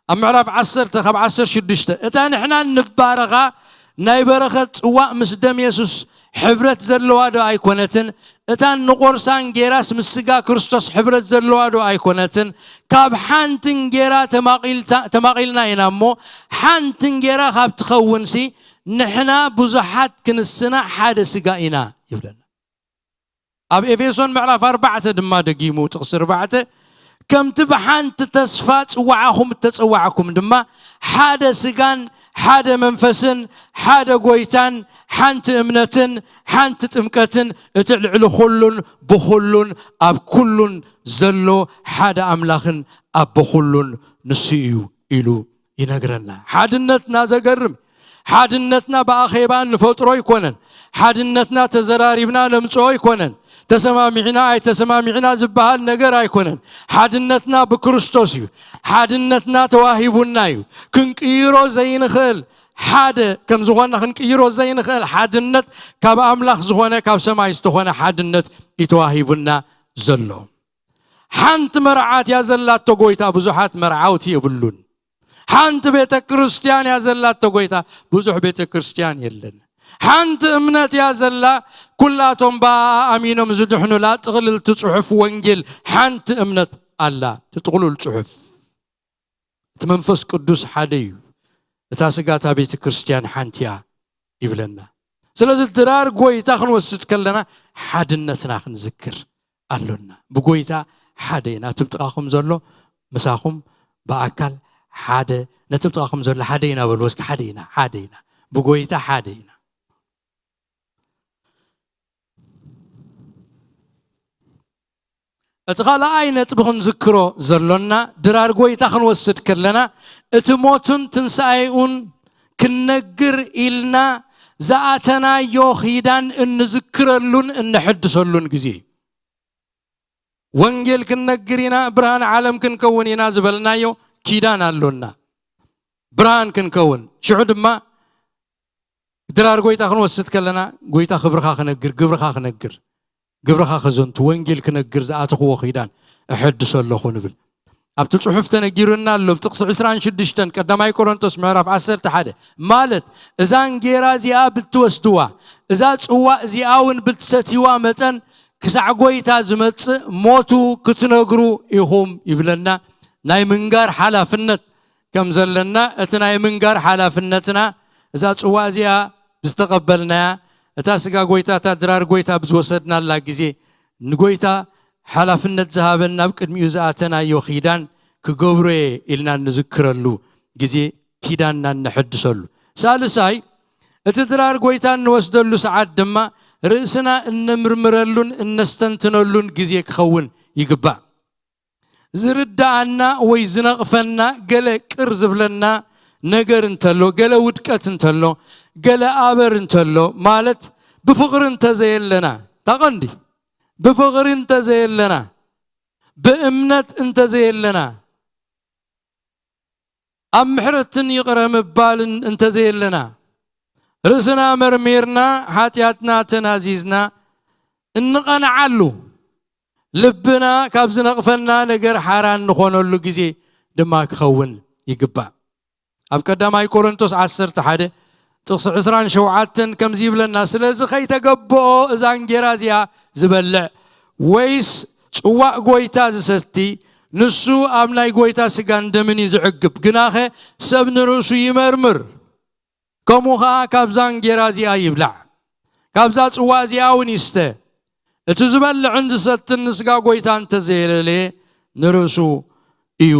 ኣብ ምዕራፍ ዓሰርተ ካብ ዓሰርተ ሽዱሽተ እታ ንሕና ንባረኻ ናይ በረኸት ጽዋእ ምስ ደም የሱስ ሕብረት ዘለዋ ዶ ኣይኮነትን? እታን ንቆርሳን ጌራስ ምስ ስጋ ክርስቶስ ሕብረት ዘለዋ ዶ ኣይኮነትን? ካብ ሓንቲ እንጌራ ተማቒልና ኢና እሞ ሓንቲ እንጌራ ካብ ትኸውንሲ ንሕና ብዙሓት ክንስና ሓደ ስጋ ኢና ይብለና። ኣብ ኤፌሶን ምዕራፍ ኣርባዕተ ድማ ደጊሙ ጥቕሲ ኣርባዕተ ከምቲ ብሓንቲ ተስፋ ጽዋዓኹም እተጸዋዕኩም ድማ ሓደ ስጋን ሓደ መንፈስን ሓደ ጎይታን ሓንቲ እምነትን ሓንቲ ጥምቀትን እቲ ልዕሊ ኩሉን ብኩሉን ኣብ ኩሉን ዘሎ ሓደ ኣምላኽን ኣቦ ኩሉን ንሱ እዩ ኢሉ ይነግረና። ሓድነትና ዘገርም። ሓድነትና ብኣኼባ እንፈጥሮ ኣይኮነን። ሓድነትና ተዘራሪብና ነምጽኦ ኣይኮነን። ተሰማሚዕና ኣይተሰማሚዕና ዝበሃል ነገር ኣይኮነን። ሓድነትና ብክርስቶስ እዩ። ሓድነትና ተዋሂቡና እዩ። ክንቅይሮ ዘይንኽእል ሓደ ከም ዝኾንና፣ ክንቅይሮ ዘይንኽእል ሓድነት ካብ ኣምላኽ ዝኾነ፣ ካብ ሰማይ ዝተኾነ ሓድነት እዩ ተዋሂቡና ዘሎ። ሓንቲ መርዓት እያ ዘላቶ ጎይታ፣ ብዙሓት መርዓውቲ የብሉን። ሓንቲ ቤተ ክርስቲያን እያ ዘላቶ ጎይታ፣ ብዙሕ ቤተ ክርስቲያን የለን። ሓንቲ እምነት እያ ዘላ፣ ኩላቶም ብኣ ኣሚኖም ዝድሕኑላ ጥቕልልቲ ጽሑፍ ወንጌል ሓንቲ እምነት ኣላ። እቲ ጥቕሉል ጽሑፍ፣ እቲ መንፈስ ቅዱስ ሓደ እዩ። እታ ስጋ እታ ቤተ ክርስቲያን ሓንቲ እያ ይብለና። ስለዚ ድራር ጎይታ ክንወስድ ከለና ሓድነትና ክንዝክር ኣሎና። ብጎይታ ሓደ ኢና። እቲ ብጥቓኹም ዘሎ ምሳኹም ብኣካል ሓደ፣ ነቲ ብጥቓኹም ዘሎ ሓደ ኢና በሉ እስኪ። ሓደ ኢና፣ ሓደ ኢና። ብጎይታ ሓደ ኢና። እቲ ካልኣይ ነጥቢ ክንዝክሮ ዘሎና፣ ድራር ጎይታ ክንወስድ ከለና፣ እቲ ሞቱን ትንሳኤኡን ክንነግር ኢልና ዝኣተናዮ ኪዳን እንዝክረሉን እንሕድሰሉን ግዜ እዩ። ወንጌል ክንነግር ኢና፣ ብርሃን ዓለም ክንከውን ኢና ዝበልናዮ ኪዳን ኣሎና። ብርሃን ክንከውን። ሽዑ ድማ ድራር ጎይታ ክንወስድ ከለና፣ ጎይታ ክብርኻ ክነግር፣ ግብርኻ ክነግር፣ ግብርኻ ከዘንቱ፣ ወንጌል ክነግር ዝኣተኽዎ ኪዳን እሐድሶ ኣለኹ ንብል። ኣብቲ ጽሑፍ ተነጊሩና ኣሎ፣ ኣብ ጥቕሲ ዕስራን ሽዱሽተን ቀዳማይ ቆሮንቶስ ምዕራፍ ዓሰርተ ሓደ፣ ማለት እዛ እንጌራ እዚኣ ብትወስድዋ፣ እዛ ጽዋእ እዚኣ እውን ብትሰትይዋ መጠን፣ ክሳዕ ጎይታ ዝመጽእ ሞቱ ክትነግሩ ኢኹም ይብለና። ናይ ምንጋር ሓላፍነት ከም ዘለና፣ እቲ ናይ ምንጋር ሓላፍነትና፣ እዛ ጽዋ እዚኣ ዝተቐበልናያ፣ እታ ስጋ ጎይታ፣ እታ ድራር ጎይታ ብዝወሰድናላ ግዜ፣ ንጎይታ ሓላፍነት ዝሃበን ናብ ቅድሚኡ ዝኣተናዮ ኪዳን ክገብሮ እየ ኢልና እንዝክረሉ ግዜ፣ ኪዳንና እነሐድሰሉ። ሳልሳይ፣ እቲ ድራር ጎይታ እንወስደሉ ሰዓት ድማ ርእስና እነምርምረሉን እነስተንትነሉን ግዜ ክኸውን ይግባእ። ዝርድኣና ወይ ዝነቕፈና ገለ ቅር ዝብለና ነገር እንተሎ፣ ገለ ውድቀት እንተሎ፣ ገለ ኣበር እንተሎ፣ ማለት ብፍቕሪ እንተዘየለና፣ ታቐንዲ ብፍቕሪ እንተዘየለና፣ ብእምነት እንተዘየለና፣ ኣብ ምሕረትን ይቕረ ምባልን እንተዘየለና፣ ርእስና መርሚርና፣ ሓጢኣትና ተናዚዝና፣ እንቐንዓሉ፣ ልብና ካብ ዝነቕፈና ነገር ሓራ እንኾነሉ ግዜ ድማ ክኸውን ይግባእ። ኣብ ቀዳማይ ቆሮንቶስ ዓሰርተ ሓደ ጥቕሲ ዕስራን ሸውዓተን ከምዚ ይብለና፣ "ስለዚ ከይተገብኦ እዛ እንጌራ እዚኣ ዝበልዕ ወይስ ጽዋእ ጎይታ ዝሰቲ፣ ንሱ ኣብ ናይ ጎይታ ስጋን ደምን እዩ ዝዕግብ። ግናኸ ሰብ ንርእሱ ይመርምር፣ ከምኡ ኸኣ ካብዛ እንጌራ እዚኣ ይብላዕ፣ ካብዛ ጽዋ እዚኣ እውን ይስተ። እቲ ዝበልዕን ዝሰትን ንስጋ ጎይታ እንተዘየለለየ ንርእሱ እዩ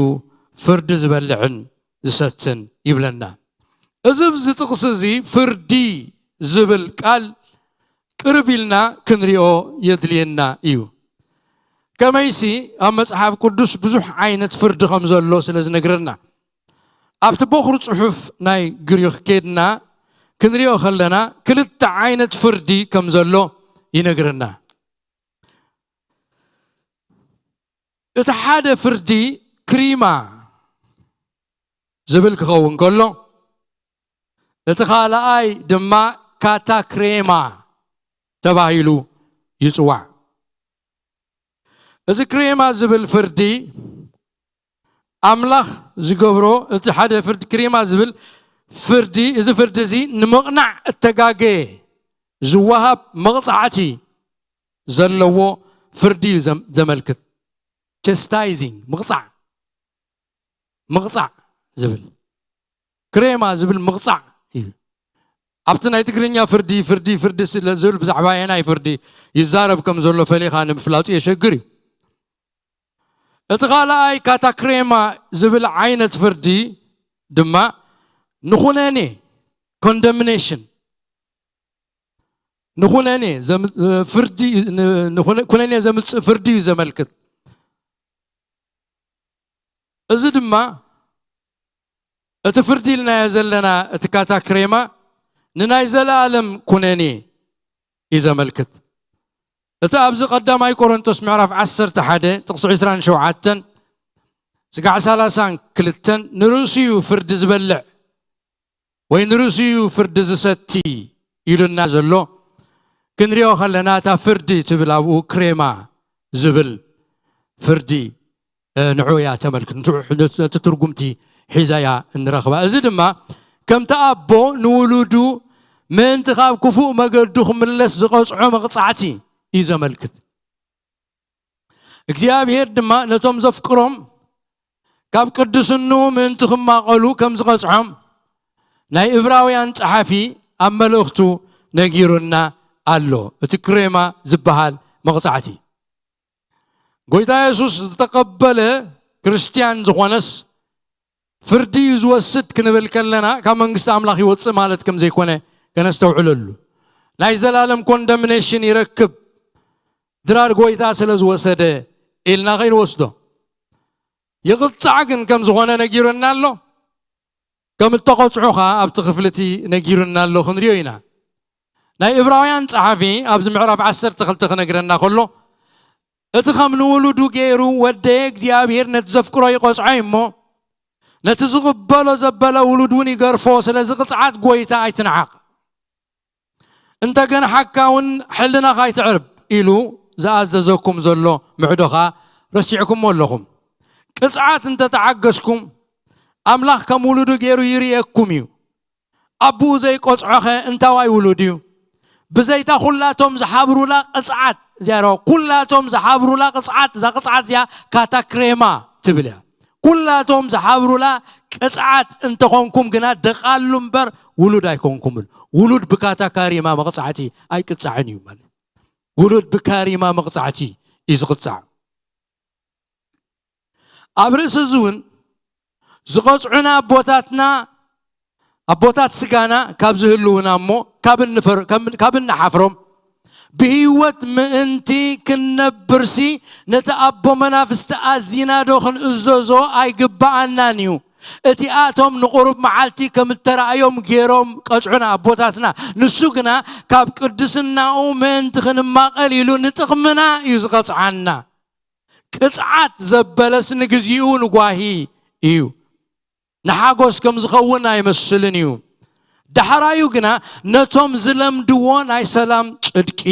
ፍርዲ ዝበልዕን ዝሰትን" ይብለና። እዚ ኣብዚ ጥቕሲ እዚ ፍርዲ ዝብል ቃል ቅርብ ኢልና ክንሪኦ የድልየና እዩ። ከመይሲ ኣብ መጽሓፍ ቅዱስ ብዙሕ ዓይነት ፍርዲ ከም ዘሎ ስለ ዝነግረና፣ ኣብቲ ቦኽሪ ጽሑፍ ናይ ግሪኽ ኬድና ክንሪኦ ከለና ክልተ ዓይነት ፍርዲ ከም ዘሎ ይነግረና። እቲ ሓደ ፍርዲ ክሪማ ዝብል ክኸውን ከሎ፣ እቲ ካልኣይ ድማ ካታክሬማ ተባሂሉ ይጽዋዕ። እዚ ክሬማ ዝብል ፍርዲ ኣምላኽ ዝገብሮ፣ እቲ ሓደ ፍርዲ ክሬማ ዝብል ፍርዲ፣ እዚ ፍርዲ እዚ ንምቕናዕ እተጋገየ ዝወሃብ መቕጻዕቲ ዘለዎ ፍርዲ እዩ ዘም-፣ ዘመልክት። ቸስታይዚንግ፣ ምቕጻዕ፣ ምቕጻዕ ዝብል፣ ክሬማ ዝብል ምቕጻዕ እዩ። ኣብቲ ናይ ትግርኛ ፍርዲ፣ ፍርዲ፣ ፍርዲ ስለ ዝብል ብዛዕባ ኣየናይ ፍርዲ ይዛረብ ከም ዘሎ ፈሊኻ ንምፍላጡ የሸግር እዩ። እቲ ካልኣይ ካታክሬማ ዝብል ዓይነት ፍርዲ ድማ ንኹነኔ፣ ኮንደምኔሽን፣ ንኹነኔ ዘም-፣ ፍርዲ፣ ን-፣ ንኹነ-፣ ኩነኔ ዘምጽእ ፍርዲ እዩ ዘመልክት። እዚ ድማ እቲ ፍርዲ ኢልናዮ ዘለና እቲ ካታክሬማ ንናይ ዘለኣለም ኩነኔ እዩ ዘመልክት። እቲ ኣብዚ ቀዳማይ ቆሮንቶስ ምዕራፍ ዓሰርተ ሓደ ጥቕሲ ዕስራን ሸውዓተን ስጋዕ ሰላሳን ክልተን ንርእሱ እዩ ፍርዲ ዝበልዕ ወይ ንርእሱ እዩ ፍርዲ ዝሰቲ ኢሉና ዘሎ። ክንሪኦ ከለና እታ ፍርዲ ትብል ኣብኡ ክሬማ ዝብል ፍርዲ ንዑ እያ ተመልክት። ንዑ ነቲ ትርጉምቲ ሒዛ እያ እንረኽባ። እዚ ድማ ከምቲ ኣቦ ንውሉዱ ምእንቲ ካብ ክፉእ መገዱ ክምለስ ዝቐጽዖ መቕጻዕቲ እዩ ዘመልክት። እግዚኣብሔር ድማ ነቶም ዘፍቅሮም ካብ ቅድስንኡ ምእንቲ ክማቐሉ ከም ዝቐጽዖም ናይ እብራውያን ጸሓፊ ኣብ መልእኽቱ ነጊሩና ኣሎ። እቲ ክሬማ ዝበሃል መቕጻዕቲ ጎይታ የሱስ ዝተቐበለ ክርስትያን ዝኾነስ ፍርዲ እዩ ዝወስድ ክንብል ከለና ካብ መንግስቲ ኣምላኽ ይወፅእ ማለት ከም ዘይኮነ ከነስተውዕለሉ። ናይ ዘላለም ኮንደምኔሽን ይረክብ ድራር ጎይታ ስለ ዝወሰደ ኢልና ከይንወስዶ። ይቕጻዕ ግን ከም ዝኾነ ነጊሩና ኣሎ። ከም እተቐጽዑ ኸዓ ኣብቲ ክፍልቲ ነጊሩና ኣሎ ክንሪኦ ኢና። ናይ እብራውያን ጸሓፊ ኣብዚ ምዕራፍ ዓሰርተ ክልተ ክነግረና ከሎ እቲ ከም ንውሉዱ ገይሩ ወደየ እግዚኣብሔር ነቲ ዘፍቅሮ ይቐጽዖ እሞ ነቲ ዝቕበሎ ዘበለ ውሉድ እውን ይገርፎ። ስለዚ ቅጽዓት ጎይታ ኣይትንዓቕ። እንተ ገንሓካ እውን ሕልናኻ ኣይትዕርብ ኢሉ ዝኣዘዘኩም ዘሎ ምዕዶ ኸኣ ረሲዕኩምዎ ኣለኹም። ቅጽዓት እንተ ተዓገስኩም ኣምላኽ ከም ውሉዱ ገይሩ ይርእየኩም እዩ። ኣቦኡ ዘይቆጽዖኸ እንታዋይ ውሉድ እዩ? ብዘይታ ኩላቶም ዝሓብሩላ ቅጽዓት እዚኣ ዶ ኩላቶም ዝሓብሩላ ቅጽዓት እዛ ቅጽዓት እዚኣ ካታክሬማ ትብል እያ። ኩላቶም ዝሓብሩላ ቅጽዓት እንተኾንኩም ግና ደቓሉ እምበር ውሉድ ኣይኮንኩምን። ውሉድ ብካታካሪማ መቕጻዕቲ ኣይቅጻዕን እዩ ማለት። ውሉድ ብካሪማ መቕጻዕቲ እዩ ዝቕጻዕ። ኣብ ርእሲ እዚ እውን ዝቐጽዑና ኣቦታትና ኣቦታት ስጋና ካብ ዝህልውና እሞ ካብ እንፈር- ከም- ካብ እንሓፍሮም ብህይወት ምእንቲ ክንነብርሲ ነቲ ኣቦ መናፍስቲ ኣዚና ዶ ክንእዘዞ ኣይግብኣናን እዩ። እቲኣቶም ንቑሩብ መዓልቲ ከም እተራእዮም ገይሮም ቀጽዑና ኣቦታትና። ንሱ ግና ካብ ቅድስናኡ ምእንቲ ክንማቐል ኢሉ ንጥቕምና እዩ ዝቐጽዓና። ቅጽዓት ዘበለስ ንግዚኡ ንጓሂ እዩ። ንሓጎስ ከም ዝኸውን ኣይመስልን እዩ። ዳሕራዩ ግና ነቶም ዝለምድዎ ናይ ሰላም ጽድቂ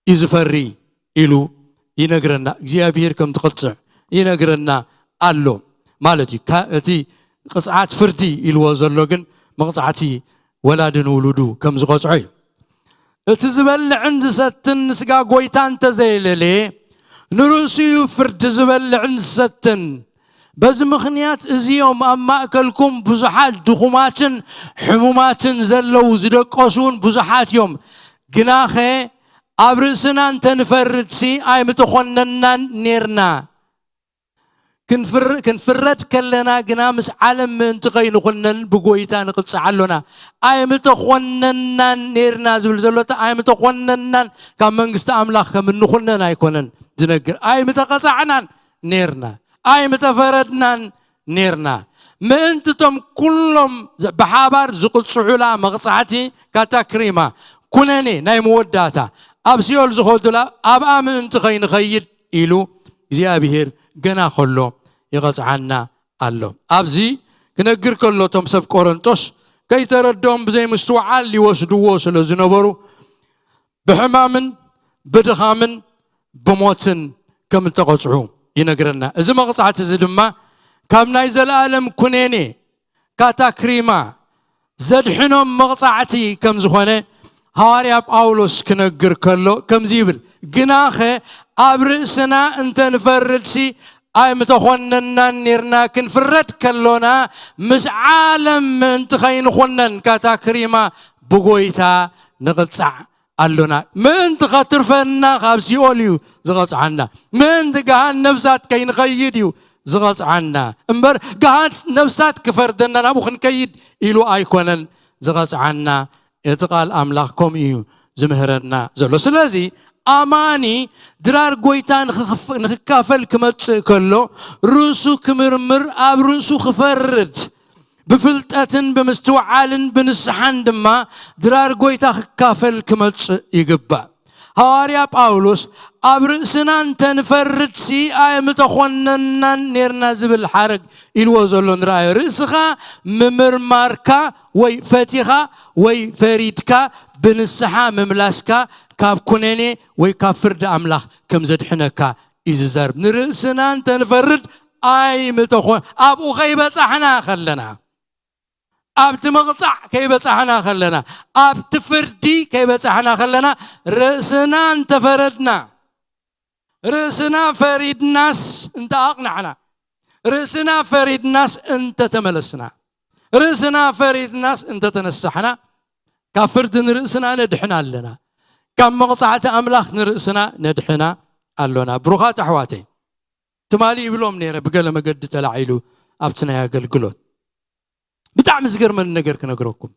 እዩ ዝፈሪ ኢሉ ይነግረና። እግዚኣብሔር ከም ትቕጽዕ ይነግረና ኣሎ ማለት እዩ። ካ- እቲ ቅጽዓት ፍርዲ ኢልዎ ዘሎ ግን መቕጻዕቲ ወላዲ ንውሉዱ ከም ዝቐጽዖ እዩ። እቲ ዝበልዕን ዝሰትን ንስጋ ጎይታ እንተዘየለለየ ንርእሱ እዩ ፍርዲ ዝበልዕን ዝሰትን። በዚ ምኽንያት እዚኦም ኣብ ማእከልኩም ብዙሓት ድኹማትን ሕሙማትን ዘለዉ ዝደቀሱ እውን ብዙሓት እዮም። ግናኸ ኣብ ርእስና እንተንፈርድሲ ኣይምተኾነናን ኔርና። ክንፍር- ክንፍረድ ከለና ግና ምስ ዓለም ምእንቲ ከይንኹነን ብጎይታ ንቕጻዕ ኣሎና። ኣይምተኾነናን ኔርና ዝብል ዘሎ እቲ ኣይምተኾነናን ካብ መንግስቲ ኣምላኽ ከም እንኹነን ኣይኮነን ዝነግር። ኣይምተቐጻዕናን ኔርና። ኣይምተፈረድናን ኔርና። ምእንቲ እቶም ኩሎም ዝ- ብሓባር ዝቕጽዑላ መቕጻዕቲ ካታክሪማ ኩነኔ ናይ መወዳእታ ኣብ ሲኦል ዝኸዱላ ኣብኣ ምእንቲ ከይንኸይድ ኢሉ እግዚኣብሔር ገና ከሎ ይቐጽዓና ኣሎ። ኣብዚ ክነግር ከሎ እቶም ሰብ ቆረንጦስ ከይተረድኦም ብዘይ ምስትውዓል ይወስድዎ ስለ ዝነበሩ ብሕማምን ብድኻምን ብሞትን ከም እተቐጽዑ ይነግረና። እዚ መቕጻዕቲ እዚ ድማ ካብ ናይ ዘለኣለም ኩኔኔ ካታክሪማ ዘድሕኖም መቕጻዕቲ ከም ዝኾነ ሃዋርያ ጳውሎስ ክነግር ከሎ ከምዚ ይብል፣ ግናኸ ኣብ ርእስና እንተ ንፈርድሲ ኣይምተኾነናን ኔርና፣ ክንፍረድ ከሎና ምስ ዓለም ምእንቲ ከይንኹነን ካታክሪማ ብጎይታ ንቕጻዕ ኣሎና። ምእንቲ ኸትርፈና ካብ ሲኦል እዩ ዝቐጽዓና። ምእንቲ ገሃን ነፍሳት ከይንኸይድ እዩ ዝቐጽዓና እምበር፣ ገሃን ነፍሳት ክፈርደና ናብኡ ክንከይድ ኢሉ ኣይኮነን ዝቐጽዓና። እቲ ቃል ኣምላኽ ከምኡ እዩ ዝምህረና ዘሎ። ስለዚ ኣማኒ ድራር ጎይታ ንኽኽፍ- ንኽካፈል ክመጽእ ከሎ፣ ርእሱ ክምርምር፣ ኣብ ርእሱ ክፈርድ፣ ብፍልጠትን ብምስትውዓልን ብንስሓን ድማ ድራር ጎይታ ክካፈል ክመጽእ ይግባእ። ሃዋርያ ጳውሎስ፣ ኣብ ርእስና እንተ ንፈርድሲ ኣይምተኾነናን ኔርና ዝብል ሓረግ ኢልዎ ዘሎ ንረኣዮ። ርእስኻ ምምርማርካ ወይ ፈቲኻ ወይ ፈሪድካ ብንስሓ ምምላስካ ካብ ኩነኔ ወይ ካብ ፍርዲ ኣምላኽ ከም ዘድሕነካ እዩ ዝዛርብ። ንርእስና እንተ ንፈርድ ኣይምተኾን ኣብኡ ከይበጻሕና ከለና ኣብቲ መቕጻዕ ከይበጻሕና ከለና ኣብቲ ፍርዲ ከይበጻሕና ከለና ርእስና እንተፈረድና ርእስና ፈሪድናስ እንተ ኣቕናዕና ርእስና ፈሪድናስ እንተ ተመለስና ርእስና ፈሪድናስ እንተ ተነሳሕና ካብ ፍርዲ ንርእስና ነድሕና ኣለና ካብ መቕጻዕቲ ኣምላኽ ንርእስና ነድሕና ኣሎና ብሩኻት ኣሕዋተይ ትማሊ ይብሎም ነይረ ብገለ መገዲ ተላዒሉ ኣብቲ ናይ ኣገልግሎት ብጣዕሚ ዝገርመኒ ነገር ክነግረኩም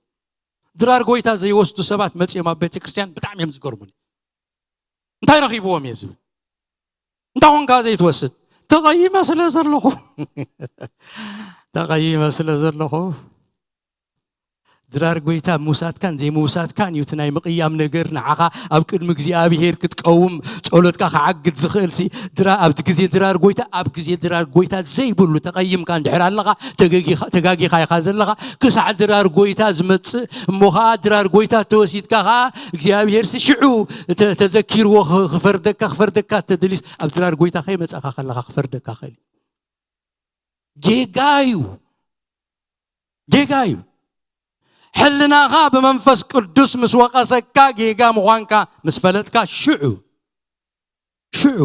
ድራር ጎይታ ዘይወስዱ ሰባት መፅኦም ኣብ ቤተክርስትያን ብጣዕሚ እዮም ዝገርሙኒ እንታይ ረኺብዎም እየ ዝብል እንታይ ኾንካ ዘይትወስድ ተቐይመ ስለ ዘለኹ ተቐይመ ስለ ዘለኹ ድራር ጎይታ ምውሳድካን ዘይምውሳድካን እዩ እቲ ናይ ምቕያም ነገር ንዓኻ ኣብ ቅድሚ እግዚኣብሄር ክትቀውም ጸሎትካ ክዓግድ ዝኽእል ሲ ድራ ኣብቲ ግዜ ድራር ጎይታ ኣብ ግዜ ድራር ጎይታ ዘይብሉ ተቐይምካ እንድሕር ኣለኻ ተጋጊኻ ኢኻ ዘለኻ ክሳዕ ድራር ጎይታ ዝመጽእ እሞ ኸዓ ድራር ጎይታ ተወሲድካ ኸዓ እግዚኣብሄር ሲ ሽዑ ተዘኪርዎ ክፈርደካ ክፈርደካ ተደሊስ ኣብ ድራር ጎይታ ከይመጻኻ ከለኻ ክፈርደካ ኽእል ጌጋ እዩ ጌጋ እዩ ሕልናኻ ብመንፈስ ቅዱስ ምስ ወቐሰካ ጌጋ ምዃንካ ምስ ፈለጥካ ሽዑ ሽዑ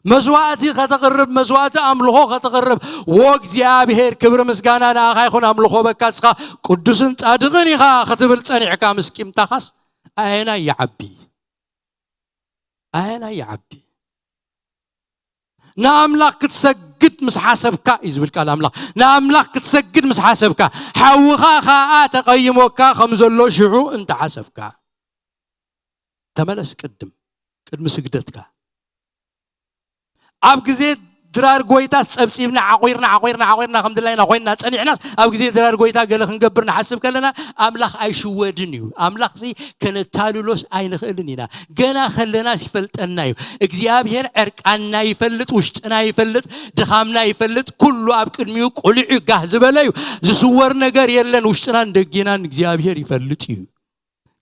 መስዋእቲ ከተቕርብ መስዋእቲ ኣምልኾ ከተቕርብ ወእግዚኣብሔር ክብሪ ምስጋና ንኣኻ ይኹን ኣምልኾ በካ እስኻ ቅዱስን ጻድቕን ኢኻ ክትብል ጸኒዕካ ምስ ቂምታኻስ ኣየናይ ይዓቢ ኣየናይ ይዓቢ ንኣምላኽ ክትሰግድ ምስ ሓሰብካ እዩ ዝብል ቃል ኣምላኽ ንኣምላኽ ክትሰግድ ምስ ሓሰብካ ሓውኻ ኸኣ ተቐይሞካ ከም ዘሎ ሽዑ እንተሓሰብካ ተመለስ ቅድም ቅድሚ ስግደትካ ኣብ ግዜ ድራር ጎይታስ ጸብጺብና ዓቑርና ዓቑርና ዓቑርና ከም ድላይና ኮይንና ጸኒሕናስ ኣብ ግዜ ድራር ጎይታ ገለ ክንገብር ንሓስብ ከለና ኣምላኽ ኣይሽወድን እዩ ኣምላኽሲ ከነታልሎስ ኣይንኽእልን ኢና ገና ከለናስ ይፈልጠና እዩ እግዚኣብሔር ዕርቃንና ይፈልጥ ውሽጥና ይፈልጥ ድኻምና ይፈልጥ ኩሉ ኣብ ቅድሚኡ ቁሉዕ እዩ ጋህ ዝበለ እዩ ዝስወር ነገር የለን ውሽጥናን ደጊናን እግዚኣብሔር ይፈልጥ እዩ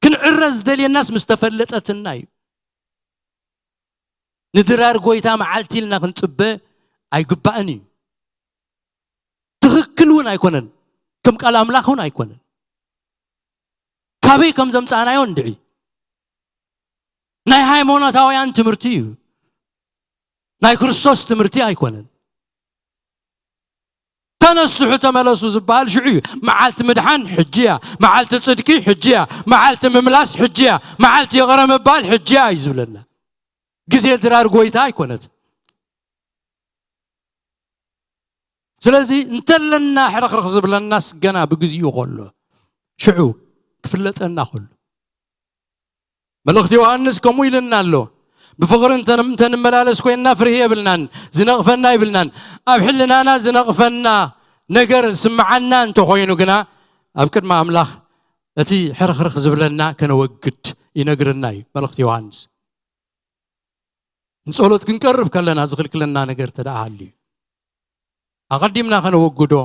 ክንዕረ ዝደልየናስ ምስ ተፈለጠትና እዩ ንድራር ጎይታ መዓልቲ ኢልና ክንጽበ ኣይግባእን እዩ ትኽክል እውን ኣይኮነን ከም ቃል ኣምላኽ እውን ኣይኮነን ካበይ ከም ዘምጻእናዮ እንድዒ ናይ ሃይማኖታውያን ትምህርቲ እዩ ናይ ክርስቶስ ትምህርቲ ኣይኮነን ተነስሑ ተመለሱ ዝበሃል ሽዑ እዩ መዓልቲ ምድሓን ሕጂ እያ መዓልቲ ፅድቂ ሕጂ እያ መዓልቲ ምምላስ ሕጂ እያ መዓልቲ ይቕረ ምባል ሕጂ እያ እዩ ዝብለና ግዜ ድራር ጎይታ ኣይኮነት ስለዚ እንተለና ሕርኽርኽ ዝብለናስ ገና ብግዚኡ ከሎ ሽዑ ክፍለጠና ከሎ መልእኽቲ ዮሃንስ ከምኡ ኢልና ኣሎ ብፍቕሪ እንተንመላለስ ኮይንና ፍርሂ የብልናን ዝነቕፈና ይብልናን ኣብ ሕልናና ዝነቕፈና ነገር ዝስምዓና እንተኾይኑ ግና ኣብ ቅድሚ ኣምላኽ እቲ ሕርኽርኽ ዝብለና ከነወግድ ይነግርና እዩ መልእኽቲ ዮሃንስ ንጸሎት ክንቀርብ ከለና ዝኽልክለና ነገር ተደኣ ሃልዩ ኣቐዲምና ከነወግዶ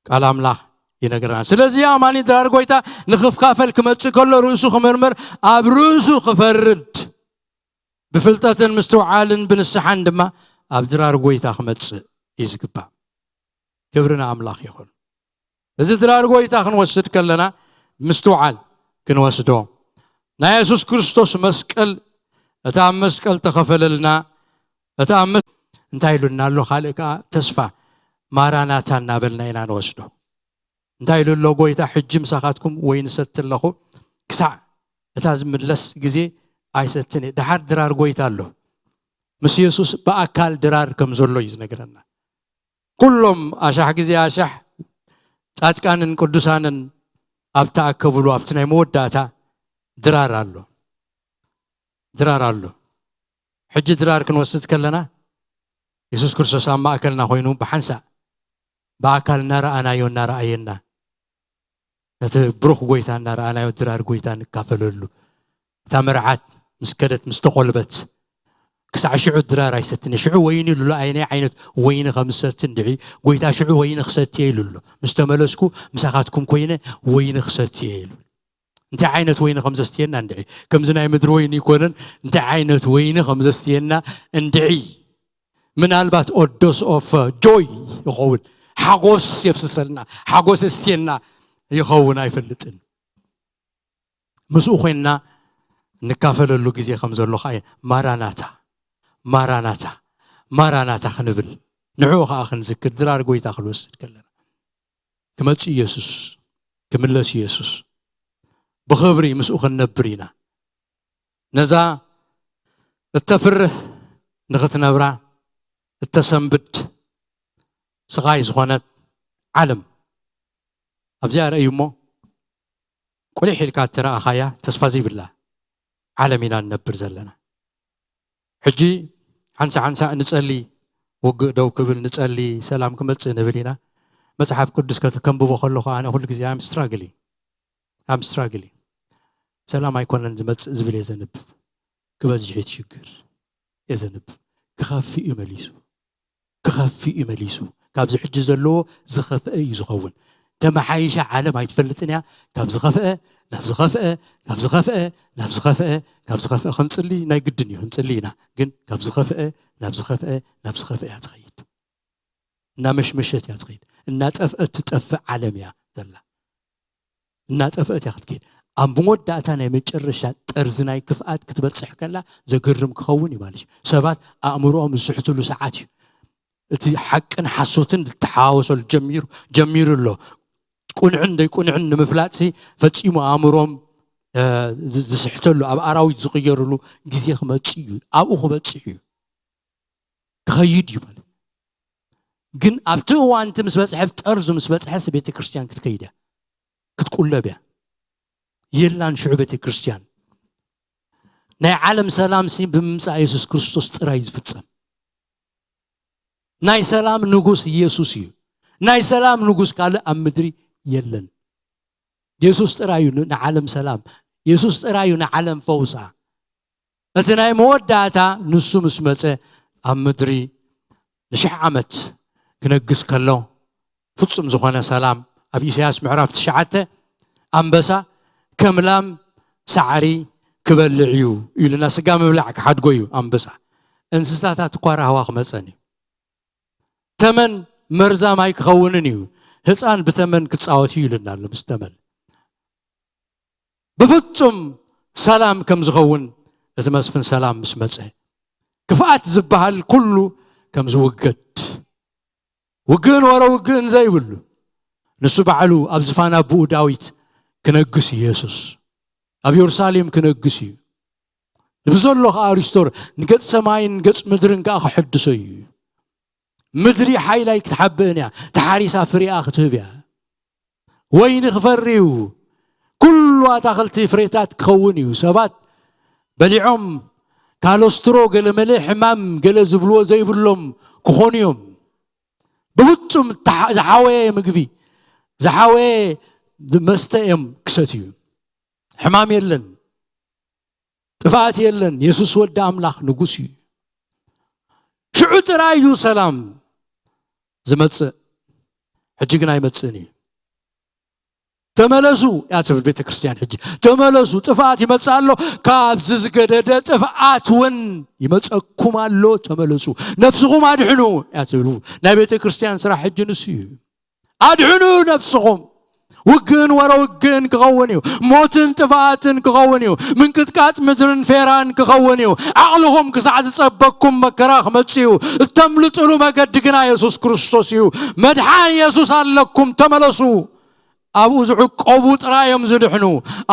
ቃል ኣምላኽ ይነግረና ስለዚ ኣማኒ ድራር ጎይታ ንኽፍካፈል ክመጽእ ከሎ ርእሱ ክምርምር ኣብ ርእሱ ክፈርድ ብፍልጠትን ምስትውዓልን ብንስሓን ድማ ኣብ ድራር ጎይታ ክመጽእ እዩ ዝግባእ ክብሪ ንኣምላኽ ይኹን እዚ ድራር ጎይታ ክንወስድ ከለና ምስትውዓል ክንወስዶ ናይ የሱስ ክርስቶስ መስቀል እቲ ኣብ መስቀል ተኸፈለልና እቲ ኣብ መስ እንታይ ኢሉና ኣሎ ካልእ ከዓ ተስፋ ማራናታ እናበልና ኢና ንወስዶ እንታይ ኢሉ ኣሎ ጎይታ ሕጂ ምሳኻትኩም ወይ ንሰቲ ኣለኹ ክሳዕ እታ ዝምለስ ግዜ ኣይሰትን እየ ድሓር ድራር ጎይታ ኣሎ ምስ የሱስ ብኣካል ድራር ከም ዘሎ እዩ ዝነግረና ኩሎም ኣሻሕ ግዜ ኣሻሕ ጻድቃንን ቅዱሳንን ኣብ ተኣከብሉ ኣብቲ ናይ መወዳእታ ድራር ኣሎ ድራር ኣሎ። ሕጂ ድራር ክንወስድ ከለና የሱስ ክርስቶስ ኣብ ማእከልና ኮይኑ ብሓንሳእ ብኣካል እናረኣናዮ እናረኣየና ነቲ ብሩኽ ጎይታ እናረኣናዮ ድራር ጎይታ ንካፈለሉ። እታ መርዓት ምስ ከደት ምስ ተቖልበት ክሳዕ ሽዑ ድራር ኣይሰትን። ሽዑ ወይኒ ኢሉ ኣይናይ ዓይነት ወይኒ ከም ዝሰቲ እንድዒ ጎይታ ሽዑ ወይኒ ክሰትየ ኢሉ ኣሎ። ምስ ተመለስኩ ምሳኻትኩም ኮይነ ወይኒ ክሰትየ ኢሉ። እንታይ ዓይነት ወይኒ ከም ዘስትየና እንድዒ። ከምዚ ናይ ምድሪ ወይኒ ይኮነን፣ እንታይ ዓይነት ወይኒ ከም ዘስትየና እንድዒ። ምናልባት ኦዶስ ኦፍ ጆይ ይኸውን፣ ሓጎስ የፍስሰልና፣ ሓጎስ የስትየና ይኸውን ኣይፈልጥን። ምስኡ ኮይንና ንካፈለሉ ግዜ ከም ዘሎ ከዓ ማራናታ፣ ማራናታ፣ ማራናታ ክንብል ንዕኡ ከዓ ክንዝክር ድራር ጎይታ ክንወስድ ከለና ክመጽእ ኢየሱስ፣ ክምለስ ኢየሱስ፣ ብኽብሪ ምስኡ ክንነብር ኢና። ነዛ እተፍርህ ንኽትነብራ እተሰንብድ ስቓይ ዝኾነት ዓለም ኣብዚኣ ረእዩ እሞ ቁሊሕ ኢልካ እተረኣኻያ ተስፋ ዘይብላ ዓለም ኢና ንነብር ዘለና። ሕጂ ሓንሳ ሓንሳ ንጸሊ፣ ውግእ ደው ክብል ንጸሊ፣ ሰላም ክመጽእ ንብል ኢና። መጽሓፍ ቅዱስ ከተ- ከንብቦ ከለኹ ኣነ ኩሉ ግዜ I'm struggling፣ I'm struggling። ሰላም ኣይኮነን ዝመጽእ ዝብል እየ ዘንብብ። ክበዝሕ እቲ ሽግር እየ ዘንብብ። ክኸፍእ እዩ መሊሱ፣ ክኸፍእ እዩ መሊሱ። ካብዚ ሕጂ ዘለዎ ዝኸፍአ እዩ ዝኸውን። ተመሓይሻ ዓለም ኣይትፈልጥን እያ። ካብ ዝኸፍአ ናብ ዝኸፍአ፣ ካብ ዝኸፍአ ናብ ዝኸፍአ፣ ካብ ዝኸፍአ ክንጽሊ ናይ ግድን እዩ፣ ክንጽሊ ኢና። ግን ካብ ዝኸፍአ ናብ ዝኸፍአ፣ ናብ ዝኸፍአ እያ ትኸይድ። እናመሽመሸት እያ ትኸይድ። እናጠፍአት ትጠፍእ ዓለም እያ ዘላ። እናጠፍአት እያ ክትከይድ። ኣብ መወዳእታ ናይ መጨረሻ ጠርዚ ናይ ክፍኣት ክትበጽሕ ከላ ዘገርም ክኸውን እዩ ማለት እዩ። ሰባት ኣእምሮኦም ዝስሕትሉ ሰዓት እዩ። እቲ ሓቅን ሓሶትን ዝተሓዋወሰሉ ጀሚሩ፣ ጀሚሩ ኣሎ። ቁንዕን ዘይቁንዕን ንምፍላጥሲ ፈጺሙ ኣእምሮም፣ እ፣ ዝ-፣ ዝስሕተሉ፣ ኣብ ኣራዊት ዝቕየርሉ ግዜ ክመጽእ እዩ። ኣብኡ ክበጽሕ እዩ። ክኸይድ እዩ ማለት። ግን ኣብቲ እዋን እቲ ምስ በጽሐ፣ ጠርዙ ምስ በጽሐስ ቤተ ክርስቲያን ክትከይድ እያ፣ ክትቁለብ እያ። የላን ሽዑ ቤተ ክርስቲያን። ናይ ዓለም ሰላም ሲ ብምምጻእ የሱስ ክርስቶስ ጥራይ ዝፍጸም። ናይ ሰላም ንጉስ ኢየሱስ እዩ። ናይ ሰላም ንጉስ ካልእ ኣብ ምድሪ የለን። የሱስ ጥራይ እዩ ን-፣ ንዓለም ሰላም። የሱስ ጥራይ እዩ ንዓለም ፈውሳ። እቲ ናይ መወዳእታ ንሱ ምስ መጸ ኣብ ምድሪ ንሽሕ ዓመት ክነግስ ከሎ ፍጹም ዝኾነ ሰላም ኣብ ኢሳያስ ምዕራፍ ትሽዓተ ኣንበሳ ከም ላም ሳዕሪ ክበልዕ እዩ ኢሉና። ስጋ ምብላዕ ክሓድጎ እዩ ኣንበሳ። እንስሳታት እኳ ራህዋ ክመጸን እዩ። ተመን መርዛም ኣይክኸውንን እዩ። ህፃን ብተመን ክፃወት እዩ ኢሉና ኣሎ። ምስ ተመን ብፍጹም ሰላም ከም ዝኸውን እቲ መስፍን ሰላም ምስ መጸ ክፍኣት ዝበሃል ኩሉ ከም ዝውገድ ውግእን ወረ ውግእን ዘይብሉ ንሱ ባዕሉ ኣብ ዝፋን ኣቦኡ ዳዊት ክነግስ እዩ። የሱስ ኣብ የሩሳሌም ክነግስ እዩ። ንብዘሎ ከኣ ሪስቶር ንገጽ ሰማይን ገጽ ምድርን ከኣ ክሕድሶ እዩ። ምድሪ ሓይላይ ክትሓብእን እያ፣ ተሓሪሳ ፍሬኣ ክትህብ እያ። ወይኒ ክፈሪ እዩ፣ ኩሉ ኣታኽልቲ ፍሬታት ክኸውን እዩ። ሰባት በሊዖም ካሎስትሮ ገለ መለ ሕማም ገለ ዝብልዎ ዘይብሎም ክኾኑ እዮም። ብፍጹም ተሓ-፣ ዝሓወየ ምግቢ ዝሓወየ መስተ እዮም ክሰትዩ። ሕማም የለን፣ ጥፍኣት የለን። የሱስ ወዲ ኣምላኽ ንጉስ እዩ። ሽዑ ጥራይ እዩ ሰላም ዝመጽእ። ሕጂ ግን ኣይመጽእን እዩ። ተመለሱ እያ ትብል ቤተ ክርስቲያን። ሕጂ ተመለሱ፣ ጥፍኣት ይመጽእ ኣሎ፣ ካብዚ ዝገደደ ጥፍኣት እውን ይመጸኩም ኣሎ። ተመለሱ፣ ነፍስኹም ኣድሕኑ እያ ትብል። ናይ ቤተ ክርስቲያን ስራሕ ሕጂ ንሱ እዩ። ኣድሕኑ ነፍስኹም። ውግእን ወረ ውግእን ክኸውን እዩ። ሞትን ጥፍኣትን ክኸውን እዩ። ምንቅጥቃጥ ምድርን ፌራን ክኸውን እዩ። ዓቕልኹም ክሳዕ ዝጸበኩም መከራ ክመጽእ እዩ። እተምልጥሉ መገዲ ግና የሱስ ክርስቶስ እዩ። መድሓን የሱስ ኣለኩም፣ ተመለሱ። ኣብኡ ዝዕቆቡ ጥራይ እዮም ዝድሕኑ።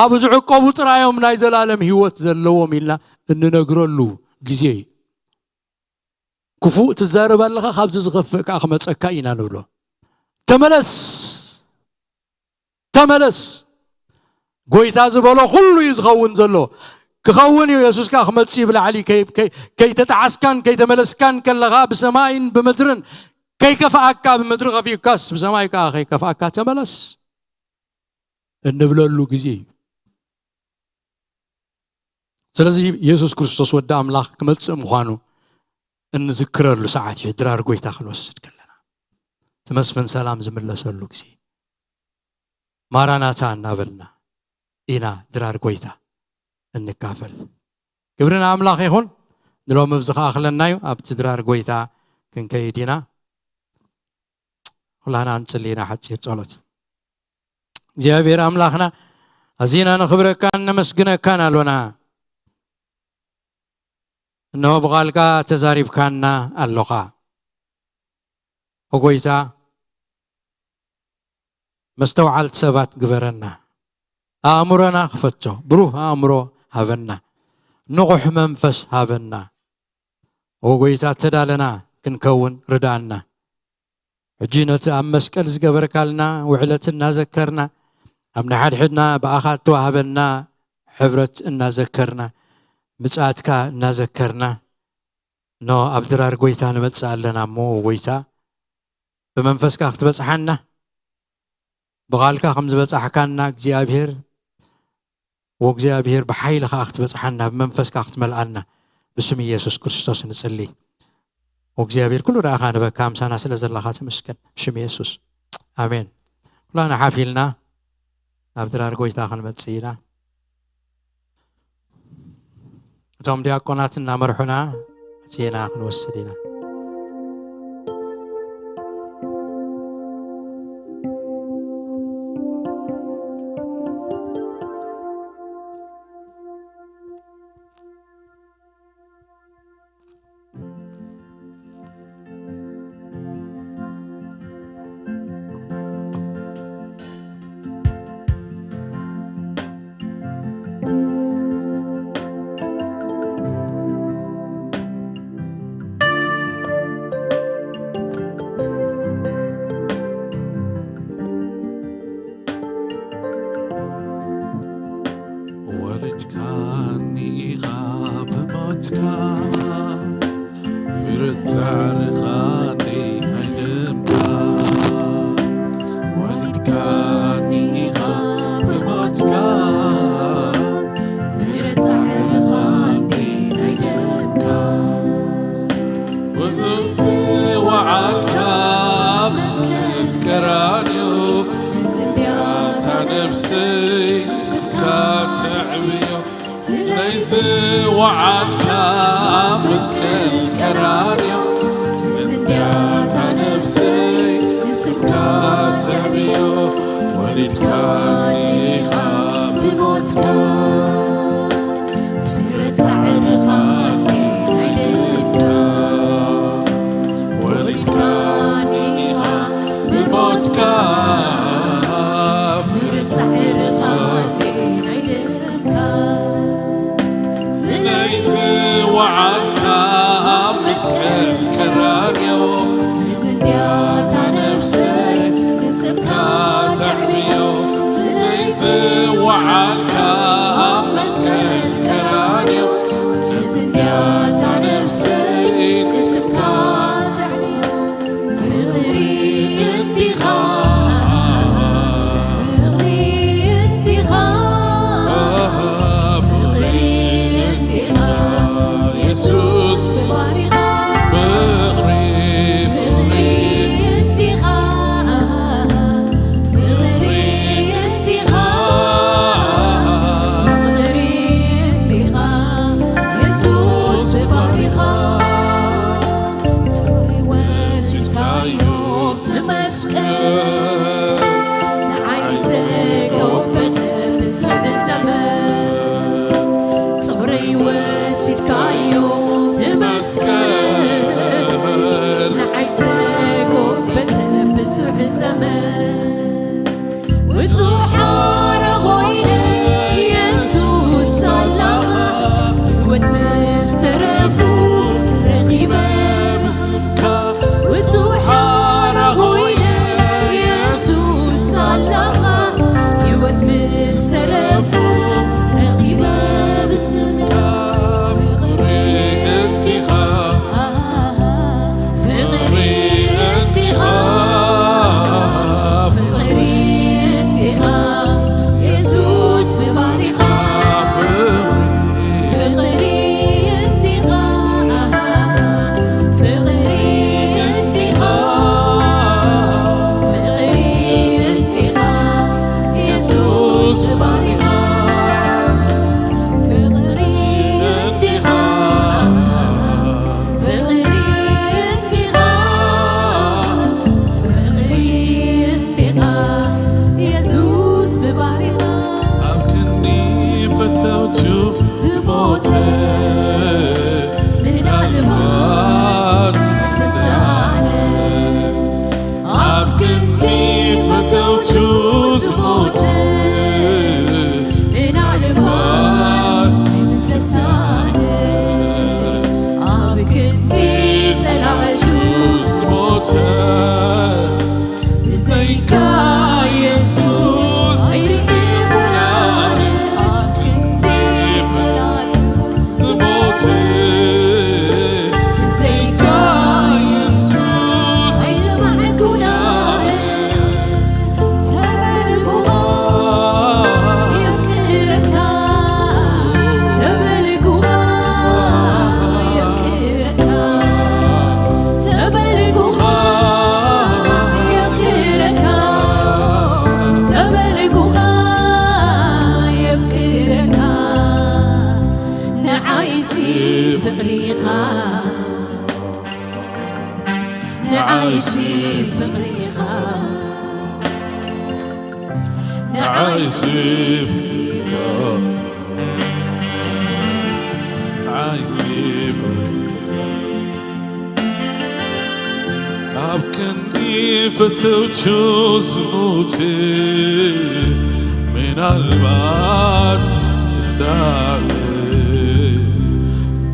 ኣብኡ ዝዕቆቡ ጥራይ እዮም ናይ ዘላለም ህይወት ዘለዎም ኢልና እንነግረሉ ግዜ እዩ። ክፉእ ትዛረብ ኣለኻ፣ ካብዚ ዝኸፍእ ከኣ ክመጸካ ኢና ንብሎ። ተመለስ፣ ተመለስ። ጎይታ ዝበሎ ኩሉ እዩ ዝኸውን ዘሎ። ክኸውን እዩ። የሱስ ከኣ ክመጽእ እዩ ብላዕሊ ከይ- ከይ- ከይተጣዓስካን ከይተመለስካን ከለኻ ብሰማይን ብምድርን ከይከፍኣካ፣ ብምድሪ ከፊኡካስ ብሰማይ ከኣ ከይከፍኣካ ተመለስ እንብለሉ ግዜ እዩ። ስለዚ የሱስ ክርስቶስ ወዲ ኣምላኽ ክመጽእ ምዃኑ እንዝክረሉ ሰዓት እዩ። ድራር ጎይታ ክንወስድ ከለና እቲ መስፍን ሰላም ዝምለሰሉ ግዜ። ማራናታ እናበልና ኢና ድራር ጎይታ እንካፈል። ክብሪ ንኣምላኽ ይኹን። ንሎሚ እዚ ከኣኽለና እዩ። ኣብቲ ድራር ጎይታ ክንከይድ ኢና። ኩላና እንጽሊ ኢና ሓጺር ጸሎት። እግዚኣብሔር ኣምላኽና፣ ኣዚና ነኽብረካን ነመስግነካን ኣሎና። እነሆ ብቓልካ ተዛሪብካና ኣሎኻ። ኦ ጎይታ፣ መስተውዓልቲ ሰባት ግበረና። ኣእምሮና ክፈቶ፣ ብሩህ ኣእምሮ ሃበና። ንቑሕ መንፈስ ሃበና። ኦ ጎይታ፣ እተዳለና ክንከውን ርድኣና። ሕጂ ነቲ ኣብ መስቀል ዝገበርካልና ውዕለት እናዘከርና፣ ኣብ ንሓድሕድና ብኣኻ እተዋህበና ሕብረት እናዘከርና፣ ምጽኣትካ እናዘከርና፣ ኖ ኣብ ድራር ጎይታ ንመጽእ ኣለና እሞ፣ ጎይታ ብመንፈስካ ክትበጽሓና፣ ብቓልካ ከም ዝበጻሕካና እግዚኣብሔር፣ ወእግዚኣብሔር ብሓይሊ ከኣ ክትበጽሓና፣ ብመንፈስካ ክትመልኣና ብስም ኢየሱስ ክርስቶስ ንጽሊ። ወእግዚኣብሔር ኩሉ ደኣ ካንበካ ምሳና ስለ ዘለኻ ተመስገን። ብሽም ኢየሱስ ኣሜን። ኩላና ሓፍ ኢልና ናብ ድራር ጎይታ ክንመጽእ ኢና። እቶም ዲያቆናት እናመርሑና ዜና ክንወስድ ኢና። ወሊድካኒ ኢኻ ብሞትካ፣ ፍረ ጻዕርኻ ናይ ደምካ። ወሊድካኒ ኢኻ ብሞትካ፣ ፍረ ጻዕርኻ ናይ ደምካ። ዝወዓልካ መስቀል ቀራንዮ፣ ንዝንድያታ ነፍሰይ ስምካ ተዕብዮ። ስለይ ዝወዓልካ መስቀል ቀራንዮ፣ ንዝንድያታ ነፍሰይ ንስምካ ተዕብዮ። ወሊድካኒ ኢኻ ብሞትካ፣ ፍረ ጻዕርኻ ናይ ደምካ። ወሊድካኒ ኢኻ ብሞትካ፣ ፍረ ጻዕርኻ ናይ ደምካ። ስለይ ዝወዓልካ ኣብ መስቀል ቀራንዮ፣ ንዝንድያታ ነፍሰይ ንስምካ ተዕብዮ። ስለይ ዝወዓልካ ኣብ መስቀል ቀራንዮ፣ ንዝንድያታ ነፍሰይ ንስምካ ተዕብዮ። ፍቕሪ እንዲኻ፣ ፍቕሪ እንዲኻ፣ ፍቕሪ እንዲኻ፣ የሱስ ተባሪኻ። ፍቕሪ፣ ፍቕሪ እንዲኻ፣ ፍቕሪ እንዲኻ፣ ፍቕሪ ንዓይሲ ፍቕሪኻ፣ ንዓይሲ ፍቕሪኻ፣ ንዓይሲ ፍቕሪኻ። ኣብ ክንዲ ፈተውቱ ዝሞት ምናልባት ትሳለ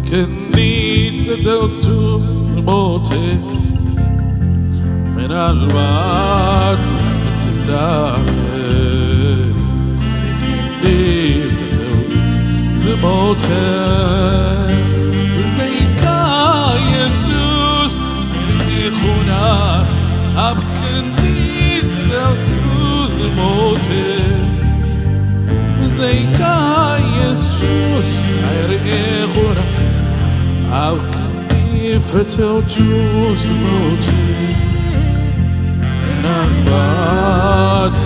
ክንዲ ፈተውቱ ዝሞት ምናልባት ትሳለ ክንዲ ፈተው ዝሞት ብዘይካ የሱስ ይኹና ኣብ ክንዲ ፈተውቱ ዝሞት ብዘይካ የሱስ ኣይርኤኹና ኣብ ክንዲ ፈተውቱ ዝሞት ምናልባት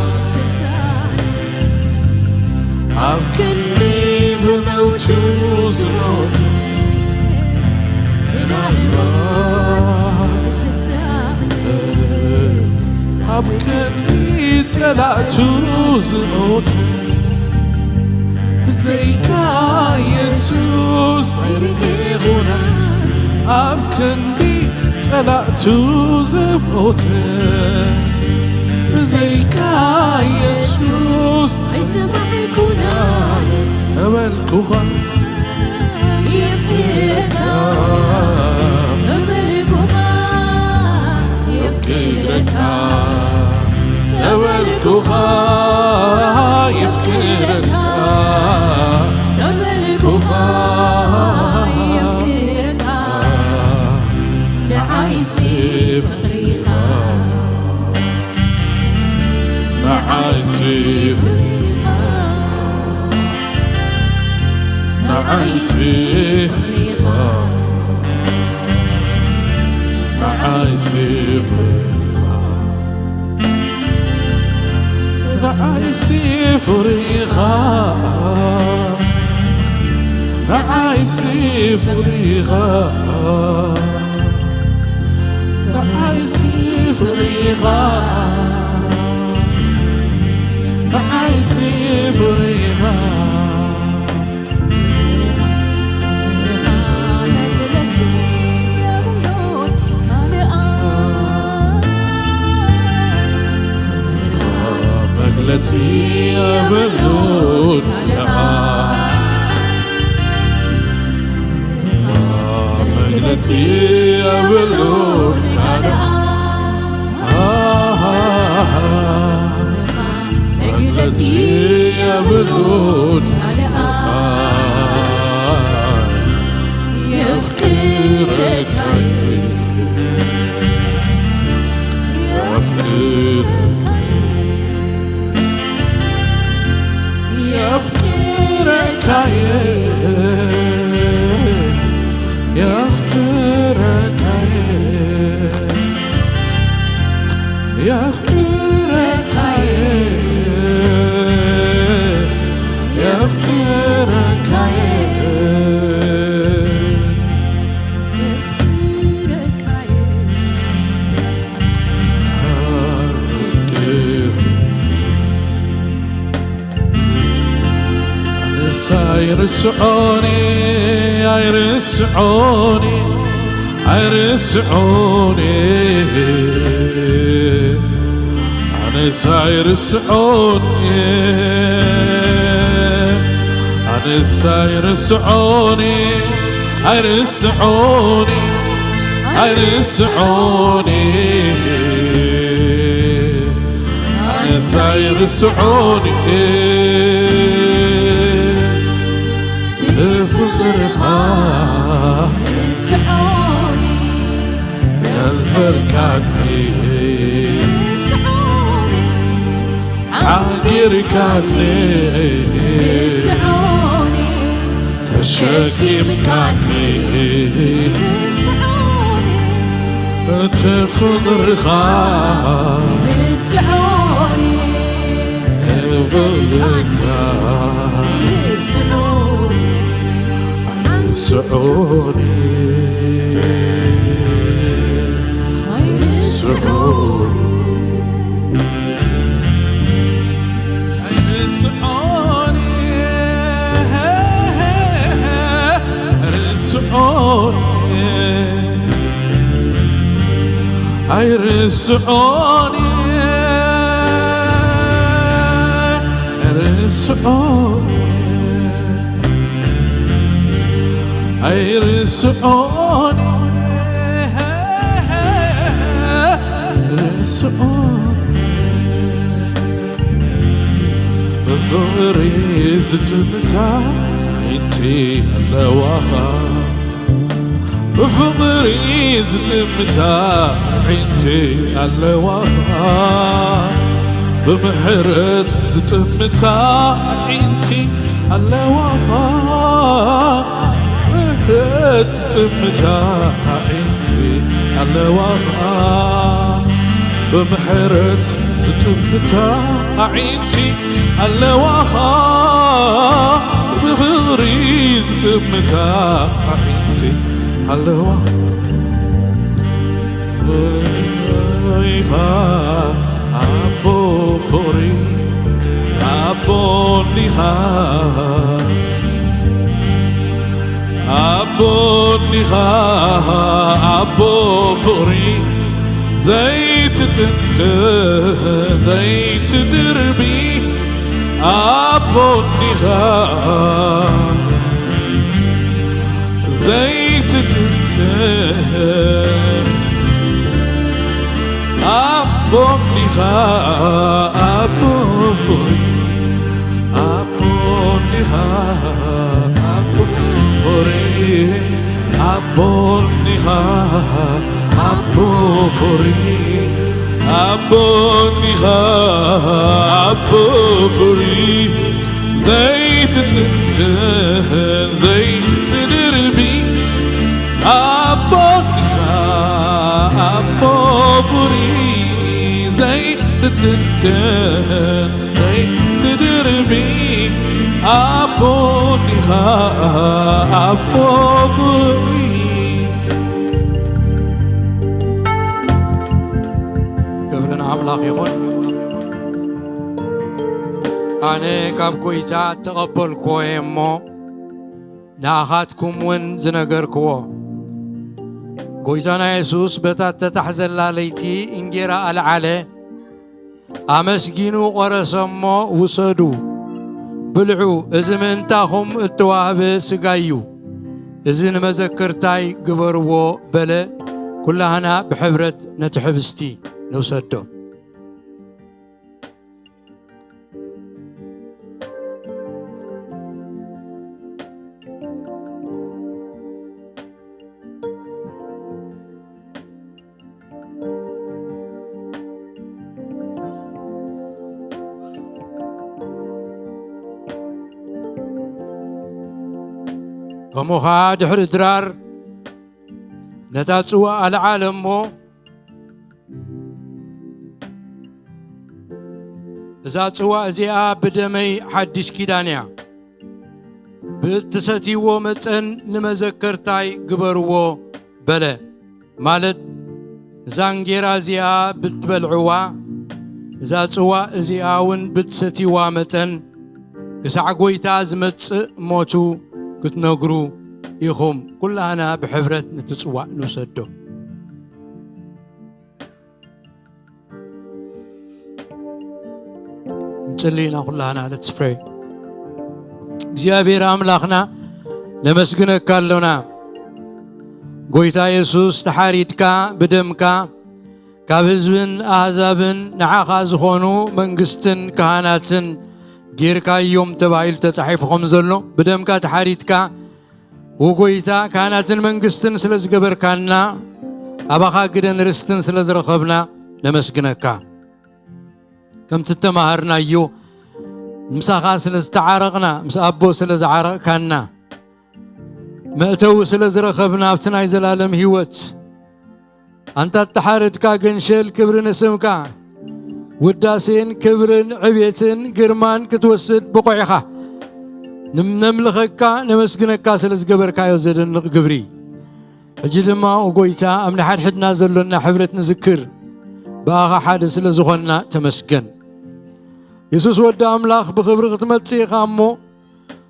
ኣብ ክንዲ ፈተውቱ ዝሞት ምናልባት ኣብ ክንዲ ጸላእቱ ዝሞት ብዘይካ የሱስ ኣይርኤኹና ኣብ ክንዲ ጸላእቱ ዝሞት ብዘይካ የሱስ ኣይሰማዕኩና ተበልኩኻ የፍቅረካ ተበልኩኻ የፍቅረካ ተበልኩኻ የፍቅረካ ተበልኩኻ የፍቅረካ ንዓይሲ ፍቕሪኻ ንዓይሲ ፍቕሪኻ ንዓይሲ ፍቕሪኻ ንዓይሲ ፍቕሪኻ ንዓይሲ ፍቕሪኻ ንዓይሲ ፍቕሪኻ ንዓይሲ ፍቕሪኻ ንዓይሲ ፍቕሪኻ መግለጺ የብሉን ካልኣ መግለጺ የብሉን ካልኣ መግለጺ የብሉን ካልኣ የፍቅረካ የፍቅረካ የፍቅረካ የፍቅረካ የፍቅረካ የፍቅረካ ኣይርስዖኒ ኣይርስዖኒ ኣይርስዖኒ ኣነስ ኣይርስዖኒ ኣነስ ኣይርስዖኒ ኣይርስዖኒ ኣይርስዖኒ ኣነስ ኣይርስዖኒ ፍቕርኻ ርስዖኒ ዘንበርካኒ ርስዖኒ ሓጊርካኒ ርስዖኒ ተሸኪምካኒ ርስዖኒ እቲ ፍቕርኻ ርስዖኒ እብልካ ርስዖኒ ስዑኒ ኣይርስዖን እየ፣ ኣይርስዖን እየ፣ ኣይርስዖን እየ፣ ኣይርስዖን እየ። ብፍቕሪ ዝጥምታ ኣዒንቲ ኣለዋኻ። ብፍቕሪ ዝጥምታ ኣዒንቲ ኣለዋኻ። ብምሕረት ዝጥምታ ኣዒንቲ ኣለዋኻ። ምሕረት ዝጥምታ ኣዒንቲ ኣለዋኻ። ብምሕረት ዝጥምታ ኣዒንቲ ኣለዋኻ። ብፍቕሪ ዝጥምታ ኣዒንቲ ኣለዋ። ኢኻ ኣቦ ፍቕሪ፣ ኣቦ እንዲኻ፣ ኣቦ እንዲኻ፣ ኣቦ ፍቕሪ፣ ዘይትጥንጥን ዘይትድርቢ፣ ኣቦ እንዲኻ፣ ዘይትጥንጥን ኣቦ እንዲኻ፣ ኣቦ ፍቕሪ፣ ኣቦ እንዲኻ፣ ኣቦ ፍቕሪ፣ ኣቦ እንዲኻ፣ ኣቦ ፍቕሪ፣ ኣቦ እንዲኻ፣ ኣቦ ፍቕሪ፣ ዘይትጥንጥን ዘይትድርቢ፣ ኣቦ እንዲኻ፣ ኣቦ ፍቕሪ፣ ዘይትጥንጥን ዘይትድርቢ፣ ኣቦ እንዲኻ፣ ኣቦ ፍቕሪ። ክብሪ ንኣምላኽ ይኹን። ኣነ ካብ ጐይታ እተቐበልክዎ እየ እሞ፣ ንኣኻትኩም እውን ዝነገርክዎ። ጐይታና የሱስ በታ እተታሕዘላ ለይቲ እንጌራ ኣልዓለ፣ ኣመስጊኑ ቈረሰ እሞ፣ "ውሰዱ፣ ብልዑ፣ እዚ ምእንታኹም እተዋህበ ሥጋይ እዩ፣ እዚ ንመዘከርታይ ግበርዎ" በለ። ኵላህና ብሕብረት ነቲ ኅብስቲ ንውሰዶ። ከምኡ ኸዓ ድሕሪ ድራር ነታ ጽዋእ ኣልዓለ እሞ፣ "እዛ ጽዋእ እዚኣ ብደመይ ሓድሽ ኪዳን እያ፣ ብእትሰትይዎ መጠን ንመዘከርታይ ግበርዎ" በለ። ማለት፣ እዛ እንጌራ እዚኣ ብትበልዕዋ፣ እዛ ጽዋእ እዚኣ እውን ብትሰትይዋ መጠን፣ ክሳዕ ጐይታ ዝመጽእ ሞቱ ክትነግሩ ኢኹም። ኵላህና ብሕብረት ነቲ ጽዋእ ንውሰዶ። ንጽሊ ኢና ኵላህና። Let's pray። እግዚኣብሔር ኣምላኽና፣ ነመስግነካ ኣሎና። ጐይታ የሱስ፣ ተሓሪድካ ብደምካ ካብ ህዝብን ኣህዛብን ንዓኻ ዝኾኑ መንግስትን ካህናትን ጌርካዮም ተባሂሉ ተጻሒፉ ከም ዘሎ፣ ብደምካ ተሓሪድካ ወጎይታ፣ ካህናትን መንግስትን ስለ ዝገበርካና፣ ኣባኻ ግደን ርስትን ስለ ዝረኸብና ነመስግነካ። ከምቲ እተማሃርናዮ፣ ምሳኻ ስለ ዝተዓረቕና፣ ምስ ኣቦ ስለ ዝዓረቕካና፣ መእተዊ ስለ ዝረኸብና ኣብቲ ናይ ዘላለም ህይወት፣ ኣንታ እተሓረድካ ገንሸል፣ ክብሪ ንስምካ። ውዳሴን ክብርን ዕቤትን ግርማን ክትወስድ ብቑዕ ኢኻ። ንም-፣ ነምልኸካ፣ ነመስግነካ ስለ ዝገበርካዮ ዘደንቕ ግብሪ። ሕጂ ድማ፣ ኦ ጐይታ፣ ኣብ ንሓድሕድና ዘሎና ሕብረት ንዝክር። ብኣኻ ሓደ ስለ ዝኾንና ተመስገን። የሱስ ወዲ ኣምላኽ፣ ብኽብሪ ክትመጽእ ኢኻ እሞ፣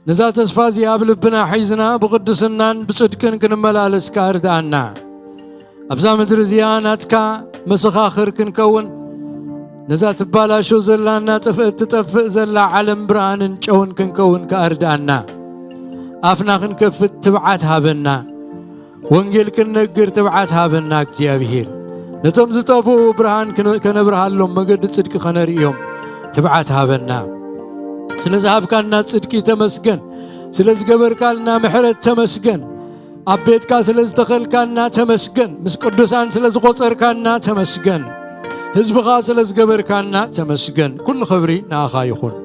ነዛ ተስፋ እዚኣ ኣብ ልብና ሒዝና ብቕድስናን ብጽድቅን ክንመላለስ ከኣ ርድኣና። ኣብዛ ምድሪ እዚኣ ናትካ መሰኻኽር ክንከውን፣ ነዛ ትባላሾ ዘላና ጥፍእት ትጠፍእ ዘላ ዓለም ብርሃንን ጨውን ክንከውን ከኣርድኣና። ኣፍና ክንከፍት ትብዓት ሃበና። ወንጌል ክንነግር ትብዓት ሃበና እግዚኣብሔር። ነቶም ዝጠፍኡ ብርሃን ክነ-፣ ከነብርሃሎም፣ መገዲ ጽድቂ ከነርእዮም ትብዓት ሃበና። ስለ ዝሃብካና ጽድቂ ተመስገን። ስለ ዝገበርካልና ምሕረት ተመስገን። ኣብ ቤትካ ስለ ዝተኸልካና ተመስገን። ምስ ቅዱሳን ስለ ዝቖጸርካና ተመስገን። ህዝብኻ ስለ ዝገበርካና ተመስገን። ኩሉ ክብሪ ንኣኻ ይኹን።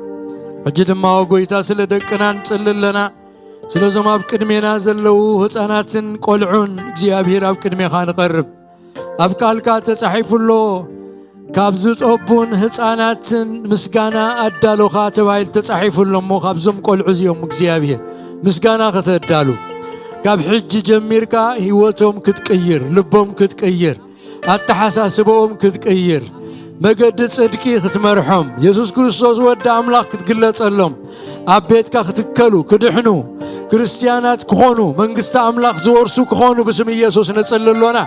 ሕጂ ድማ፣ ኦ ጎይታ፣ ስለ ደቅና ንጽሊ ኣለና። ስለዞም ኣብ ቅድሜና ዘለዉ ህፃናትን ቆልዑን እግዚኣብሔር ኣብ ቅድሜኻ ንቐርብ። ኣብ ቃልካ ተጻሒፉ ኣሎ፣ ካብ ዝጠቡን ህፃናትን ምስጋና ኣዳሎኻ ተባሂሉ ተጻሒፉ ኣሎ። እሞ ካብዞም ቆልዑ እዚኦም እግዚኣብሔር ምስጋና ከተዳሉ፣ ካብ ሕጂ ጀሚርካ ህይወቶም ክትቅይር፣ ልቦም ክትቅይር፣ ኣተሓሳስበኦም ክትቅይር፣ መገዲ ጽድቂ ክትመርሖም፣ የሱስ ክርስቶስ ወዲ ኣምላኽ ክትግለጸሎም፣ ኣብ ቤትካ ክትከሉ፣ ክድሕኑ፣ ክርስትያናት ክኾኑ፣ መንግስቲ ኣምላኽ ዝወርሱ ክኾኑ ብስም ኢየሱስ ንጽሊ ኣሎና።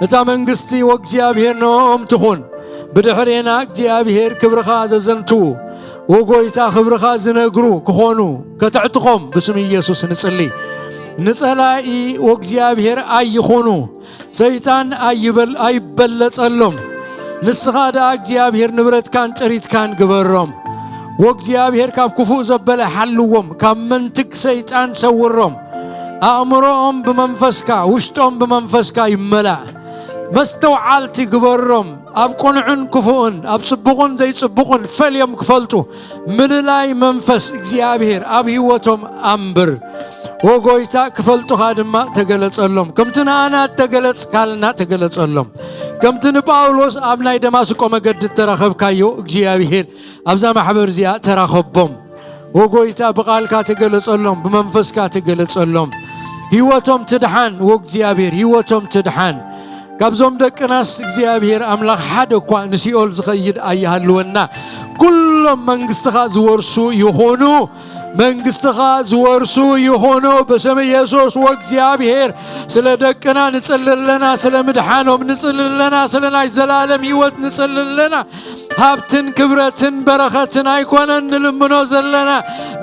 እታ መንግስቲ ወእግዚኣብሔር ንኦም ትኹን። ብድሕሬና እግዚኣብሔር ክብርኻ ዘዘንትዉ፣ ወጎይታ ክብርኻ ዝነግሩ ክኾኑ ከተዕጥቖም ብስም ኢየሱስ ንጽሊ። ንጸላኢ ወእግዚኣብሔር ኣይኹኑ። ሰይጣን ኣይበል-፣ ኣይበለጸሎም። ንስኻ ደኣ እግዚኣብሔር ንብረትካን ጥሪትካን ግበሮም። ወእግዚኣብሔር ካብ ክፉእ ዘበለ ሓልዎም፣ ካብ መንትግ ሰይጣን ሰውሮም። ኣእምሮኦም ብመንፈስካ፣ ውሽጦም ብመንፈስካ ይመላእ። መስተውዓልቲ ግበሮም። ኣብ ቅኑዕን ክፉእን፣ ኣብ ጽቡቕን ዘይጽቡቕን ፈልዮም ክፈልጡ፣ ምልላይ መንፈስ እግዚኣብሔር ኣብ ህይወቶም ኣንብር። ኦ ጎይታ፣ ክፈልጡኻ ድማ ተገለጸሎም። ከምቲ ንኣና እተገለጽካልና ተገለጸሎም። ከምቲ ንጳውሎስ ኣብ ናይ ደማስቆ መገዲ እተራኸብካዮ እግዚኣብሔር ኣብዛ ማሕበር እዚኣ ተራኸቦም። ኦ ጎይታ፣ ብቓልካ ተገለጸሎም፣ ብመንፈስካ ተገለጸሎም። ህይወቶም ትድሓን፣ ኦ እግዚኣብሔር፣ ህይወቶም ትድሓን። ካብዞም ደቅናስ እግዚኣብሔር ኣምላኽ ሓደ እኳ ንሲኦል ዝኸይድ ኣይሃልወና። ኩሎም መንግስትኻ ዝወርሱ ይኹኑ፣ መንግስትኻ ዝወርሱ ይኹኑ ብስም ኢየሱስ። ወእግዚኣብሔር፣ ስለ ደቅና ንጽሊ ኣለና፣ ስለ ምድሓኖም ንጽሊ ኣለና፣ ስለ ናይ ዘላለም ህይወት ንጽሊ ኣለና። ሃብትን ክብረትን በረኸትን ኣይኮነን ንልምኖ ዘለና፣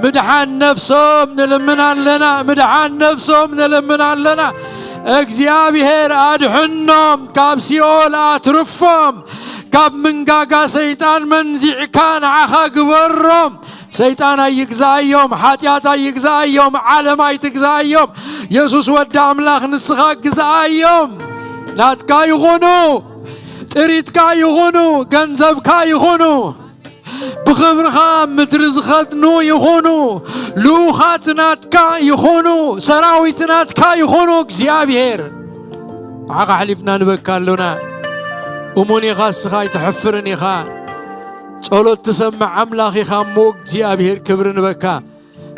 ምድሓን ነፍሶም ንልምን ኣለና፣ ምድሓን ነፍሶም ንልምን ኣለና። እግዚኣብሔር ኣድሕኖም፣ ካብ ሲኦል ኣትርፎም፣ ካብ ምንጋጋ ሰይጣን መንዚዕካ ንዓኻ ግበሮም። ሰይጣን ኣይግዛኣዮም፣ ሓጢኣት ኣይግዛኣዮም፣ ዓለም ኣይትግዛኣዮም። የሱስ ወዲ ኣምላኽ ንስኻ ግዛኣዮም። ናትካ ይኹኑ፣ ጥሪትካ ይኹኑ፣ ገንዘብካ ይኹኑ፣ ብኽብርኻ ምድሪ ዝኸድኑ ይኹኑ፣ ልኡኻት ናትካ ይኹኑ፣ ሰራዊት ናትካ ይኹኑ። እግዚኣብሔር፣ ንዓኻ ኣሕሊፍና ንበካ ኣሎና። እሙን ኢኻ፣ እስኻ ኣይትሐፍርን ኢኻ። ጸሎት ትሰምዕ ኣምላኽ ኢኻ እሞ እግዚኣብሔር ክብሪ ንበካ።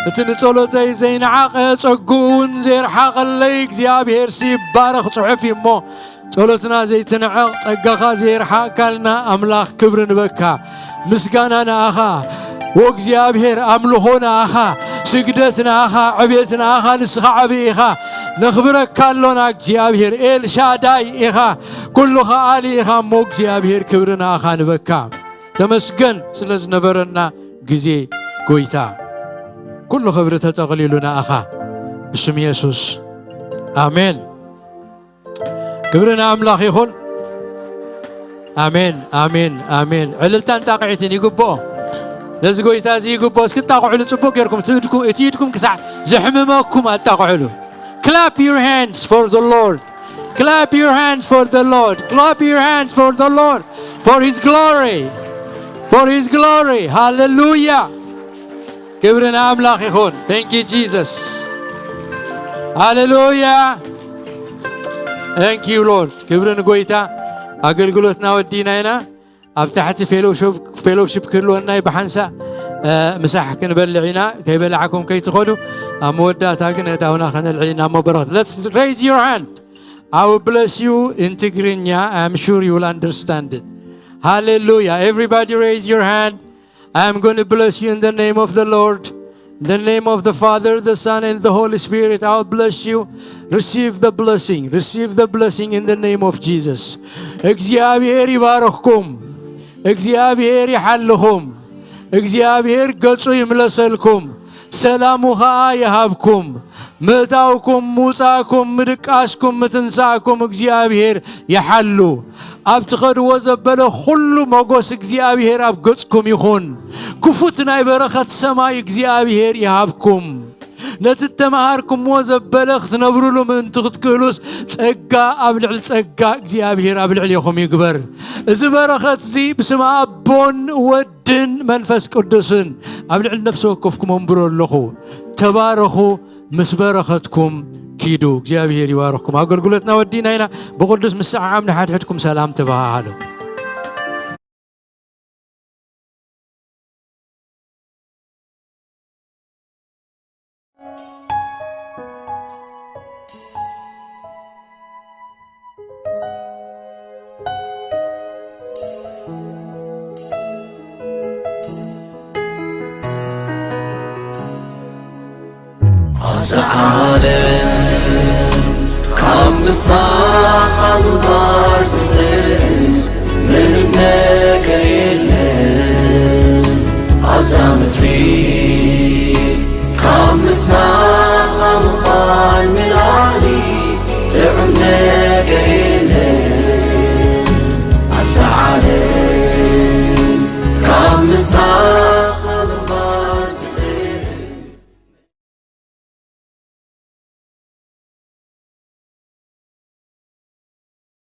እቲ ንጸሎተይ ዘይነዓቐ ጸግኡ እውን ዘይረሓቐለይ እግዚኣብሔር ሲ ይባረኽ ጽሑፍ እዩ እሞ፣ ጸሎትና ዘይትንዕቕ ጸጋኻ ዘይርሓቕካልና ኣምላኽ ክብሪ ንበካ። ምስጋና ንኣኻ ወእግዚኣብሔር፣ ኣምልኾ ንኣኻ፣ ስግደት ንኣኻ፣ ዕቤት ንኣኻ፣ ንስኻ ዓብዪ ኢኻ። ነኽብረካ ኣሎና እግዚኣብሔር፣ ኤልሻዳይ ኢኻ፣ ኩሉ ኸኣሊ ኢኻ እሞ እግዚኣብሔር ክብሪ ንኣኻ ንበካ። ተመስገን ስለ ዝነበረና ግዜ ጎይታ። ኩሉ ክብሪ ተጠቕሊሉ ንኣኻ ብስም የሱስ። ኣሜን። ክብሪ ንኣምላኽ ይኹን። ኣሜን፣ ኣሜን፣ ኣሜን። ዕልልታን ጣቕዒትን ይግብኦ። ነዚ ጎይታ እዚ ይግብኦ። እስኪ ጣቕዕሉ ጽቡቕ ጌርኩም። እቲ ኢድኩ-፣ እቲ ኢድኩም ክሳዕ ዘሕምመኩም ኣጣቕዕሉ። Clap your hands for the Lord. Clap your hands for the Lord. Clap your hands for the Lord. For his glory. For his glory. ሃሌሉያ። ክብሪ ንኣምላኽ ይኹን። Thank you, Jesus. ሃሌሉያ። Thank you, Lord. ክብሪ ንጎይታ። ኣገልግሎትና ወዲና ኢና። ኣብ ታሕቲ ፌሎውሽፕ፣ ፌሎውሽፕ ክህልወና እዩ ብሓንሳእ፣ እ፣ ምሳሕ ክንበልዕ ኢና። ከይበላዕኩም ከይትኸዱ። ኣብ መወዳእታ ግን ኣእዳውና ከነልዕል ኢና እሞ በረኸት። Let's raise your hand. I will bless you in Tigrinya. I'm sure you will understand it. Hallelujah. Everybody raise your hand. I am going to bless you in the name of the Lord. In the name of the Father, the Son, and the Holy Spirit, I will bless you. Receive the blessing. Receive the blessing in the name of Jesus. እግዚኣብሔር ይባርኽኩም። እግዚኣብሔር ይሓልኹም። እግዚኣብሔር ገጹ ይምለሰልኩም፣ ሰላሙ ኸኣ ይሃብኩም። ምእታውኩም፣ ምውጻእኩም፣ ምድቃስኩም፣ ምትንሳእኩም እግዚኣብሔር ይሓሉ። ኣብ ትኸድዎ ዘበለ ኹሉ ሞጎስ እግዚኣብሔር ኣብ ገጽኩም ይኹን። ክፉት ናይ በረኸት ሰማይ እግዚኣብሔር ይሃብኩም። ነቲ እተመሃርኩምዎ ዘበለ ክትነብሩሉ ምእንቲ ክትክእሉስ፣ ጸጋ ኣብ ልዕሊ ጸጋ እግዚኣብሔር ኣብ ልዕሌኹም ይግበር። እዚ በረኸት እዚ ብስም ኣቦን ወድን መንፈስ ቅዱስን ኣብ ልዕሊ ነፍሲ ወከፍኩም ኣንብሮ ኣለኹ። ተባረኹ፣ ምስ በረኸትኩም ኪዱ። እግዚኣብሔር ይባርኽኩም። ኣገልግሎትና ወዲና ኢና። ብቕዱስ ምስዓዓም ንሓድሕድኩም ሰላም ተበሃሃሉ።